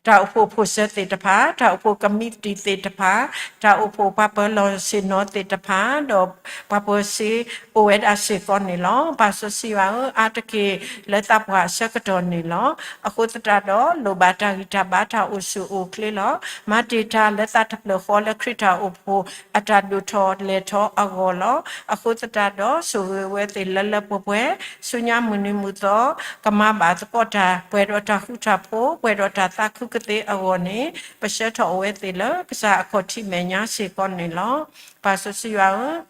ဒီး တၢ်အိၣ်ဖှိၣ်ဖိၣ်စၢၤသ့ၣ်တဖၣ်, တၢ်အိၣ်ဖှိၣ်ကမံးတံာ်သ့ၣ်တဖၣ်, တၢ်အိၣ်ဖှိၣ်ပှၤပၢၤလီၢ်ဆ့ၣ်နီၤသ့ၣ်တဖၣ်, ဒီးပှၤပၢၤစ့အိၣ်ဝဲဒၣ်စ့ၢ်ကီးန့ၣ်လီၤ. ပၢ်စီဆှံယွၤဧၢ, အါတက့ၢ်လၢသးပှၢ်အဆၢကတီၢ်န့ၣ်လီၤ. အဃိသတးဒီး လိၣ်ဘၣ်တၢ်ဂံၢ်တၢ်ဘါတၢ်အိၣ်ဆူၣ်အိၣ်ချ့လီၤ. မၤတ့ၢ်တၢ်လၢသးတဖျၢၣ်ဃီလၢခရံာ်တၢ်အိၣ်ဖှိၣ်အတၢ်ဒိၣ်ထီၣ်လဲၢ်ထီၣ်အဂီၢ်လီၤ. အဃိသတးဒီး ဆိၣ်ဂ့ၤဝဲသ့ၣ်လၢလၢပှဲၤပှဲၤ ဆူညါမုၢ်နံၤမုၢ်သီ ကမၤဘၣ်သကိးတၢ် ပှဲၤဒီးတၢ်ဃူတၢ်ဖိး, ပှဲၤဒီးတၢ်သးခုကသ့အဂီၢ်န့ၣ် ပဆှၢထီၣ်အဝဲသ့ၣ်လၢကစၢ်အခီၣ်ထံးမဲာ်ညါစ့ၢ်ကီးန့ၣ်လီၤ. ပၢ်စီဆှံယွၤဧၢ,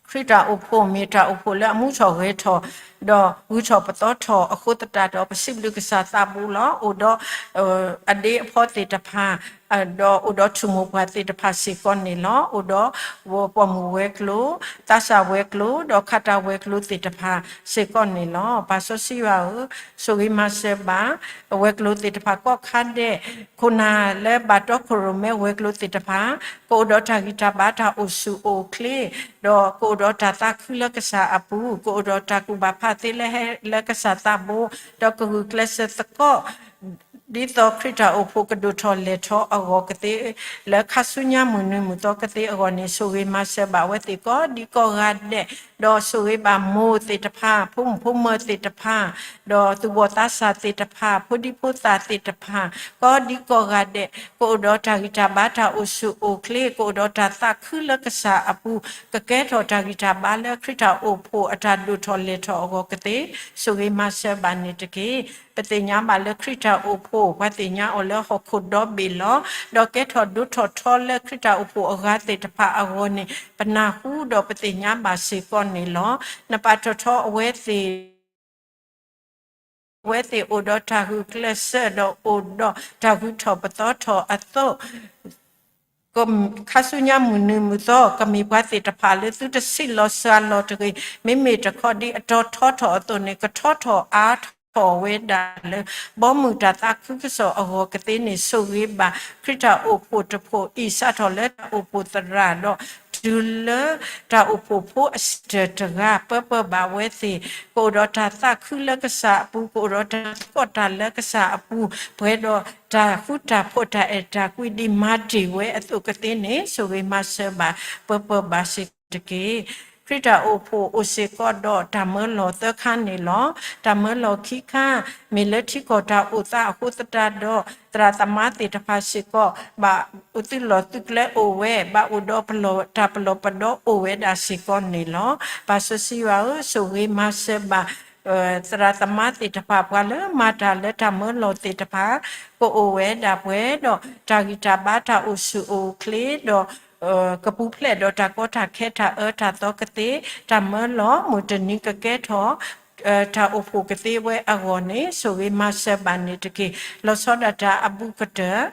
ခရံာ်တၢ်အိၣ်ဖှိၣ်မ့ၢ်တၢ်အိၣ်ဖှိၣ်လၢအမူထီၣ်ဂဲၤထီၣ် ဒီးဂုၤထီၣ်ပသီထီၣ်အဃိသတးဒီး ပစံးဘျုးကစၢ်သးဘိလီၤ. အိၣ်ဒီး အဒ့အဖီသ့ၣ်တဖၣ် ဒီးအိၣ်ဒီးထူၣ်မိၢ်ပှၢ်သ့ၣ်တဖၣ်စ့ၢ်ကီးန့ၣ်လီၤ. အိၣ်ဒီးပိာ်မုၣ်ဝဲၤကျိၤ, သးစၢ်ဝဲၤကျိၤ, ဒီးခးတၢ်ဝဲၤကျိၤသ့ၣ်တဖၣ်စ့ၢ်ကီးန့ၣ်လီၤ. ပၢ်စီဆှံယွၤဧၢ, ဆိၣ်ဂ့ၤမၤစၢၤဘၣ် ဝဲၤကျိၤသ့ၣ်တဖၣ်ကိးခါဒဲး, ခိၣ်နၢ်လၢဘၣ်တီခိၣ်ရိၣ်မဲဝဲၤကျိၤသ့ၣ်တဖၣ် ကအိၣ်ဒီးတၢ်ဂံၢ်တၢ်ဘါတၢ်အိၣ်ဆူၣ်အိၣ်ချ့ ဒီးကအိၣ်ဒီးတၢ်သးခုလၢကစၢ်အပူၤ, ကအိၣ်ဒီးတၢ်ကူၣ်ဘၣ်ဖးသ့လၢဟဲလၢကစၢ်သးဘိ, ဒီးကဂုာ်ကျဲးစၢးသကိး ဒ်သိးခရံာ်တၢ်အိၣ်ဖှိၣ်ကဒိၣ်ထီၣ်လဲၢ်ထီၣ်အဂီၢ်ကသ့, လၢခါဆူညါမုၢ်နံၤမုၢ်သီကသ့အဂီၢ်န့ၣ် ဆိၣ်ဂ့ၤမၤစၢၤဘၣ်ဝဲသ့ၣ်ကိးဒံကိးဂၤဒဲး, ဒီးဆိၣ်ဂ့ၤဘၣ်မိၢ်သ့ၣ်တဖၣ်, ဖိမုၣ်ဖိမၢၤသ့ၣ်တဖၣ်, ဒီးသူၣ်ဘီၣ်သးစၢ်သ့ၣ်တဖၣ်, ဖိဒံဖိသၣ်သ့ၣ်တဖၣ်, ကိးဒံကိးဂၤဒဲး ကအိၣ်ဒီးတၢ်ဂံၢ်တၢ်ဘါတၢ်အိၣ်ဆူၣ်အိၣ်ချ့, ကအိၣ်ဒီးတၢ်သးခုလၢကစၢ်အပူၤ, ကကဲထီၣ်တၢ်ဂံၢ်တၢ်ဘါလၢခရံာ်တၢ်အိၣ်ဖှိၣ်အတၢ်ဒိၣ်ထီၣ်လဲၢ်ထီၣ်အဂီၢ်ကသ့, ဆိၣ်ဂ့ၤမၤစၢၤဘၣ်န့ၣ်တက့ၢ်. ပသ့ၣ်ညါဘၣ်လၢခရံာ်တၢ်အိၣ်ဖှိၣ် ပှၤသ့ၣ်ညါအီၤလၢဟီၣ်ခိၣ်ဒီဘ့ၣ်လီၤ. ဒီးကဲထီၣ်ဒိၣ်ထီၣ်ထီလၢခရံာ်တၢ်အိၣ်ဖှိၣ်အဂၤသ့ၣ်တဖၣ်အဂီၢ်န့ၣ် ပနၢ်ဟူဒီးပသ့ၣ်ညါဘၣ်စ့ၢ်ကီးန့ၣ်လီၤ. နပာ်ထီၣ်ထီအဝဲသ့ၣ် အဝဲသ့ၣ်အိၣ်ဒီးတၢ်ဂုာ်ကျဲးစၢးဒီးအိၣ်ဒီးတၢ်ဂုၤထီၣ်ပသီထီၣ်အသိး ခါဆူညါမုၢ်နံၤမုၢ်သီ ကမ့ၢ်ပှၤသ့ၣ်တဖၣ်လၢသုတဆံးလီၤစှၤလီၤတဂ့ၤ. မ့မ့ၢ်တခီဒ်အတီၤထီထီၣ်အသိးန့ၣ် ကထီထီၣ်အါထီၣ်ဝဲဒၣ်လၢ ဘီမုၢ်တၢ်သးခုကစီၣ်အဂီၢ်ကသ့န့ၣ် ဆိၣ်ဂ့ၤဘၣ် ခရံာ်တၢ်အိၣ်ဖှိၣ်တဖှိၣ်အံၤ စးထီၣ်လၢတၢ်အိၣ်ဖှိၣ်သရၣ်ဒီး တုၤလၢတၢ်အိၣ်ဖှိၣ်ဖိအဆံးတၢၢ်တဂၤ ပၢပၢဘၣ်ဝဲသ့ၣ် ကအိၣ်ဒီးတၢ်သးခုလၢကစၢ်အပူၤ, ကအိၣ်ဒီးတၢ်သကိးတၢ်လၢကစၢ်အပူၤ, ပှဲၤဒီးတၢ်ဃူတၢ်ဖိးတၢ်အဲၣ်တၢ်ကွံဒ်မၤတ့ၢ်ဝဲအသိးကသ့န့ၣ် ဆိၣ်ဂ့ၤမၤစၢၤဘၣ် ပၢပၢဘၣ်စ့ၢ်ကီးတက့ၢ်. ခရံာ်တၢ်အိၣ်ဖှိၣ်အိၣ်စ့ၢ်ကီးဒီးတၢ်မၢလီၤသၢခါန့ၣ်လီၤ. တၢ်မၢလီၤခံခါ မ့ၢ်လၢထံကီၢ်တၢ်အိၣ်သးအဃိသတးဒီး သရၣ်သမါသ့ၣ်တဖၣ်စ့ၢ်ကီး ဘၣ်အိၣ်သုးလီၢ်သုးကျဲအိၣ်ဝဲ, ဘၣ်အိၣ်ဒီးပလီၢ်တၢ်ပလီၢ်ပဒီအိၣ်ဝဲဒၣ်စ့ၢ်ကီးန့ၣ်လီၤ. ပၢ်စီဆှံယွၤဧၢ, ဆိၣ်ဂ့ၤမၤစၢၤဘၣ် သရၣ်သမါသ့ၣ်တဖၣ် ပှၤလၢမၤတၢ်လၢတၢ်မၢလီၤသ့ၣ်တဖၣ် ကအိၣ်ဝဲဒၣ်ပှဲၤဒီး တၢ်ဂံၢ်တၢ်ဘါတၢ်အိၣ်ဆူၣ်အိၣ်ချ့ဒီး ကပူၤဖျဲးဒီးတၢ်ကီတၢ်ခဲတၢ်အၢတၢ်သီကသ့, တၢ်မၢလီၤမုၢ်တနံၤကကဲထီၣ် တၢ်အိၣ်ဖှိၣ်ကသ့ဝဲအဂီၢ်န့ၣ် ဆိၣ်ဂ့ၤမၤစၢၤဘၣ်န့ၣ်တက့ၢ်. လီၤဆီဒၣ်တၢ်အဘူးကတၢၢ်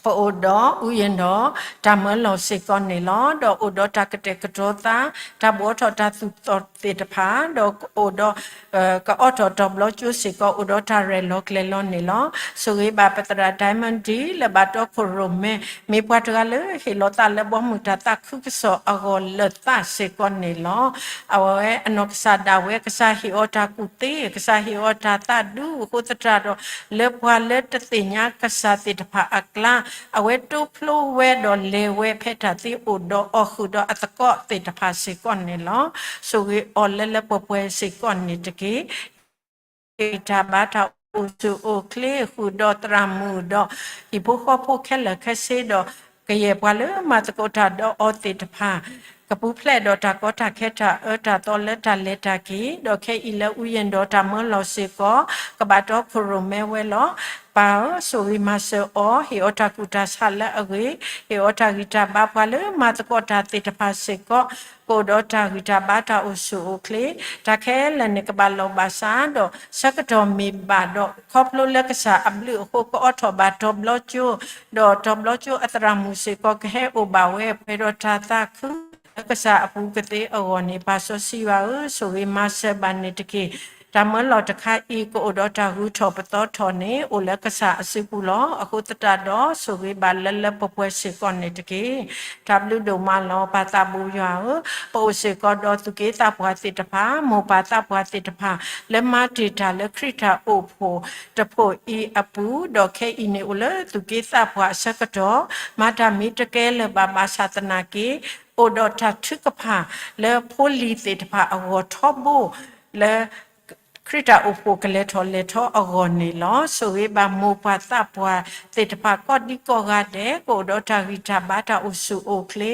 ပအိၣ်ဒီး ဥယျာဉ်တော် တၢ်မၢလီၤစ့ၢ်ကီးန့ၣ်လီၤ. ဒီးအိၣ်ဒီးတၢ်ကတဲာ်ကတီၤသး, တၢ်ဘှီထီၣ်တၢ်သူၣ်သီၣ်သ့ၣ်တဖၣ်, ဒီးအိၣ်ဒီး ကအိးထီၣ်တဘျီကၠိစ့ၢ်ကီး အိၣ်ဒီးတၢ်ရဲၣ်လီၤကျဲၤလီၤန့ၣ်လီၤ. ဆိၣ်ဂ့ၤဘၣ်ပသရၣ် Diamond D လၢဘၣ်တီခိၣ်ရိၣ်မဲ, မ့ၢ်ပှၤတဂၤလၢဟ့ၣ်လီၤသးလၢဘီမုၢ်တၢ်သးခုကစီၣ်အဂီၢ်လၢသးစ့ၢ်ကီးန့ၣ်လီၤ. အဝဲအနီၢ်ကစၢ်ဒၣ်ဝဲ ကစၢ်ဟ့ၣ်အီၤတၢ်ကူၣ်သ့, ကစၢ်ဟ့ၣ်အီၤတၢ်သးဒူအဃိသတးဒီး လၢပှၤလၢတသ့ၣ်ညါကစၢ်သ့ၣ်တဖၣ်အကျါ အဝဲတိဖျိဝဲဒီးလဲၤဝဲဖဲတၢ်သ့အိၣ်ဒီးအီၤဃုာ်ဒီးအသကိးသ့ၣ်တဖၣ်စ့ၢ်ကီးန့ၣ်လီၤ. ဆိၣ်ဂ့ၤအီၤလၢလၢပှဲၤပှဲၤစ့ၢ်ကီးန့ၣ်တက့ၢ်. တၢ်ဘါတၢ်အိၣ်ဆူၣ်အိၣ်ချ့ဃုာ်ဒီးသရၣ်မုၣ်ဒီး ဟံၣ်ဖိဃီဖိခဲလၢာ်ခဲဆ့ဒီး ကယဲၢ်ပှၤလၢမၤသကိးတၢ်ဒီးအီၤသ့ၣ်တဖၣ် ကပူၤဖျဲးဒီးတၢ်ကီတၢ်ခဲတၢ်အၢတၢ်သီလၢတၢ်လဲၤတၢ်က့ၤ ဒီးခဲအံၤလၢ ဥယျာဉ်တော် တၢ်မၢလီၤစ့ၢ်ကီး ကဘၣ်တီခိၣ်ရိၣ်မဲဝဲလီၤ. ပၢ်ဧၢ, ဆိၣ်ဂ့ၤမၤစၢၤအီၤ, ဟ့ၣ်အီၤတၢ်ကူၣ်တၢ်ဆးလၢအဂ့ၤ, ဟ့ၣ်အီၤတၢ်ဂံၢ်တၢ်ဘါ ပှၤလၢမၤသကိးတၢ်သ့ၣ်တဖၣ်စ့ၢ်ကီး ကအိၣ်ဒီးတၢ်ဂံၢ်တၢ်ဘါတၢ်အိၣ်ဆူၣ်အိၣ်ချ့, တၢ်ခဲလၢာ်န့ၣ်ကဘၣ်လီၤဘၣ်စးဒီး ဆၢကတီၢ်မ့ၢ်ဘၣ်ဒီး ခီဖျိလၢကစၢ်အဘျုးအဃိ ကအိးထီၣ်ဘၣ်တီၤဘျီကၠိ, ဒီးတီၤဘျီကၠိအသရၣ်မုၣ်စ့ၢ်ကီး ကဟဲအိၣ်ဘၣ်ဝဲ ပှဲၤဒီးတၢ်သးခု လၢကစၢ်အပူၤကသ့အဂီၢ်န့ၣ် ပၢ်စီဆှံယွၤဧၢ, ဆိၣ်ဂ့ၤမၤစၢၤဘၣ်န့ၣ်တက့ၢ်. တၢ်မၢလီၤတခါအံၤ ကအိၣ်ဒီးတၢ်ဂုၤထီၣ်ပသီထီၣ်န့ၣ် အိၣ်လၢကစၢ်အစုပူၤလီၤ. အဃိသတးဒီး ဆိၣ်ဂ့ၤဘၣ်လၢလၢပှဲၤပှဲၤစ့ၢ်ကီးန့ၣ်တက့ၢ်. တၢ်ဘျုးဒိၣ်မးလီၤ ပၢ်သးဘိယွၤဧၢ, ပအိၣ်စ့ၢ်ကီးဒီးသူၣ်က့သးပှၢ်သ့ၣ်တဖၣ်, မိၢ်ပၢ်သးပှၢ်သ့ၣ်တဖၣ် လၢမၤတ့ၢ်တၢ်လၢခရံာ်တၢ်အိၣ်ဖှိၣ်တဖှိၣ်အံၤအပူၤ, ဒီးခဲအံၤန့ၣ်အိၣ်လၢသူၣ်က့သးပှၢ်အဆၢကတီၢ်, မၤတၢ်မ့ၢ်တကဲလၢၤဘၣ် ဘၣ်ဆၣ်သနာ်က့ အိၣ်ဒီးတၢ်ထုကဖၣ်လၢဖိလံၤသ့ၣ်တဖၣ်အဂီၢ်ထီဘိ လၢ ခရံာ်တၢ်အိၣ်ဖှိၣ်ကလဲၤထီၣ်လဲၤထီအဂီၢ်န့ၣ်လီၤ. ဆိၣ်ဂ့ၤဘၣ်မိၢ်ပၢ်သးပှၢ်သ့ၣ်တဖၣ်ကိးဒံကိးဂၤဒဲး ကအိၣ်ဒီးတၢ်ဂံၢ်တၢ်ဘါတၢ်အိၣ်ဆူၣ်အိၣ်ချ့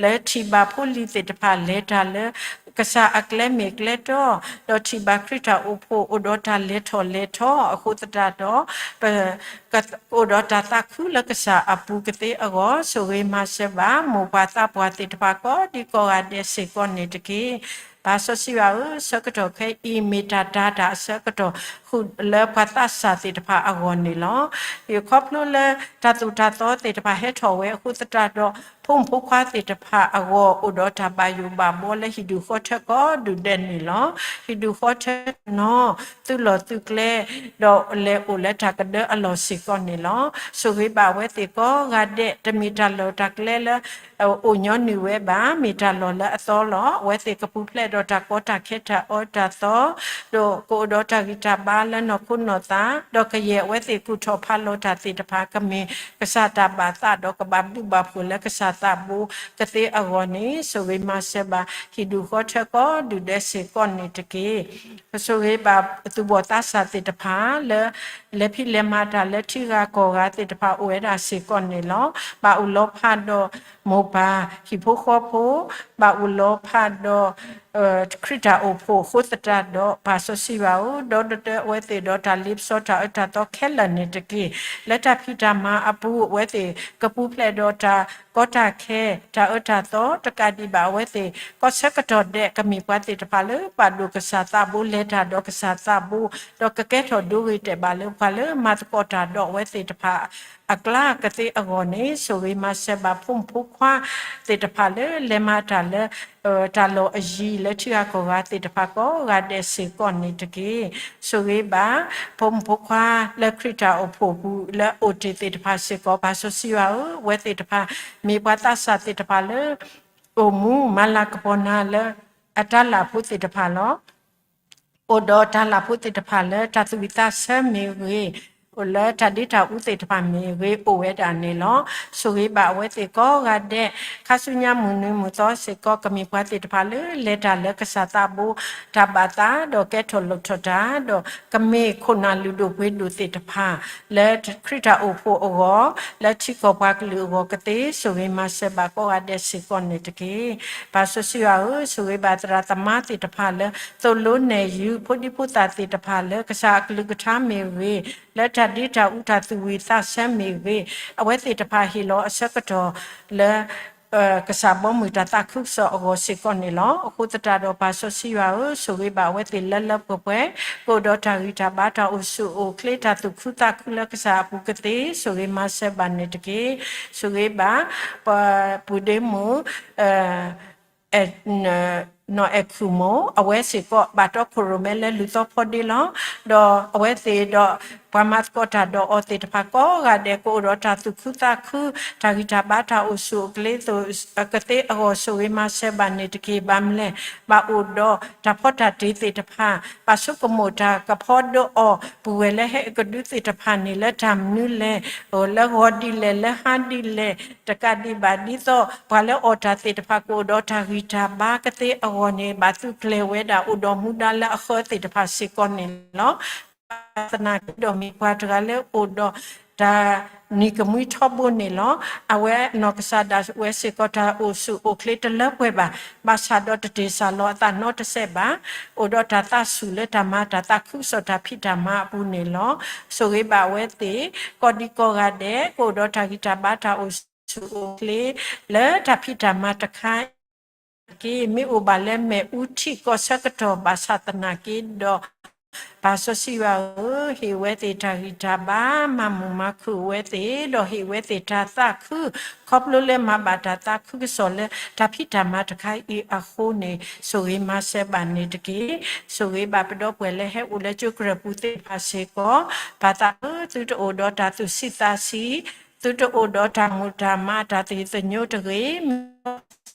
လၢထံၣ်ဘၣ်ဖိလံၤသ့ၣ်တဖၣ်လဲၤတၢ်လၢ ကစၢ်အကျဲမ့ၢ်ကျဲတီ, ဒီးထံၣ်ဘၣ်ခရံာ်တၢ်အိၣ်ဖှိၣ်အိၣ်ဒီးတၢ်လဲၤထီၣ်လဲၤထီအဃိသတးဒီး ပ ကအိၣ်ဒီးတၢ်သးခုလၢကစၢ်အပူၤကသ့အဂီၢ်, ဆိၣ်ဂ့ၤမၤစၢၤဘၣ် မိၢ်ပၢ်သးပှၢ်သ့ၣ်တဖၣ်ကိးဒံကိးဂၤဒဲးစ့ၢ်ကီးန့ၣ်တက့ၢ်. ပၢ်စီဆှံယွၤဧၢ, ဆၢကတီၢ်ခဲအံၤ မ့ၢ်တၢ်တာ်တၢ်အဆၢကတီၢ်ဃုာ်လၢပှၤသးစၢ်သ့ၣ်တဖၣ်အဂီၢ်န့ၣ်လီၤ. ယခီဖျိလၢတၢ်သိၣ်တၢ်သီသ့ၣ်တဖၣ်ဟဲထီၣ်ဝဲအဃိသတးဒီး ဖိမုၣ်ဖိခွါသ့ၣ်တဖၣ်အဂီၢ် အိၣ်ဒီးတၢ်ဘၣ်ယိၣ်ဘၣ်ဘှီလၢဟံၣ်ဒူၣ်ဃီထၢကိးဒူၣ်ဒဲးန့ၣ်လီၤ. ဟံၣ်ဒူၣ်ဃီထၢနီၤ သုလီၢ်သုကျဲ ဒီးလဲၤအိၣ်လၢတၢ်ကဒၢအလီၢ်စ့ၢ်ကီးန့ၣ်လီၤ. ဆိၣ်ဂ့ၤဘၣ်အဝဲသ့ၣ်ကိးဂၤဒဲး, တမ့ၢ်တၢ်လီၢ်တၢ်ကျဲလၢ အိၣ်ညီနုၢ်ဝဲဘၣ်, မ့ၢ်တၢ်လီၢ်လၢအသီလီၤ. အဝဲသ့ၣ်ကပူၤဖျဲးဒီးတၢ်ကီတၢ်ခဲတၢ်အၢတၢ်သီ, ဒီးကအိၣ်ဒီးတၢ်ဂံၢ်တၢ်ဘါလၢနီၢ်ခိနီၢ်သး, ဒီးကယဲၢ်အဝဲသ့ၣ်ကူၣ်ထီၣ်ဖးလီၤတၢ်သ့ၣ်တဖၣ် ကမ့ၢ်ကစၢ်တၢ်ဘၣ်သး ဒီးကဘၣ်ဘျုးဘၣ်ဖှိၣ်လၢကစၢ်သးဘိကသ့အဂီၢ်န့ၣ် ဆိၣ်ဂ့ၤမၤစၢၤဘၣ် ဟံၣ်ဒူၣ်ဃီထၢကိးဒူၣ်ဒဲးစ့ၢ်ကီးန့ၣ်တက့ၢ်. ဆိၣ်ဂ့ၤဘၣ်သူၣ်ဘီၣ်သးစၢ်သ့ၣ်တဖၣ်လၢ လဲၤဖံးလဲၤမၤတၢ်လၢထံဂၤကီၢ်ဂၤသ့ၣ်တဖၣ်အိၣ်ဝဲဒၣ်စ့ၢ်ကီးန့ၣ်လီၤ. ဘၣ်အိၣ်လီၤဖးဒီးမိၢ်ပၢ်ဟံၣ်ဖိဃီဖိ, ဘၣ်အိၣ်လီၤဖးဒီး ခရံာ်တၢ်အိၣ်ဖှိၣ်အဃိသတးဒီး ပၢ်စီဆှံယွၤဧၢ, ဒီသဒၢအဝဲသ့ၣ်ဒီးတၢ်လ့ပစီတၢ်အၢတၢ်သီခဲလၢာ်န့ၣ်တက့ၢ်. လၢတၢ်ဖံးတၢ်မၤအပူၤ အဝဲသ့ၣ်ကပူၤဖျဲးဒီးတၢ်ကီတၢ်ခဲ တၢ်အၢတၢ်သီ တကးဒံးဘၣ်အဝဲသ့ၣ် ကီၢ်ဆၢကတီၢ်ဒဲး ကမ့ၢ်ပှၤသ့ၣ်တဖၣ်လၢပာ်ဒိၣ်ကစၢ်သးဘိ လဲၤတၢ်ဒီးကစၢ်သးဘိ, ဒီးကကဲထီၣ်ဒိဂ့ၤတဲာ်ဘၣ်လၢပှၤလၢမၤသကိးတၢ်ဒီးအဝဲသ့ၣ်တဖၣ်အကျါကသ့အဂီၢ်န့ၣ် ဆိၣ်ဂ့ၤမၤစၢၤဘၣ်ဖိမုၣ်ဖိခွါသ့ၣ်တဖၣ်လၢလဲၤမၤတၢ်လၢ တၢ်လီၢ်အယံၤလၢထံဂၤကီၢ်ဂၤသ့ၣ်တဖၣ်ကိးဂၤဒဲးစ့ၢ်ကီးန့ၣ်တက့ၢ်. ဆိၣ်ဂ့ၤဘၣ် ဖိမုၣ်ဖိခွါလၢခရံာ်တၢ်အိၣ်ဖှိၣ်အပူၤလၢအိၣ်တ့ၢ်သ့ၣ်တဖၣ်စ့ၢ်ကီး ပၢ်စီဆှံယွၤဧၢ, အဝဲသ့ၣ်တဖၣ် မ့ၢ်ပှၤသးစၢ်သ့ၣ်တဖၣ်လၢ အိၣ်မူမၤလၤကပီၤနၤလၢအတၢ်လၢ်ဖိသ့ၣ်တဖၣ်လီၤ. အိၣ်ဒီးတၢ်လၢ်ဖိသ့ၣ်တဖၣ်လၢတၢ်သူၣ်ဝံၣ်သးဆၢမ့ၢ်ဂ့ၤ, အိၣ်လၢတၢ်ဒ့တၢ်အူသ့ၣ်တဖၣ်မ့ၢ်ဂ့ၤ အိၣ်ဝဲဒၣ်န့ၣ်လီၤ. ဆိၣ်ဂ့ၤဘၣ်အဝဲသ့ၣ်ကိးဂၤဒဲး, ခါဆူညါမုၢ်နံၤမုၢ်သီစ့ၢ်ကီး ကမ့ၢ်ပှၤသ့ၣ်တဖၣ်လၢလဲၤတၢ်လၢကစၢ်သးဘိ တၢ်ဘၣ်သး ဒီးကဲထီၣ်လိၣ်ထီၣ်တၢ်, ဒီးကမ့ၢ်ခိၣ်နၢ်လုၢ်ဒိၣ်ပှ့ၤဒိၣ်သ့ၣ်တဖၣ် လၢခရံာ်တၢ်အိၣ်ဖှိၣ်အဂီၢ်, လၢထံကီၢ်ပှၤကလုာ်အဂီၢ်ကသ့ ဆိၣ်ဂ့ၤမၤစၢၤဘၣ်ကိးဂၤဒဲးစ့ၢ်ကီးန့ၣ်တက့ၢ်. ပၢ်စီဆှံယွၤဧၢ, ဆိၣ်ဂ့ၤဘၣ်သရၣ်သမါသ့ၣ်တဖၣ်လၢ သိၣ်လိနဲၣ်ယုၤ ဖိဒံဖိသၣ်သ့ၣ်တဖၣ်လၢ ကစၢ်အကလုၢ်ကထါမ့ၢ်ဂ့ၤ, လၢတၢ်ဒ့တၢ်အူတၢ်သူၣ်ဝံၣ်သးဆၢမ့ၢ်ဂ့ၤ, အဝဲသ့ၣ်တဖၣ်ဟ့ၣ်လီၤအဆၢကတီၢ်လၢ ကစၢ်ဘီမုၢ်တၢ်သးခုကစီၣ်အဂီၢ်စ့ၢ်ကီးန့ၣ်လီၤ. အဃိသတးဒီးပၢ်စီဆှံယွၤဧၢ, ဆိၣ်ဂ့ၤဘၣ်အဝဲသ့ၣ်လၢလၢပှဲၤပှဲၤ, ကအိၣ်ဒီးတၢ်ဂံၢ်တၢ်ဘါတၢ်အိၣ်ဆူၣ်အိၣ်ချ့ တၢ်သူၣ်ခုသးခုလၢကစၢ်အပူၤကသ့, ဆိၣ်ဂ့ၤမၤစၢၤဘၣ်န့ၣ်တက့ၢ်. ဆိၣ်ဂ့ၤဘၣ် ပပုၢ်ဒ့မုၣ် နီၢ်အဲၣ်ခူၣ်မိၢ် အဝဲစ့ၢ်ကီး ဘၣ်တီခိၣ်ရိၣ်မဲလၢလူၤသီဖီဒ့လီၤ. ဒီးအဝဲသ့ၣ်ဒီး ပှၤမၤသကိးတၢ်ဒီးအီၤသ့ၣ်တဖၣ်ကိးဂၤဒဲး ကအိၣ်ဒီးတၢ်သူၣ်ခုသးခု တၢ်ဂံၢ်တၢ်ဘါတၢ်အိၣ်ဆူၣ်အိၣ်ချ့ ကသ့အဂီၢ် ဆိၣ်ဂ့ၤမၤစၢၤဘၣ်န့ၣ်တက့ၢ်. ဘၣ်မနုၤလဲၣ်, ဘၣ်အိၣ်ဒီးတၢ်ဖီတၢ်တ့သ့ၣ်တဖၣ်, ဘၣ်ဆိကမိၣ်တၢ်ကဖီဒိၣ်အီၤ ပုၢ်ဝဲၢ်လၢဟဲကဒုးသ့ၣ်တဖၣ်န့ၣ် လၢတၢ်မနုၤလဲၣ်, လၢဂီၤဒ်လဲၣ် လၢဟါဒ်လဲၣ်, တကးဒံးဘၣ်ဒ်သိး ပှၤလၢအီၣ်တၢ်သ့ၣ်တဖၣ်ကအိၣ်ဒီးတၢ်ဂံၢ်တၢ်ဘါကသ့အဂီၢ်န့ၣ် ဘၣ်သုးကျဲၤဝဲဒၣ်အိၣ်ဒီးမူဒါလၢအဃၢသ့ၣ်တဖၣ်စ့ၢ်ကီးန့ၣ်လီၤ. ဘၣ်ဆၣ်သနာ်က့ဒီးမ့ၢ်ပှၤတဂၤလၢအိၣ်ဒီး တၢ်နံၤကမှံထီဘိန့ၣ်လီၤ. အဝဲနီၢ်ကစၢ်ဒၣ်ဝဲစ့ၢ်ကီးတၢ်အိၣ်ဆူၣ်အိၣ်ချ့တလၢပှဲၤဘၣ်, ဘၣ်ဆၣ်ဒီးတတ့ၢ်စၢ်လီၤအသးနီတစဲးဘၣ်, အိၣ်ဒီးတၢ်သးဆူၣ်လၢတၢ်မၤတၢ်သးခုကစီၣ်တၢ်ဖံးတၢ်မၤအပူၤန့ၣ်လီၤ. ဆိၣ်ဂ့ၤဘၣ်အဝဲသ့ၣ် ကိးဒံကိးဂၤဒဲး ကအိၣ်ဒီးတၢ်ဂံၢ်တၢ်ဘါတၢ်အိၣ်ဆူၣ်အိၣ်ချ့ လၢတၢ်ဖံးတၢ်မၤတခါ က့ မ့ၢ်အိၣ်ဘၣ်လၢမ့ၣ်အူထံၣ်ကီၢ်ဆၢကတီၢ်ဘၣ်ဆၣ်သနာ်က့ဒီး ပၢ်စီဆှံယွၤဧၢ, ဟ့ၣ်ဝဲသ့ၣ်တၢ်ဂံၢ်တၢ်ဘါ မၤမုာ်မၤခုၣ်ဝဲသ့ၣ် ဒီးဟ့ၣ်ဝဲသ့ၣ်တၢ်သးခု, ခီဖျိလၢမၤဘၣ်တၢ်သးခုကစီၣ်လၢတၢ်ဖံးတၢ်မၤတခါအံၤအဃိန့ၣ် ဆိၣ်ဂ့ၤမၤစၢၤဘၣ်န့ၣ်တက့ၢ်. ဆိၣ်ဂ့ၤဘၣ်ပဒီပုၢ်ဝဲၢ်လၢဟဲအိၣ်လၢကၠိကရၢၢ်ပူၤသ့ၣ်တဖၣ်စ့ၢ်ကီး, ပၢ်သးဧၢ, သုတအိၣ်ဒီးတၢ်သူၣ်ဆံးသးဆံး, သုတအိၣ်ဒီးတၢ်မုာ်တၢ်မးတၢ်သ့ၣ်သညိတဂ့ၤ, မ့ၢ်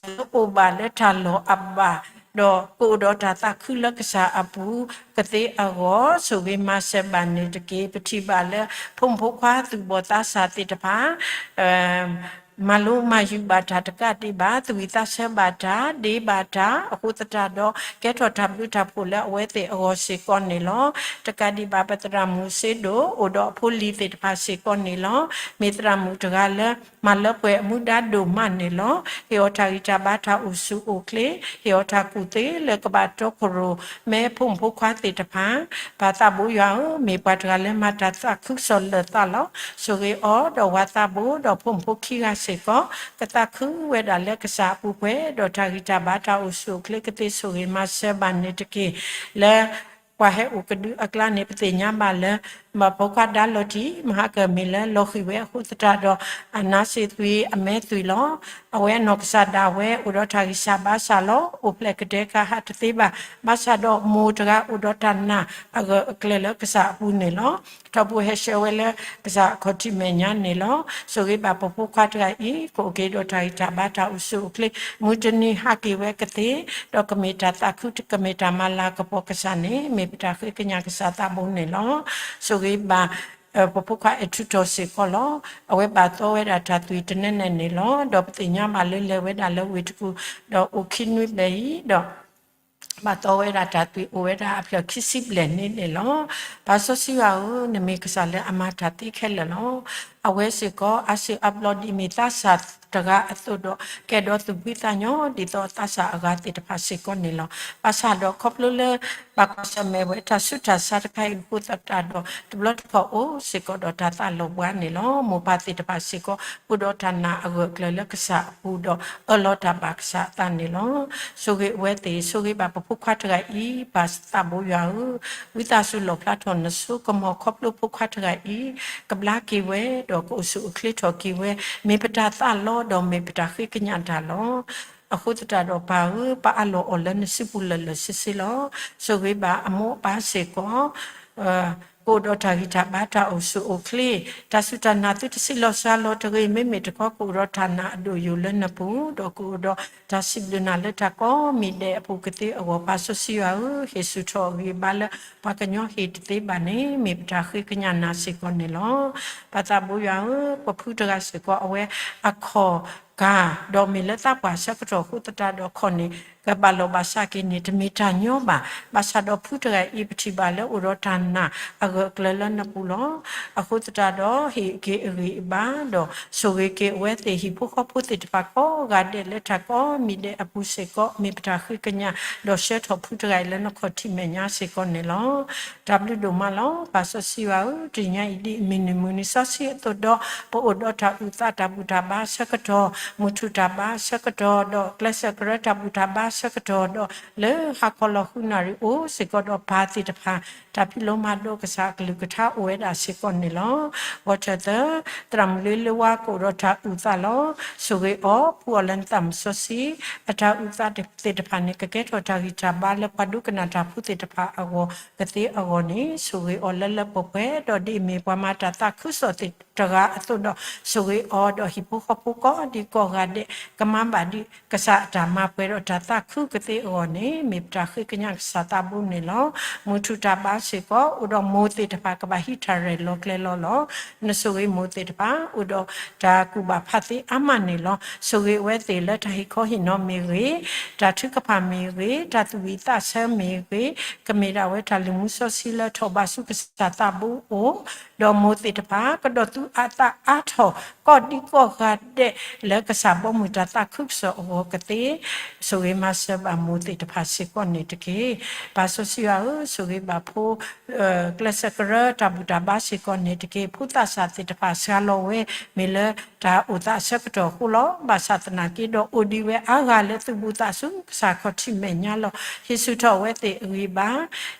အိၣ်ဘၣ်လၢတၢ်လီၢ်အဘၣ်, ဒီးကအိၣ်ဒီးတၢ်သးခုလၢကစၢ်အပူၤကသ့အဂီၢ် ဆိၣ်ဂ့ၤမၤစၢၤဘၣ်န့ၣ်တက့ၢ်. ပထံၣ်ဘၣ်လၢဖိမုၣ်ဖိခွါသူၣ်ဘီၣ်သးစၢ်သ့ၣ်တဖၣ် မၤလိမၤယုာ်ဘၣ်တၢ်တကးဒံးဘၣ်, သူၣ်ဝံၣ်သးဆၢဘၣ်တၢ်, ဒ့ဘၣ်တၢ်, အဃိသတးဒီး ကဲထီၣ်တၢ်ဘျုးတၢ်ဖှိၣ်လၢအဝဲသ့ၣ်အဂီၢ်စ့ၢ်ကီးန့ၣ်လီၤ. တကးဒံးဘၣ်ပသရၣ်မုၣ်စ့ဒိၣ် အိၣ်ဒီးအဖိလံၤသ့ၣ်တဖၣ်စ့ၢ်ကီးန့ၣ်လီၤ. မ့ၢ်သရၣ်မုၣ်တဂၤလၢ မၤလၢပှဲၤအမူဒါဒိၣ်မးန့ၣ်လီၤ. ဟ့ၣ်အီၤတၢ်ဂံၢ်တၢ်ဘါတၢ်အိၣ်ဆူၣ်အိၣ်ချ့, ဟ့ၣ်အီၤတၢ်ကူၣ်သ့လၢကဘၣ်တီခိၣ်ရိၣ်မဲဖိမုၣ်ဖိခွါသ့ၣ်တဖၣ်, ပၢ်သးဘိယွၤဧၢ, မ့ၢ်ပှၤတဂၤလၢမၤတၢ်သးခုကစီၣ်လၢာ်သးလီၤ. ဆိၣ်ဂ့ၤအီၤဒီးဝၤသးဘိဒီးဖိမုၣ်ဖိခံဂၤစ့ၢ်ကီး, ကသးခုဝဲဒၣ်လၢကစၢ်အပူၤပှဲၤ, ဒီးတၢ်ဂံၢ်တၢ်ဘါတၢ်အိၣ်ဆူၣ်အိၣ်ချ့ကသ့ဆိၣ်ဂ့ၤမၤစၢၤဘၣ်န့ၣ်တက့ၢ်. လၢ ပှၤဟဲအိၣ်ကဒုအကျါန့ၣ် ပသ့ၣ်ညါဘၣ်လၢ မၢဖိခွါဒါလီၤတံၢ် မဟါကမ့ၢ်လၢလီၤဃံၤဝဲအဃိသတးဒီး အနါစ့သွံၣ်အမဲသွံၣ်လီၤ. အဝဲအနီၢ်ကစၢ်ဒၣ်ဝဲအိၣ်ဒီးတၢ်ဂံၢ်စၢ်ဘါစၢ်လီၤ. အိၣ်ဖျဲၣ်ကဒဲကဟးတသ့ဘၣ်. ဘၣ်ဆၣ်ဒီးမိၢ်တဂၤအိၣ်ဒီးတၢ်နာ်အဂၢၢ်အကျၢၤလၢကစၢ်အပူၤန့ၣ်လီၤ. ထီဘိဟဲဆှၢဝဲလၢကစၢ်အခီၣ်ထံးမဲာ်ညါန့ၣ်လီၤ. ဆိၣ်ဂ့ၤဘၣ်ပဖိခွါတဂၤအံၤ ကအိၣ်က့ၤဒီးတၢ်ဂံၢ်တၢ်ဘါတၢ်အိၣ်ဆူၣ်အိၣ်ချ့ မုၢ်တနံၤဟးက့ၤဝဲကသ့ ဒီးကမ့ၢ်တၢ်သးခု ကမ့ၢ်တၢ်မၤလၤကပီၤကစၢ်န့ၣ် မ့ၢ်ပတၢ်ဃ့ကညးကစၢ်သးဘိန့ၣ်လီၤ. ဆိၣ်ဂ့ၤဘၣ် ပဖိခွါအဲၣ်ထူးထီၣ်စ့ၢ်ကီးလီၤ. အဝဲဘၣ်သီဝဲဒၣ်တၢ်သွံၣ်တနဲနဲန့ၣ်လီၤ. ဒီးပသ့ၣ်ညါဘၣ်လၢလဲၤဝဲဒၣ်လၢဝ့ၢ်တကူၣ် ဒီးအိၣ်ခံနွံဘျဲၣ်အံၤ ဒီး ဘၣ်သီဝဲဒၣ်တၢ်သွံၣ်အိၣ်ဝဲဒၣ်အဖျၢၣ်ခံဆံဘျဲၣ်န့ၣ်န့ၣ်လီၤ. ပၢ်စီဆှံယွၤဧၢ, နမ့ၢ်ကစၢ်လၢအမၤတၢ်သ့ခဲလၢာ်လီၤ. အဝဲစ့ၢ်ကီး အါစုအါဘျီဒ်အမ့ၢ်သးစၢ်တဂၤအသိးဒီး ကဲဒီးသူၣ်ဖှံသးညီဒ်သိးသးစၢ်အဂၤသ့ၣ်တဖၣ်စ့ၢ်ကီးန့ၣ်လီၤ. ဘၣ်ဆၣ်ဒီးခီဖျိလၢ ဘၣ်ကွၢ်ဆၢၣ်မဲာ်ဝဲတၢ်ဆူးတၢ်ဆါတခါအံၤအဃိသတးဒီး တဘျီတခီၣ်အိၣ်စ့ၢ်ကီးဒီးတၢ်သးလီၤဘှါန့ၣ်လီၤ. မိၢ်ပၢ်သ့ၣ်တဖၣ်စ့ၢ်ကီး အိၣ်ဒီးတၢ်နာ်အဂၢၢ်အကျၢၤလၢကစၢ်အပူၤဒီး အၢၣ်လီၤတၢ်ဘၣ်ကစၢ်အသးန့ၣ်လီၤ. ဆိၣ်ဂ့ၤအဝဲသ့ၣ် ဆိၣ်ဂ့ၤဘၣ်ပဖိခွါတဂၤအံၤ ပၢ်သးဘိယွၤဧၢ, ဝံသးစူၤလီၣ်ဖျါထီၣ်နစိကမီၤခီဖျိဖိခွါတဂၤအံၤ ကဘျါက့ၤဝဲ ဒီးကအိၣ်ဆူၣ်အိၣ်ချ့ထီၣ်က့ၤဝဲ မ့ၢ်ပတၢ်သးလီဒီးမ့ၢ်ပတၢ်ဃ့ကညးတၢ်လီၤ. အဃိသတးဒီးပၢ်ဧၢ, ပအၢၣ်လီၤအီၤလၢနစုပူၤလၢာ်လၢာ်ဆ့ဆ့လီၤ. ဆိၣ်ဂ့ၤဘၣ်အမိၢ်အပၢ်စ့ၢ်ကီး ကအိၣ်ဒီးတၢ်ဂံၢ်တၢ်ဘါတၢ်အိၣ်ဆူၣ်အိၣ်ချ့, တၢ်စူၢ်တၢ်နာ်သုတဆံးလီၤစှၤလီၤတဂ့ၤ, မ့မ့ၢ်တခီကအိၣ်ဒီးတၢ်နာ်အဒိၣ်ယိာ်လၢနပူၤ, ဒီးကအိၣ်ဒီးတၢ်စံးဘျုးနၤလၢတၢ်ကိးမံၤဒဲးအပူၤကသ့အဂီၢ်, ပၢ်စီဆှံယွၤဧၢ, ဟ့ၣ်ဆူၣ်ထီၣ်အဂံၢ်အဘါလၢပှၤကညီဟ့ၣ်တသ့ဘၣ်န့ၣ် မ့ၢ်ပတၢ်ဃ့ကညးနၤစ့ၢ်ကီးန့ၣ်လီၤ. ပၢ်သးဘိယွၤဧၢ, ပဖုတဂၤစ့ၢ်ကီး အဝဲအခီၣ်ကၤ ဒီးမ့ၢ်လၢသးပှၢ်ဆၢကတီၢ်အဃိသတးဒီးခီၣ်န့ၣ် ကဘၣ်လီၢ်ဘၣ်စးက့ၤန့ၣ် တမ့ၢ်တၢ်ညီဘၣ်. ဘၣ်ဆၣ်ဒီးဖုတဂၤအံၤ ပထံၣ်ဘၣ်လၢအိၣ်ဒီးတၢ်နာ်အ ကမၤလၢပှဲၤဒီးတၢ်ဂၢၢ်ကျၢၤလၢနပူၤလီၤ. အဃိသတးဒီး ဟ့ၣ်က့ၤအဂံၢ်အဘါဒီး ဆိၣ်ဂ့ၤက့ၤအဝဲသ့ၣ်ဟံၣ်ဖိဃီဖိသ့ၣ်တဖၣ်ကိးဂၤဒဲးလၢတၢ်ကိးမံၤဒဲးအပူၤစ့ၢ်ကီး မ့ၢ်ပတၢ်ဃ့ကညး ဒီးဆှၢထီၣ်ဖုတဂၤအံၤလၢနခီၣ်ထံးမဲာ်ညါစ့ၢ်ကီးန့ၣ်လီၤ. တၢ်ဘျုးဒိၣ်မးလီၤ. ပၢ်စီဆှံယွၤဧၢ, တနံၤညါအံၤဒ်အမုၢ်နံၤမုၢ်နံၤစီဆှံအသိးဒီး ပအိၣ်ဒီးတၢ်အုၣ်သးတၢ်ဘူၣ်တၢ်ဘါအဆၢကတီၢ်, မုၢ်ထူၣ်တၢ်ဘါအဆၢကတီၢ်, ဒီးကျဲးစၢးကရၢတၢ်ဘူၣ်တၢ်ဘါအဆၢကတီၢ်, ဒီးလၢဟါခီလီၤဃုနၣ်ရံၣ်အိၣ်စ့ၢ်ကီးဒီးပၢ်သ့ၣ်တဖၣ် တၢ်ဖံးလိမၤဒိးကစၢ်အကလုၢ်ကထါအိၣ်ဝဲဒၣ်စ့ၢ်ကီးန့ၣ်လီၤ. ဂီၤထၢၣ်သၢ, သရၣ်မုၣ်လ့လၢဝါကအိၣ်ဒီးတၢ်အုၣ်သးလီၤ. ဆိၣ်ဂ့ၤအီၤ ဖှူအီၤလၢနသးမုၢ်စီဆှံ, အတၢ်အုၣ်သးသ့ၣ်တဖၣ်န့ၣ် ကကဲထီၣ်တၢ်ဂံၢ်တၢ်ဘါလၢပှၤဒိကနၣ်တၢ်ဖိသ့ၣ်တဖၣ်အဂီၢ်ကသ့အဂီၢ်န့ၣ် ဆိၣ်ဂ့ၤအီၤလၢလၢပှဲၤပှဲၤ, ဒီးဒ်အမ့ၢ်ပှၤမၤတၢ်သးခုကစီၣ်သ့ၣ်တဂၤအသိးဒီး ဆိၣ်ဂ့ၤအီၤဒီးဟံၣ်ဖိဃီဖိကိးဒံကိးဂၤဒဲး ကမၤဘၣ်ဒ်ကစၢ်အတၢ်မၤပှဲၤဒီးတၢ်သးခုကသ့အဂီၢ်န့ၣ် မ့ၢ်ပတၢ်ဃ့ကညးကစၢ်သးဘိန့ၣ်လီၤ. မုၢ်ထူၣ်တၢ်ဘါစ့ၢ်ကီး အိၣ်ဒီးမိၢ်သ့ၣ်တဖၣ်ကဘၣ်ဟံးတၢ်ရဲၣ်လီၤကျဲၤလီၤလီၤ. နဆိၣ်ဂ့ၤမိၢ်သ့ၣ်တဖၣ် အိၣ်ဒီးတၢ်ကူၣ်ဘၣ်ဖးသ့အါမးန့ၣ်လီၤ. ဆိၣ်ဂ့ၤအဝဲသ့ၣ်လၢတၢ်ဟ့ၣ်ခီဟ့ၣ်နီၤမ့ၢ်ဂ့ၤ, တၢ်ထုကဖၣ်မ့ၢ်ဂ့ၤ, တၢ်သူၣ်ဝံၣ်သးဆၢမ့ၢ်ဂ့ၤ, ကမ့ၢ်ဒၣ်ဝဲတၢ်လုၢ်မူစီဆှံလၢထီၣ်ဘးဆူကစၢ်သးဘိအအိၣ်, ဒီးမိၢ်သ့ၣ်တဖၣ် ကဒီးသူအသးအါထီၣ် ကိးဒံကိးဂၤဒဲး လၢကစၢ်ဘီမုၢ်တၢ်သးခုကစီၣ်အဂီၢ်ကသ့, ဆိၣ်ဂ့ၤမၤစၢၤဘၣ်မိၢ်သ့ၣ်တဖၣ်စ့ၢ်ကီးန့ၣ်တက့ၢ်. ပၢ်စီဆှံယွၤဧၢ, ဆိၣ်ဂ့ၤဘၣ်ဖိ ကျဲးစၢးကရၢတၢ်ဘူၣ်တၢ်ဘါစ့ၢ်ကီးန့ၣ်တက့ၢ်. ဖိသးစၢ်သ့ၣ်တဖၣ်စှၤလီၤဝဲ မ့ၢ်လၢတၢ်အိၣ်သးအဆၢကတီၢ်အဃိလီၤ. ဘၣ်ဆၣ်သနာ်က့ဒီး အိၣ်ဒံးဝဲအါဂၤလၢသူၣ်ဘူၣ်သးစူၤကစၢ်ခီၣ်ထံးမဲာ်ညါလီၤ. ဟ့ၣ်ဆူၣ်ထီၣ်အဝဲသ့ၣ်အဂံၢ်ဘါ,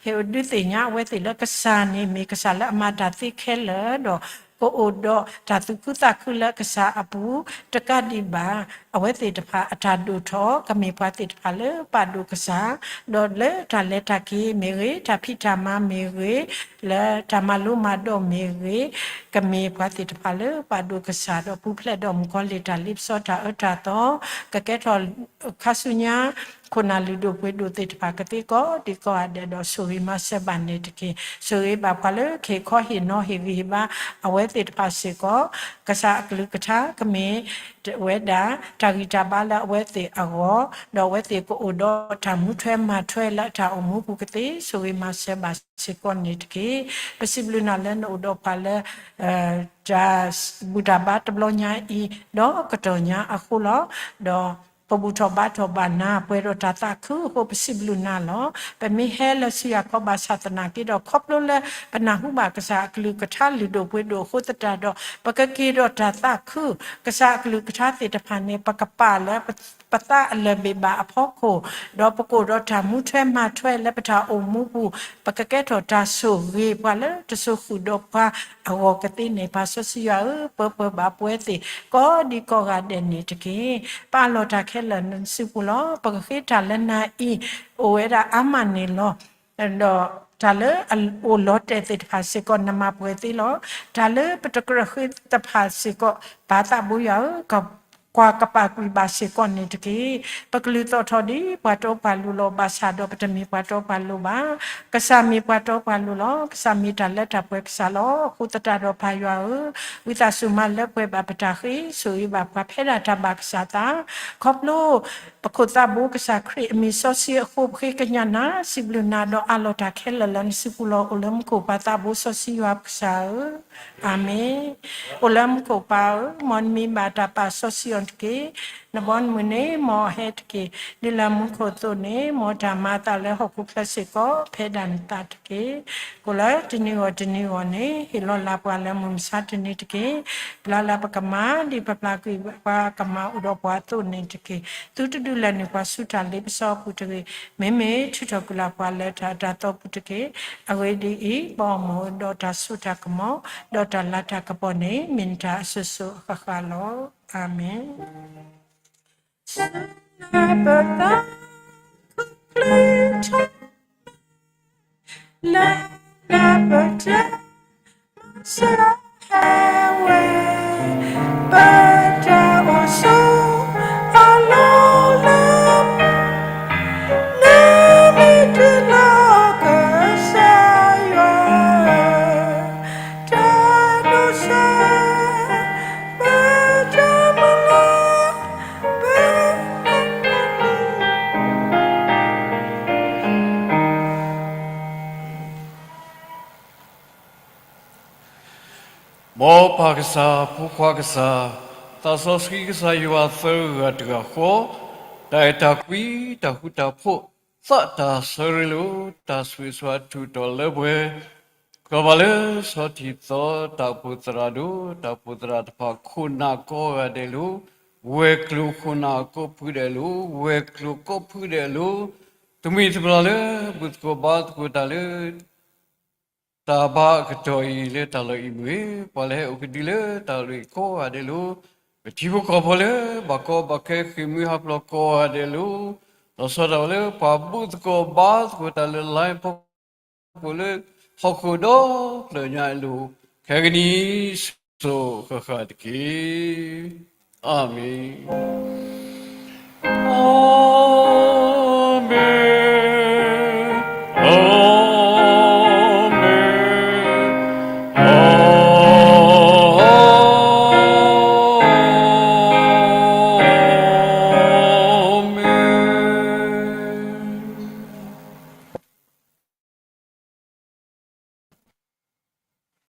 ဟ့ၣ်အဒုးသ့ၣ်ညါအဝဲသ့ၣ်လၢကစၢ်န့ၣ် မ့ၢ်ကစၢ်လၢအမၤတၢ်သ့ခဲလၢာ်ဒီး ကအိၣ်ဒီးတၢ်သူၣ်ခုသးခုလၢကစၢ်အပူၤ တကးဒံးဘၣ် အဝဲသ့ၣ်တဖၣ်အတၢ်ဒိၣ်ထီၣ် ကမ့ၢ်ပှၤသ့ၣ်တဖၣ်လၢပာ်ဒိၣ်ကစၢ်, ဒီးလၢတၢ်လဲၤတၢ်က့ၤမ့ၢ်ဂ့ၤ, တၢ်ဖံးတၢ်မၤမ့ၢ်ဂ့ၤ, လၢတၢ်မၤလိမၤဒိးမ့ၢ်ဂ့ၤ, ကမ့ၢ်ပှၤသ့ၣ်တဖၣ်လၢပာ်ဒိၣ်ကစၢ် ဒီးပူၤဖျဲးဒီးမုၣ်ကီၤလံၢ်တၢ်လ့ပစီတၢ်အၢတၢ်သီ, ကကဲထီၣ်ခါဆူညါ ခိၣ်နၢ်လုၢ်ဒိၣ်ပှ့ၤဒိၣ်သ့ၣ်တဖၣ်ကသ့ကိးဒံကိးဂၤဒဲးဒီး ဆိၣ်ဂ့ၤမၤစၢၤဘၣ်န့ၣ်တက့ၢ်. ဆိၣ်ဂ့ၤဘၣ်ပှၤလၢကဟ့ၣ်ခီဟ့ၣ်နီၤဟ့ၣ်ဂံၢ်ဟ့ၣ်ဘါ အဝဲသ့ၣ်တဖၣ်စ့ၢ်ကီး, ကစၢ်အကလုၢ်ကထါကမ့ၢ်ဝဲဒၣ် တၢ်ဂံၢ်တၢ်ဘါလၢအဝဲသ့ၣ်အဂီၢ်, ဒီးအဝဲသ့ၣ်ကအိၣ်ဒီးတၢ်မူထွဲမၤထွဲလၢအတၢ်အိၣ်မူပူၤကသ့ ဆိၣ်ဂ့ၤမၤစၢၤဘၣ်စ့ၢ်ကီးန့ၣ်တက့ၢ်. ပစံးဘျုးနၤလၢနအိၣ်ဒီးပှၤလၢ တၢ်ဘူၣ်တၢ်ဘါတဘျီညါအံၤ ဒီးကတီၢ်ညါအဃိလီၤ. ဒီးပဘူၣ်ထီၣ်ဘါထီၣ်ဘၣ်နၤ ပှဲၤဒီးတၢ်သးခုအဃိ ပစံးဘျုးနၤလီၤ. ပမ့ၢ်ဟဲလၢစံယွၤခီဘၣ်ဆၣ်သနာ်က့ဒီး ခီဖျိလၢပနၢ်ဟူဘၣ်ကစၢ်အကလုၢ်ကထါလုၢ်ဒိၣ်ပှ့ၤဒိၣ်အဃိသတးဒီး ပကက့ၤဒီးတၢ်သးခု, ကစၢ်အကလုၢ်ကထါသ့ၣ်တဖၣ်န့ၣ် ပကပာ်လၢပသးအလၢၢ်ဘ့ၣ်ဘၣ်အဖီခိၣ်, ဒီးပကအိၣ်ဒီးတၢ်မူထွဲမၤထွဲလၢပတၢ်အိၣ်မူပူၤ, ပကကဲထီၣ်တၢ်ဆိၣ်ဂ့ၤပှၤလၢတစိၤဃုာ်ဒီးပှၤအဂီၢ်ကသ့န့ၣ် ပၢ်စီဆှံယွၤဧၢ, ပၢၤပှဲၤဘၣ်ပဝဲသ့ၣ် ကိးဒံကိးဂၤဒဲးန့ၣ်တက့ၢ်. ပအးလီၤတၢ်ခဲလၢာ်လၢနစုပူၤလီၤ. ပကဃ့တၢ်လၢနၤအံၤ အိၣ်ဝဲဒၣ်အါမးန့ၣ်လီၤ. ဒီးတၢ်လၢအအိၣ်လီၤတဲာ်သ့ၣ်တဖၣ်စ့ၢ်ကီး နမၤပှဲၤသ့လီၤ. တၢ်လၢပတကြၢးဃ့တဖၣ်စ့ၢ်ကီး ပၢ်သးဘိယွၤဧၢ, ကွၢ်ကပာ်ကွံာ်ဘၣ်စ့ၢ်ကီးန့ၣ်တက့ၢ်. ပကလုၢ်သီၣ်ထီၣ်ဒ်ပှၤတီပှၤလိၤလီၤ. ဘၣ်ဆၣ်ဒီးပတမ့ၢ်ပှၤတီပှၤလိၤဘၣ်. ကစၢ်မ့ၢ်ပှၤတီပှၤလိၤလီၤ. ကစၢ်မ့ၢ်တၢ်လၢတၢ်ပှဲၤကစၢ်လီၤ. အဃိသတးဒီးပၢ်ယွၤဧၢ, ဝံသးစူၤမၤလၢပှဲၤဘၣ်ပတၢ်ဃ့, ဆိၣ်ဂ့ၤဘၣ်ပှၤဖဲဒၣ်တၢ်ဘၣ်ကစၢ်သး, ခီဖျိ ပခိၣ်သးဘိကစၢ်ခရံာ်အမံၤစီဆှံအဃိ ပဃ့ကညးနၤ, စံးဘျုးနၤဒီးအးလီၤတၢ်ခဲလၢာ်လၢနစုပူၤလီၤ. အိၣ်လၢမူခိၣ်ပၢ်သးဘိစီဆှံယွၤပကစၢ်ဧၢ, အၤမ့ၣ်. အိၣ်လၢမူခိၣ်ပၢ်ဧၢ, မ်နမံဘၣ်တၢ်ပာ်စီဆှံအီၤတက့ၢ်. နဘီနမုၢ်န့ၣ် မ်အဟဲတက့ၢ်. ဒ်လၢမူခိၣ်အသိးန့ၣ် မ်တၢ်မၤအသးလၢဟီၣ်ခိၣ်ချၢစ့ၢ်ကီး ဖဲဒၣ်နသးတက့ၢ်. ကိးလၢတနံၤဂီၢ်တနံၤဂီၢ်န့ၣ် ဟ့ၣ်လီၤလၢ်ပှၤလၢမုၢ်မဆါတနံၤတက့ၢ်. ပျၢ်လၢ်ပကမၤ ဒ်ပပျၢ်ကွံာ်ပှၤကမၤအိၣ်ဒီးပှၤအသိးန့ၣ်တက့ၢ်. သုတဒုးလဲၤနုာ်ပှၤဆူတၢ်လ့ပစီအပူၤတဂ့ၤ. မ့မ့ၢ်ထုးထီၣ်ကွံာ်လၢ်ပှၤလၢတၢ်အတၢ်သီပူၤတက့ၢ်. အဂ့ၢ်ဒ်အံၤ, ပအီၣ်မူဒီးတၢ်စိတၢ်ကမီၤ, ဒီးတၢ်လၤတၢ်ကပီၤန့ၣ် မ့ၢ်နတၢ်အစိၤစိၤအဃၣ်ဃၣ်လီၤ. အၤမ့ၣ်. ဆူနပသးခုချ့ထီၣ် လၢနပတၢ်မၤစၢၤဟဲဝဲ, ပတၢ်အိၣ်ဆိးအလီၢ်လၢ နမ့ၢ်တုၤလီၤကစၢ်ယွၤ, တၢ်ဒိးစၢ် ပတၢ်မၤလၤ ပ မ်ပၢ်ကစၢ်, ဖိခွါကစၢ်, သးစီဆှံကစၢ်ယွၤသၢဂၤတဂၤဃီ, တၢ်အဲၣ်တၢ်ကွံ, တၢ်ဃူတၢ်ဖိး, သးတၢ်ဆၢရ့လိာ်, တၢ်ဆိၣ်ဂ့ၤဆိၣ်ဝါထူးတီၤလၢပှဲၤ ကီၢ်ဘၣ်လၢဆီထံးသီ တၢ်အိၣ်ဖှိၣ်သရၣ်ဒိၣ်, တၢ်အိၣ်ဖှိၣ်သရၣ်တဖၣ် ခိၣ်နၢ်ကိးဂၤဒဲးလိၤ, ဝဲၤကျိၤခိၣ်နၢ်ကိးဖုဒဲးလိၤ, ဝဲၤကျိၤကိးဖုဒဲးလိၤ, တမံၤတဘျီလၢ ဘူၣ်သကိးဘါသကိးတၢ်လၢ တၢ်ဘါအကတီၢ်အံၤ လၢတၢ်လီၢ်အံၤမ့ၢ်ဂ့ၤ, ပှၤလၢဟဲအိၣ်ကဒုလၢတၢ်လီၢ်အံၤကိးဂၤဒဲးလိၤ, ပထံဖိကီၢ်ဖိလၢ ဘၣ်ကီဘၣ်ခဲဃ့ၢ်မှံဟးဖျိးကိးဂၤဒဲးလိၤ, လီၤဆီဒၣ်တၢ်ဝဲလၢ ပှၤဘူၣ်သကိးဘါသကိးတၢ်လၢ line ဖီခိၣ်လၢ ဟီၣ်ခိၣ်ဒီဖျၢၣ်ညါအလိၤ, ခဲကနံၤအံၤ ဆိၣ်ဂ့ၤဃၣ်ဃၣ်တက့ၢ်. အၤမ့ၣ်.